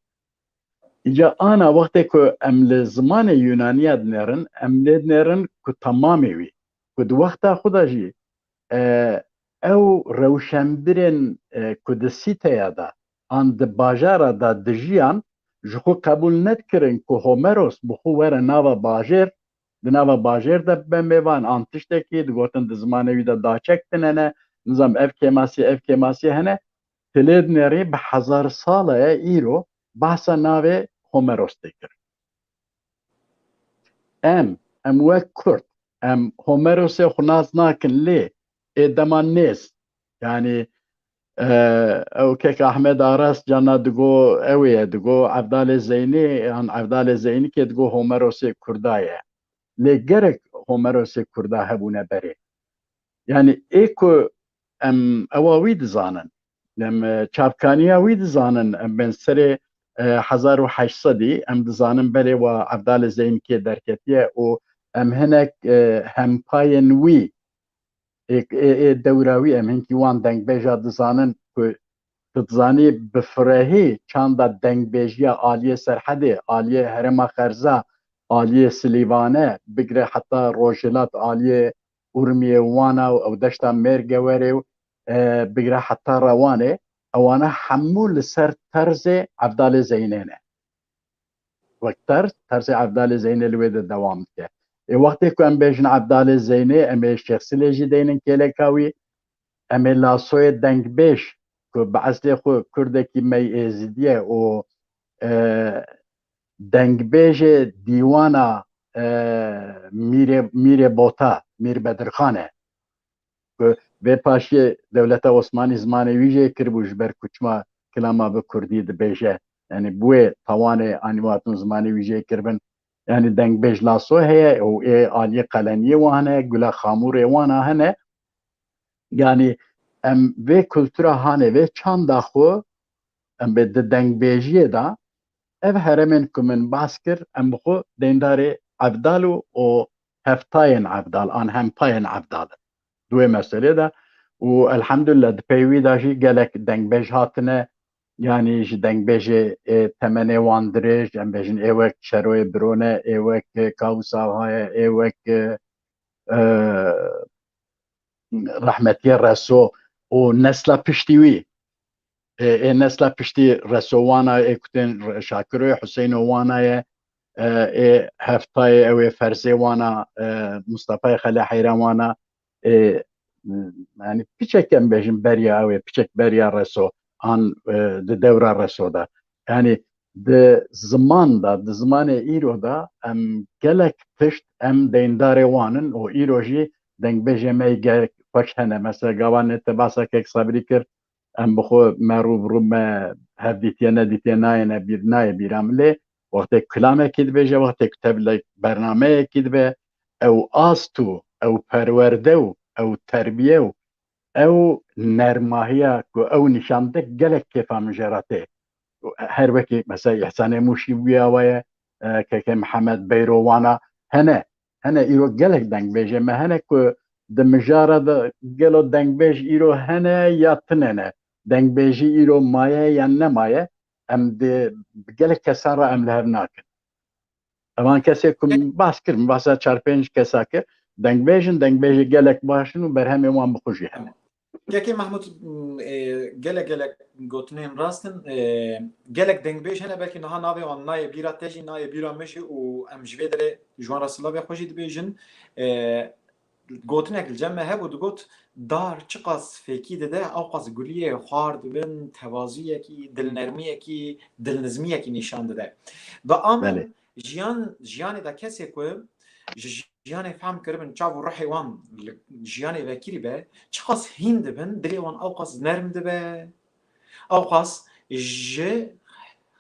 Îca ana wextê ku em li zimanê Yunaniya dinêrin, em lê dinêrin ku temamê wî, ku di wexta xwe de jî, e, ew rewşenbirên, e, ku di sîteya de, an di bajara de dijiyan, ji xwe qebûl nedikirin ku Homeros bi xwe were nava bajêr, di nava bajêr de bibe mêvan, an tiştekî digotin di zimanê wî de daçek tune ne, nizam ev kêmasî, ev kêmasî hene, tu lê dinêrî bi hezar sal e îro behsa navê Homeros tê kirin. Em, em wek Kurd, em Homerosê xwe nas nakin lê ê dema nêz, yani, e, ew kek Ahmed Aras cana digo ew ê ye, digo Evdalê Zeynê, yan Evdalê Zeynikê digo Homerosê Kurda ye. Lê gerek Homerosê Kurda hebûne berê. Yani ê ku em ewa wî dizanin, em, e, çavkaniya wî dizanin, em bên serê, e, hezar û heşt sedî, em dizanin belê wa Evdalê Zeynikê derketiye û em hinek, e, hempayên wî ê, ê, ê dewra wî em hinkî wan dengbêja dizanin ku tu dizanî bi firehî çanda dengbêjiya aliyê Serhedê, aliyê Herêma Xerza, aliyê Silîvane, bigire heta Rojhilat, aliyê Urmiyê, Wana û ew deşta Mêrgewerê û, e, bigire heta Rewanê, ewana hemû li ser terzê Evdalê Zeynê ne. Wek terz, terzê Evdalê Zeynê li wê de dewam dike. Ê wextê ku em bêjin Evdalê Zeynê, em ê Şêxsilê jî deynin kêleka wî, em ê Lasoyê dengbêj ku bi eslê xwe Kurdekî mey Êzidî ye û, e, dengbêjê dîwana, e, Mîrê, Mîrê Bota, Mîr Bedirxan e. Ku vê paşiyê dewleta Osmanî zimanê wî jê kiribû, ji ber ku çima kilama bi kurdî dibêje. Yani bi wê tawanê anî hatibûn zimanê wî jê kiribin. Yani dengbêj Laso heye û ê aliyê Qeleniyê wan hene, Gula Xamûrê wana hene. Yani em vê kultura hanê, vê çanda xwe em bê di dengbêjiyê de ev herêmên ku min bas kir, em bi xwe deyndarê Evdal û, û heftayên Evdal an hempayên Evdal in. Di wê meselê de û elhamdulillah di pey wî de jî gelek dengbêj hatine, yanî ji dengbêjê ê temenê wan dirêj, em bêjin ê wek Şeroyê Birone, ê wek Kawûs Avaye, ê wek, e, e, rehmetiyê Reso û nesla piştî wî. Ê, ê nesla piştî Reso wana, ê kutên Re-, Şakiroyê Huseyno wana ye, e, ê heftayê ew ê Ferzê wana, e, Mustafayê Xele Heyran wana, ê, yanî piçek em bêjin beriya ew ê, piçek beriya Reso an, e, di dewra Reso de. Yanî di ziman de, di zimanê îro de em gelek tişt em deyndarê wan in û îro jî dengbêjê me yê gelek xweş hene. Mesela gava nê te basa kek Sabrî kir, em bi xwe me rû bi rû me hevdîtiye nedîtiye nayêne bîr, nayê bîra min lê wextê kilamekî dibêje, wextê ku tevlek bernameyekî dibe, ew ast û ew perwerde û ew terbiye û ew nermahiya ku ew nîşan dide gelek kêfa min jê re tê. Her wekî mesela Îhsanê Mûşî bûya we ye, e, kekê Mihemed Beyro wana hene. Hene îro gelek dengbêjê me hene ku di mijara de gelo dengbêj îro hene ya tune ne? Dengbêjî îro maye yan nemaye? Em di, bi gelek kesan re em li hev nakin. Evan kesê ku min bas kir, min basa çar pênc kesa kir, dengbêj in, dengbêjê gelek baş in û berhemê wan bi xwe jî hene. Kekê Mehmûd, m, e, gelek gelek gotinên rast in. E, gelek dengbêj hene, belkî niha navê wan nayê bîra te jî, nayê bîra min jî û em ji vê derê ji wan re silavê xwe jî dibêjin. E, gotinek li cem me hebû, digot, dar çiqas fêkî dide, ewqas guliyê xwar dibin, tevazuyekî, dilnermiyekî, dilnizmiyekî nîşan dide. Bi a min Belê. jiyan, jiyanê de kesê ku ji jiyanê fehm kiribin, çav û ruhê wan li jiyanê vekirî be, çiqas hîn dibin, dilê wan ewqas nerm dibe, ewqas ji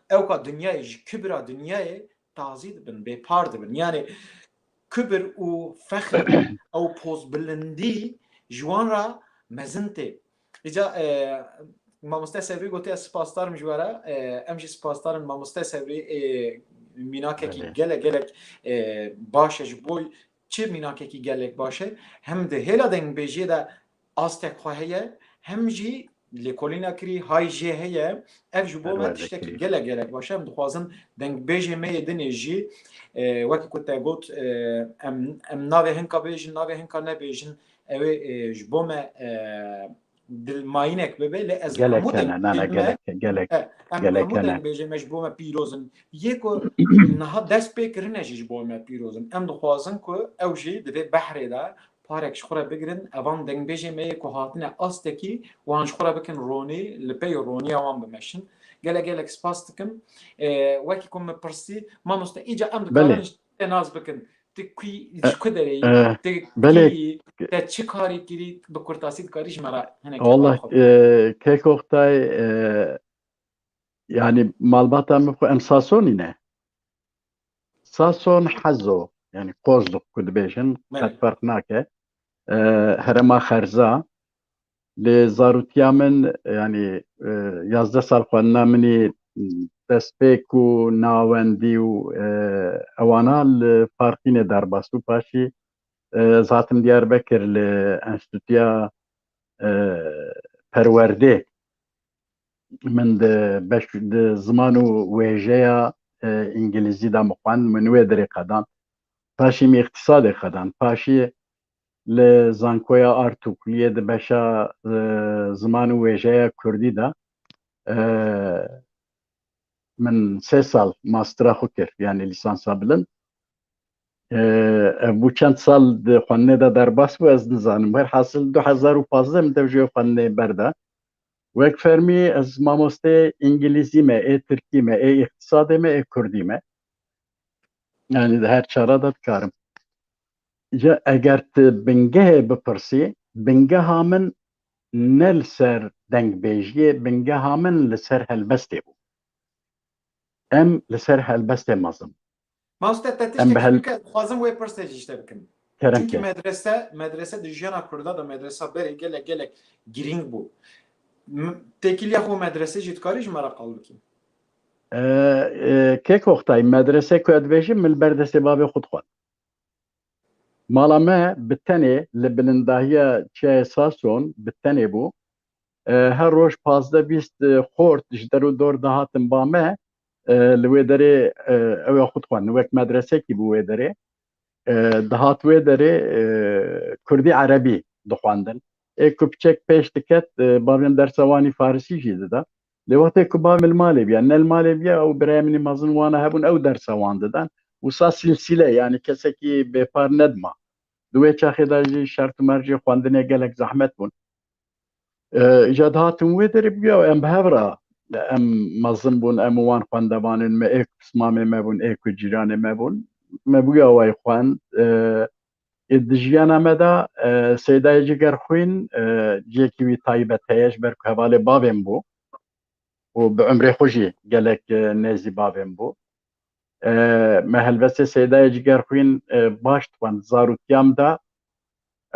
ewka dinyayê, ji kibira dinyayê tazî dibin, bêpar dibin. Yanî kibir û fexr, ew pozbilindî ji wan re mezin tê. Îca, e, mamoste Sevrî gotiye, ez spasdar im ji we re. E, em jî spasdar in mamoste Sevrî, e, mînakekî Belê. gelek gelek, e, baş e ji bo çi mînakekî gelek baş e. Hem di hêla dengbêjiyê de astek xwe heye, hem jî lêkolîna kirî hay jê heye. Ev ji bo me Perwerde tiştekî kirî. gelek gelek baş e. Em dixwazin dengbêjê me yê dinê jî, e, wekî ku te got, e, em, em navê hinka bêjin, navê hinka nebêjin, ew ê, e, ji bo me, e, dilmayînek bibe, lê ez Gelek hemû hene, nane, dengê me, gelek, gelek, e, em gelek hemû hene. dengbêjê me ji bo me pîroz in. Yê ku niha dest pê kirine jî ji bo me pîroz in. Em dixwazin ku ew jî di vê behrê de parek ji xwe re bigirin, evan dengbêjê me yê ku hatine astekî, wan ji xwe re bikin ronî, li pey roniya wan bimeşin. Gelek gelek spas dikim. E, wekî ku min pirsî, mamoste, îca em Belê. dikarin ji te nas bikin. Tu kî, E, ji ku derê yî? e, Tu belê. kî yî? Te çi karî kirî? Bi kurtasî dikarî ji me re hinek Wallah, xwe e, kek Oktay, e, yanî malbata min xwe em Sasonî ne. Sason Hezo, yanî Kozluk ku dibêjin, Belê. qet ferq nake. E, herêma Xerza. Lê zarûtiya min, yanî, e, yazdeh sal xwendina min î destpêk û navendî û, e, ewana li Farqînê derbas bû. Paşî, e, ez hatim Diyarbekir li Enstîtuya, e, Perwerdê. Min di beş, di ziman û wêjeya, e, îngilîzî de min xwend, min wê derê qedan. Paşî min îqtîsadê qedan. Paşî li Zankoya Artukliyê di beşa, e, ziman û wêjeya kurdî de, e, min sê sal mastera xwe kir, yanî lîsansa bilind. E, ev bû çend sal di xwendinê de derbas bû, ez nizanim. Werhasil du hezar û pazdeh min dev ji wê xwendinê berda. Wek fermî ez mamosteyê îngilîzî me, ê tirkî me, ê îqtisadê me, ê kurdî me. Yanî di her çara de dikarim. Ji, eger tu bingehê bipirsî, bingeha min ne li ser dengbêjiyê, bingeha min li ser helbestê bû. Em li ser helbestê mezin. Mamoste, te Em bi tiştekî hel- bike, dixwazim wê pirsê jî ji te bikim. Kerem Çimkî ke. medrese, medrese di jiyana Kurda de, medresa berê gelek, gelek girîng bû. M- Têkiliya xwe medresê jî dikarî ji me re qal bikî? E, e, Kek Oktay, medrese ku ez dibêjim, min li ber destê bavê xwe dixwend. Mala me bi tenê li bilindahiya Çiyayê Sason bi tenê bû. E, her roj pazdeh bîst, e, xort ji der û dor dihatin ba me, e, li wê derê, e, ew ya xwe dixwendin. Wek medresekî bû wê derê. E, dihat wê derê, e, kurdî erebî dixwendin. Ê ku piçek pêş diket, e, bavê min dersa wan î farisî jî dida. Lê wextê ku bavê min li malê biya, ne li malê biya, ew birayê min î mezin wana hebûn, ew dersa wan didan. Wisa silsîle, yanî kesekî bêpar nedima. Di wê çaxê de jî şert û mercê xwendinê gelek zehmet bûn. E, îca dihatin wê derê bûya em bi hev re, em mezin bûn, em û wan xwendevanên me, ê ku pismamê me bûn, ê ku cîranê me bûn, me bûya way xwend. E, ê di jiyana me de, e, Seydayê Cigerxwîn, e, cihekî wî taybet heye, ji ber ku hevalê bavê min bû û bi umrê xwe jî gelek, e, nêzî bavê min bû. E, me helbestê Seydayê Cigerxwîn, e, baş dixwend, zaroktiya min de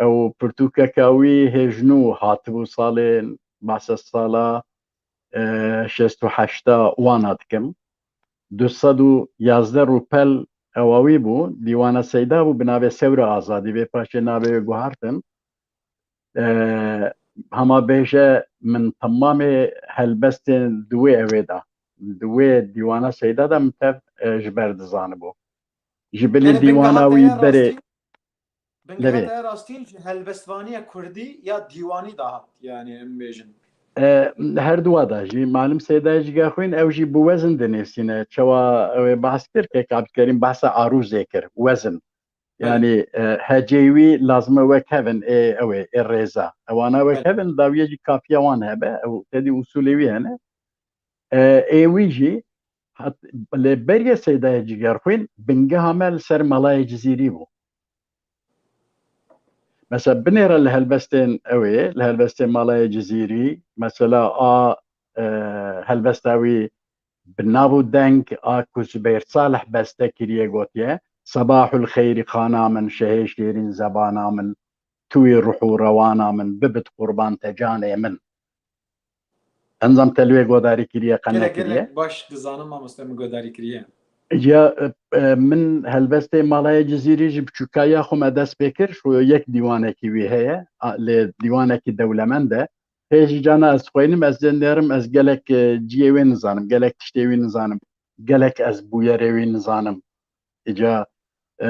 ew pirtûkeka wî hêj nû hatibû salên, behsa sala, e, şêst û heşta wana dikim. Du sed û yazdeh rûpel ewa wî bû, dîwana Seyda bû bi navê Sewra Azadî, vê paşê navê wê guhertin. E, hema bêje min temamê helbestên di wê ewê de, di wê dîwana Seyda de min tev, e, ji ber dizanibû. Ji bilî Yanî dîwana bingehate wî ya berê rastî, bingehate Levê. ya rastî ji helbestvaniya kurdî ya dîwanî de hat, yanî em bêjin. E, her duwa de jî malim Seydayê Cigerxwîn ew jî bi wezin dinêsîne. Çawa ew ê behs kir, Kek Abdulkerîm behsa arûzê kir, wezin. Belê. Yanî, e, heceyê wî lazim e wek hev in, ê, ew ê, ê rêza. Ewana wek Belê. hev in, dawiyê jî kafiya wan hebe, ew tedî usulê wî hene. E, ê wî jî, hat, lê beriyê Seydayê Cigerxwîn, bingeha me li ser Malayê Cizîrî bû. Mesela binêre li helbestên ew ê, li helbestên Malayê Cizîrî, mesela a, e, helbesta wî bi nav û deng a ku Zubeyr Salih beste kiriye gotiye, Sebahul xeyrî xana min, şehê şêrîn zebana min, tu yî ruh û rewana min, bibit qurban te canê min. Encam te li wê godarî kiriye, qe Gelek, nekiriye? gelek baş dizanim, mamoste, min godarî kiriye. Ya, e, e, min helbestê Malayê Cizîrî ji biçûkaya xwe me dest pê kir, şu yek dîwanekî wî heye, a, lê dîwanekî dewlemend e. Hê jî cana ez dixwînim, ez dê nêrim, ez gelek, e, ciyê wê nizanim, gelek tiştê wî nizanim, gelek ez bûyerê wî nizanim. Îca, e,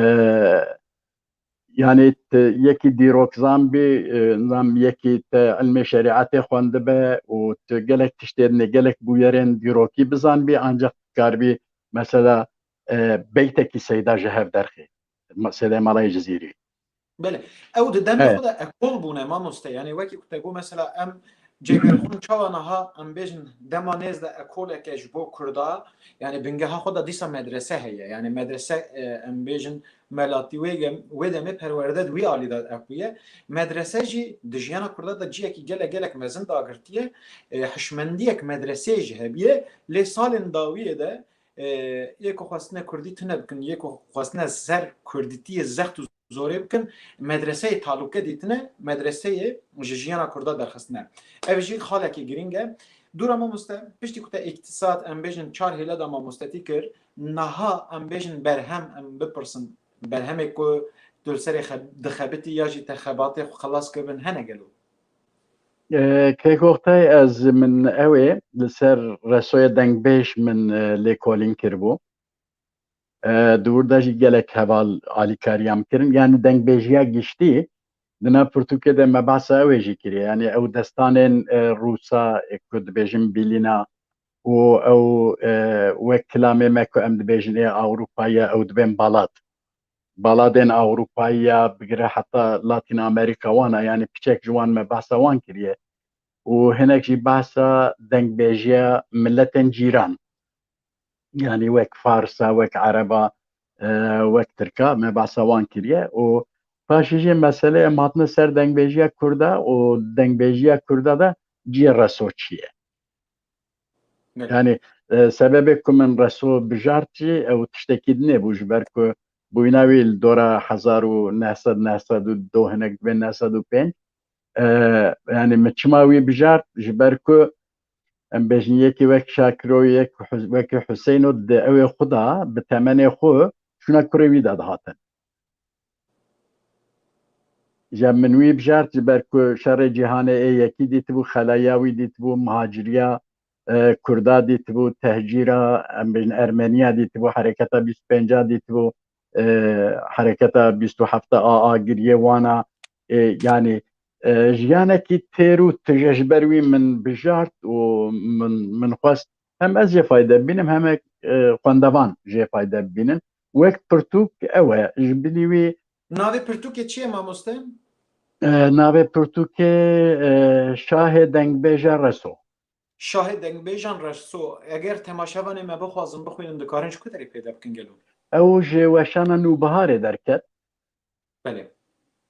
yanî te yekî dîrokzan bî, e, nizam yekî te ilmê şerîetê xwendibe û tu gelek tiştê dinê, gelek bûyerên dîrokî bizanbî, ancaq dikaribî mesela, e, beytekî Seyda ji hev derxî. Ma-, Seydayê Malayê Cizîrî. Belê. Ew di demê He. xwe de ekol bûne, mamoste. Yanî wekî ku te got, mesela em Cêgerxwîn çawa niha, em bêjin, dema nêz de ekoleke ji bo Kurda, yanî bingeha xwe de dîsa medrese heye. Yanî medrese, e, em bêjin, melatî wê gem-, wê demê perwerde di wî alî de hebûye. Medrese jî di jiyana Kurda de cihekî gelek, gelek mezin dagirtiye. E, hişmendiyek medreseyê jî hebiye. Lê salên dawiyê de, e, yê ku xwestine Kurdî tune bikin, yê ku xwestine ser Kurdîtiyê zext û zorê bikin, medreseyê talûke dîtine, medreseyê ji jiyana Kurda derxistine. Ev jî xalekî girîng e. Dûra mamoste, piştî ku te îktisad, em bêjin çar hêle de mamostetî kir, niha em bêjin berhem, em bipirsin, berhemê ku tu li serê xe-, dixebitî ya jî te xebatê xwe xelas kiribin hene gelo? E, Kek Oktay, ez min ew ê li ser resoyê dengbêj min, e, lêkolîn kiribû. E, di wir de jî gelek heval alîkariya min kirin. Yanî dengbêjiya giştî, di nav pirtûkê de me behsa ew ê jî kiriye. Yanî ew destanên, e, Rûsa, e, ku dibêjin Bîlîna û ew, e, wek kilamê me ku em dibêjin ê Ewropa ye, ew dibên balad. Baladên Ewropayî ya bigire heta Latîn Amerîka wan a, yanî piçek ji wan me behsa wan kiriye. Û hinek jî behsa dengbêjiya miletên cîran. Yanî wek Farsa, wek Ereba, e, wek Tirka me behsa wan kiriye. Û paşê jî meselê em hatine ser dengbêjiya Kurda û dengbêjiya Kurda de cihê reso çi ye? Evet. Yanî, e, sebebê ku min reso bijart jî ew tiştekî dinê bû, ji ber ku bûyîna wî li dora hezar û neh sed, neh sed û du, hinek dibên neh sed û pênc, E, yani min çima wî bijart? Ji ber ku em bêjin yekî wek Şakiro, yek Hus-, wekî Huseyno di ew ê xwe de bi temenê xwe çûna kurê wî de dihatin. Ya min wî bijart ji ber ku şerê cîhanê ê yekî dîtibû, xelaya wî dîtibû, muhaciriya, e, Kurda dîtibû, tehcîra, em bêjin Ermeniya dîtibû, hereketa bîst û pênca dîtibû, e, hereketa bîst û heft a, a giriyê wana, e, yani, e, jiyanekî têr û tije ji ber wî min bijart û min, min xwest hem ez jê fayde bibînim, hem, e, xwendevan jê fayde bibînin. Wek pirtûk ew e. Ji bilî wî Navê pirtûkê çi ye, mamoste? E, navê pirtûkê, e, Şahê Dengbêja Reso. Şahê Dengbêjan Reso. Eger temaşevanê me bixwazin bixwînin, dikarin ji ku derê pêde bikin gelo? Ew ji weşana Nûbiharê derket. Belê.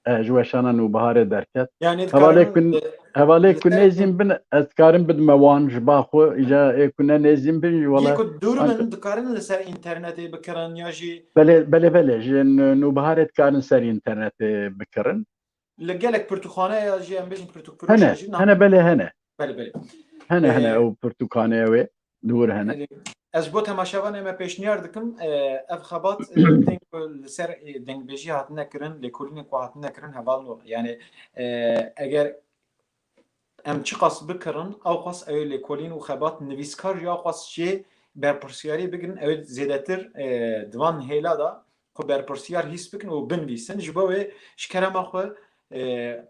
E, ji weşana Nûbiharê derket. Yani Hevalê dikarin, ku, e, hevalê li ku ser nêzîn bin, ez dikarim bidime wan ji ba xwe, îca ê ku ne nêzîn bin, ji wala. Yê ku dûr bin, dikarin li ser înternetê bikirin ya jî. Belê, belê, belê. Ji Nû-, Nûbiharê dikarin ser înternetê bikirin. Li gelek pirtûkxaneya jî, em bêjin pirtûkfiroşa Hene, jî, na- hene, belê, hene. Belê, belê. Hene, hene, Ee, ew pirtûkxaneya wê li wir hene. Ee, ez ji bo temaşevanê me pêşniyar dikim, ee, ev xebat, ee, tên ku li ser, ee, dengbêjî hatine kirin, lêkolînên ku hatine kirin hevalno. Yani, ee, eger em çiqas bikirin, ewqas ew ê lêkolîn û xebat nivîskar jî ewqas jê berpirsiyarî bigirin, ew ê zêdetir, ee, di van hêla de xwe berpirsiyar hîs bikin û binivîsin. Ji bo wê ji kerema xwe, e,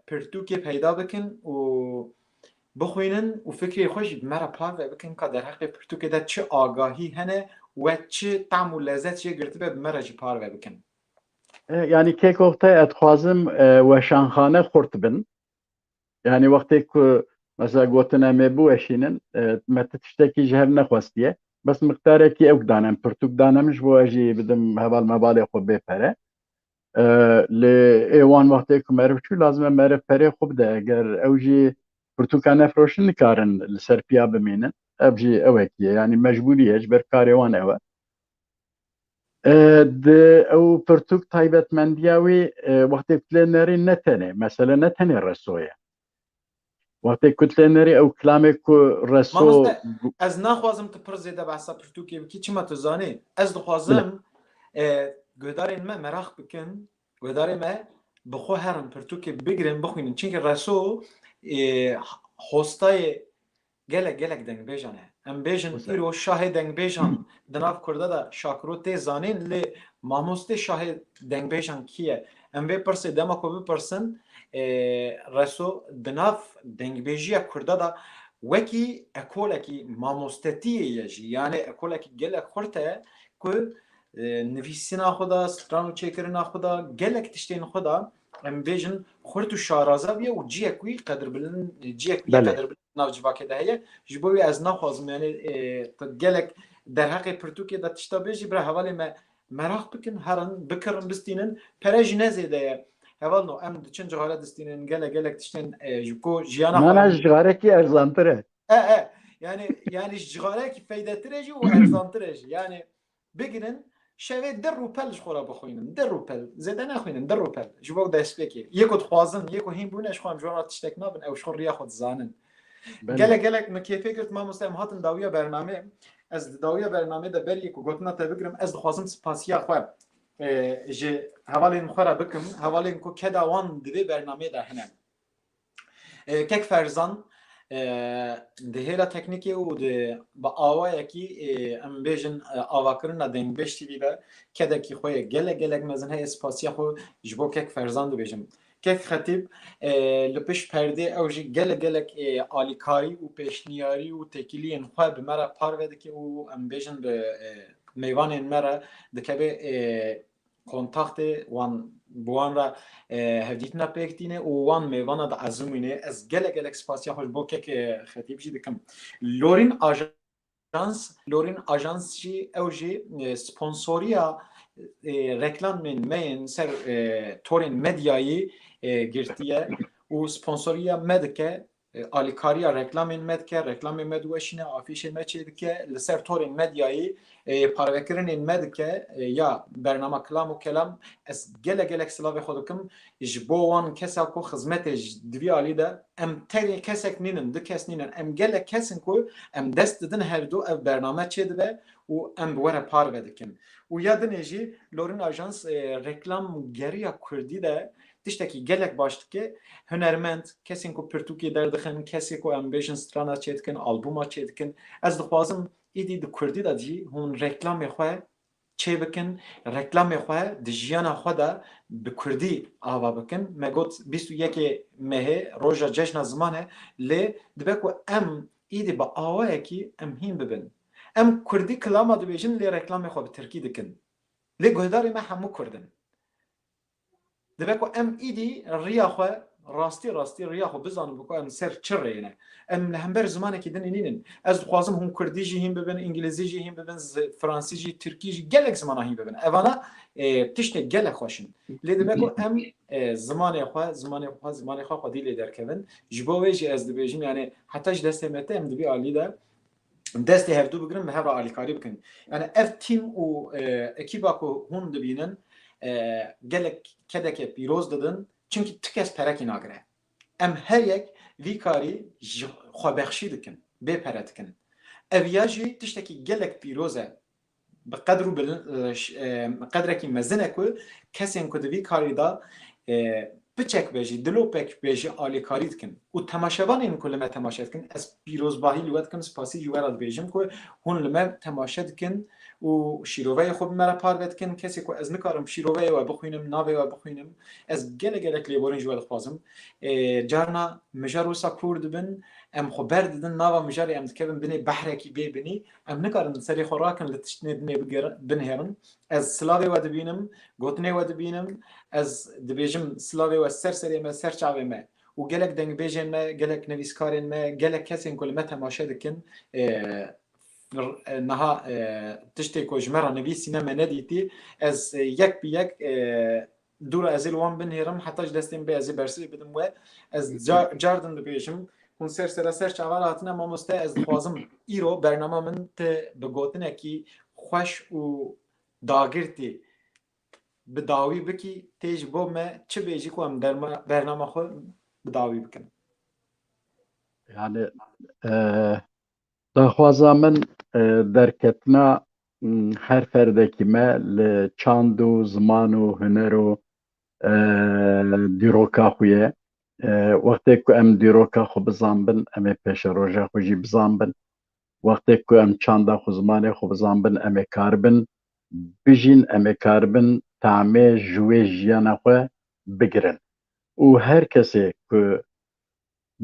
pirtûkê peyda bikin û bixwînin û fikrê xwe jî bi me re parve bikin, ka derheqê pirtûkê de çi agahî hene we çi tam û lezet jê girtibe bi me re jî parve bikin. E, yani kêk oxtay ez dixwazim, e, weşanxane xurt bin. Yani wextê ku mesela gotin em ê biweşînin, e, me ti tiştekî ji hev nexwestiye. Bes miqdarekî ewk danem, pirtûk danem ji bo ez jî bidim heval mevalê xwe bê pere. E, lê ê wan wextê ku meriv çû, lazim e meriv perê xwe bide. Eger ew jî pirtûka nefiroşin nikarin li ser piya bimînin. Ev jî ewekî ye. Yani mecbûrî ye, ji ber karê wan ew e. E, di ew pirtûk taybetmendiya wî, e, wextê ku tu lê nerî ne tenê, mesele ne tenê Reso ye. Wextê ku tu lê nerî ew kilamê ku Reso Mamoste, gu- ez naxwazim tu pir zêde behsa pirtûkê bikî, çima tu zanî? Ez Bile. dixwazim, e, guhdarên me meraq bikin, guhdarê me bi xwe herin pirtûkê bigirin, bixwînin. Çimkî Reso, e, hostayê gelek, gelek dengbêjan e. Em bêjin Wisa. îro şahê dengbêjan di nav Kurda de Şakiro tê zanîn, lê mamostê şahê dengbêjan kî ye? Em vê pirsê dema ku bipirsin, e, Reso di nav dengbêjiya Kurda de wekî ekolekî mamostetiyê ye jî. Yani ekolekî gelek xurt e ku, e, nivîsîna xwe de, stran û çêkirina xwe de, gelek tiştên xwe de, em bêjin, xurt û şaraza bûye û cihek wî qedirbilind, cihek wî Belê. qedirbilind nav civakê de heye. Ji bo wî ez naxwazim, yani, e, tu gelek derheqê pirtûkê de tişta bêjî, bira hevalê me meraq bikin, herin, bikirin, bistînin. Pere jî ne zêde ye. Hevalno, em diçin cixare distînin, gelek, gelek tiştên, e, ji ku jiyana Nana xwe ji cixarekî erzantir e. E, e. Yani, yani ji cixarekî feydetir e jî û erzantir e jî. Yani, bigirin, şevê di rûpel ji xwe re bixwînin. Di rûpel. Zêde nexwînin, di rûpel. Ji bo destpêkê. Yê ku dixwazin, yê ku hîn bûne, ji xwe em ji wan re tiştek nabin, ew ji xwe riya xwe dizanin. Belê. Gelek, gelek min kêfê girt, mamoste, em hatin dawiya bernamê. Ez di dawiya bernamê de berî ku gotina te bigirim, ez dixwazim spasiya xwe, e, ji hevalên xwe re bikim, hevalên ku keda wan di vê bernamê de hene. E, Kek Ferzan, e, di hêla teknîkê û di, bi awayekî, e, em bêjin, e, avakirina Dengbêj T V de kedekî xwe ye. Gelek, gelek mezin heye, spasiya xwe ji bo Kek Ferzan dibêjim. Kek Xetîb, e, li pişt perdê ew jî gelek, gelek, e, alîkarî û pêşniyarî û têkiliyên xwe bi me re parve dike û em bêjin bi, e, mêvanên me re dikeve, e, kontaktê wan, bi wan re, e, hevdîtina pêk tîne û wan mêvana diezimîne. Ez gelek, gelek spasiya xwe ji bo Kek, e, Xetîb jî dikim. Lorîn Ajans, Lorîn Ajans jî, ew jî, e, sponsoriya, e, reklamên me yên ser, e, torên medyayî, e, girtiye û sponsoriya me dike. e, alîkariya reklamên me dike, reklamên me diweşîne, afîşên me çêdike, li ser torên medyayî, e, parvekirinên me dike, e, ya bernama Kilam û Kelam, ez gelek gelek silavê xwe dikim ji bo wan kesa ku xizmetê ji, di vî alî de, em tenê kesek nînin, du kes nînin, em gelek kes in ku em dest didin her du, ev bername çêdibe û em bi we re parve dikin. Û ya dinê jî Lorin Ajans, e, reklam geriya kurdî de tiştekî gelek baş dike. Hunermend, kesên ku pirtûkê derdikin, kesê ku em bêjin strana çêdikin, albûma çêdikin. Ez dixwazim îdî di kurdî de jî hûn reklamê xwe çêbikin, reklamê xwe di jiyana xwe de bi kurdî ava bikin. Me got bîst û yekê mehê roja cejna ziman e, lê dibe ku em îdî bi awayekî em hîn bibin. Em kurdî kilama dibêjin, lê reklamê xwe bi tirkî dikin. Lê guhdarê me hemû kurd in. Dibe ku em îdî riya xwe, rastî rastî riya xwe bizanin, bi ku em ser çi rêyê ne. Em li hember zimanekî din nînin. Ez dixwazim hûn kurdî jî hîn bibin, îngilîzî jî hîn bibin, zi-, fransî jî, tirkî jî, gelek zimana hîn bibin. Evana, e, tiştê gelek xweş in. Lê dibe ku em, e, zimanê xwe, zimanê xwe, zimanê xwe xwedî lê derkevin. Ji bo wê jî ez dibêjim, yani heta ji destê me te em di vî alî de destê hevdû bigirin, bi hev re alîkarî bikin. Yani ev tîm û, e, ekîba ku hûn dibînin, e, gelek kedeke pîroz didin, çimkî ti kes perekî nagire. Em her yek vî karî ji xwebexşî dikin, bê pere dikin. Ev ya jî tiştekî gelek pîroz e. Bi qedr û bilin-, e, ş-, e, qedrekî mezin e ku kesên ku di vî karî de, e, piçek be jî, dilopek be jî alîkarî dikin. Û temaşevanên ku li me temaşe dikin, ez pîrozbahî li we dikim, spasî ji we re dibêjim ku hûn li me temaşe dikin û şîroveyê xwe bi me re parve dikin. Kesê ku ez nikarim şîroveyê we bixwînim, navê we bixwînim, ez gelek gelek lêborîn ji we dixwazim. E, carna mijar wisa kûr dibin, em xwe berdidin nava mijarê, em dikevin binê behrekî bê binî, em nikarin serê xwe rakin li tiştê dinê bigir-, binihêrin. Ez silavê we dibînim, gotinê we dibînim, ez dibêjim silavê we ser serê me, ser çavê me. Û gelek dengbêjên me, gelek nivîskarên me, gelek kesên ku li me temaşe dikin, e, r-, e, niha, e, tiştê ku ji me re nivîsîne me nedîtî, ez, e, yek bi yek, e, dûra ez ê li wan binihêrim, heta ji destê min bê ez ê bersivê bidim we. Ez ca-, cardin dibêjim, hûn ser sere ser çava re hatine mamoste, ez dixwazim îro bernama min te bi gotinekî xweş û dagirtî bi dawî bikî, tê ji bo me çi bêjî ku em derma-, bernama xwe bi dawî bikin. Yani, e, daxwaza min, e, derketina, m, her ferdekî me li çand û ziman û huner û, e, dîroka xwe ye. E, wextê ku em dîroka xwe bizanbin, em ê pêşeroja xwe jî bizanbin. Wextê ku em çanda xwe, zimanê xwe bizanbin, em ê karibin bijîn, em ê karibin tamê ji wê jiyana xwe bigirin. Û her kesê ku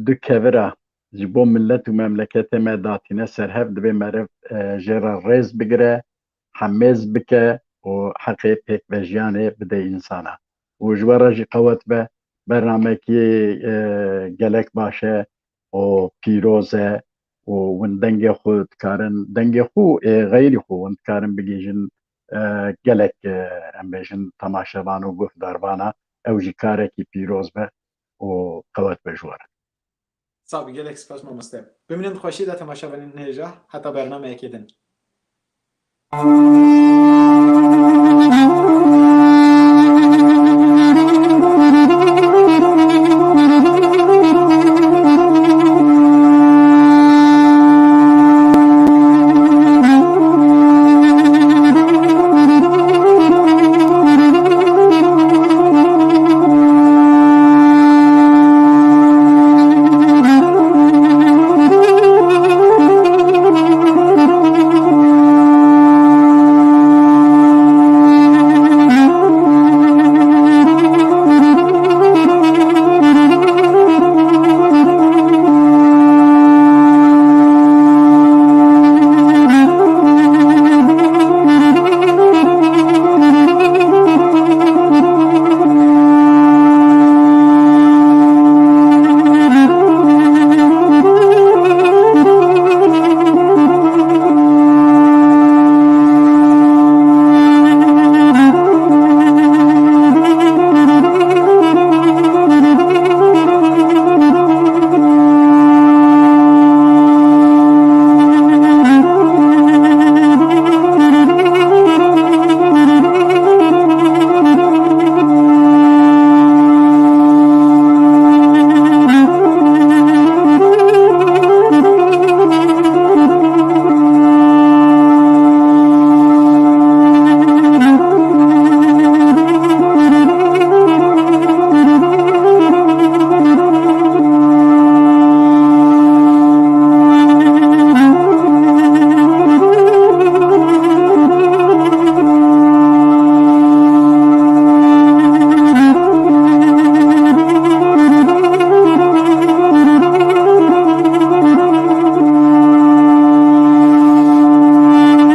du kevira ji bo milet û memleketê me datîne ser hev, divê meriv, e, jê re rêz bigire, hemêz bike û heqê pêkvejiyanê bide însana. Û ji we re jî qewet be, bernamekî, e, gelek baş e û pîroz e û hûn dengê xwe dikarin, dengê xwe û ê xeyrî xwe hûn dikarin bigihîjin, e, gelek, e, em bêjin temaşevan û guhdarvana, ew jî karekî pîroz be û qewet be ji we re. Sax bî, gelek spas mamoste. Bimînin di xweşiyê de temaşevanên hêja, heta bernameyekê din.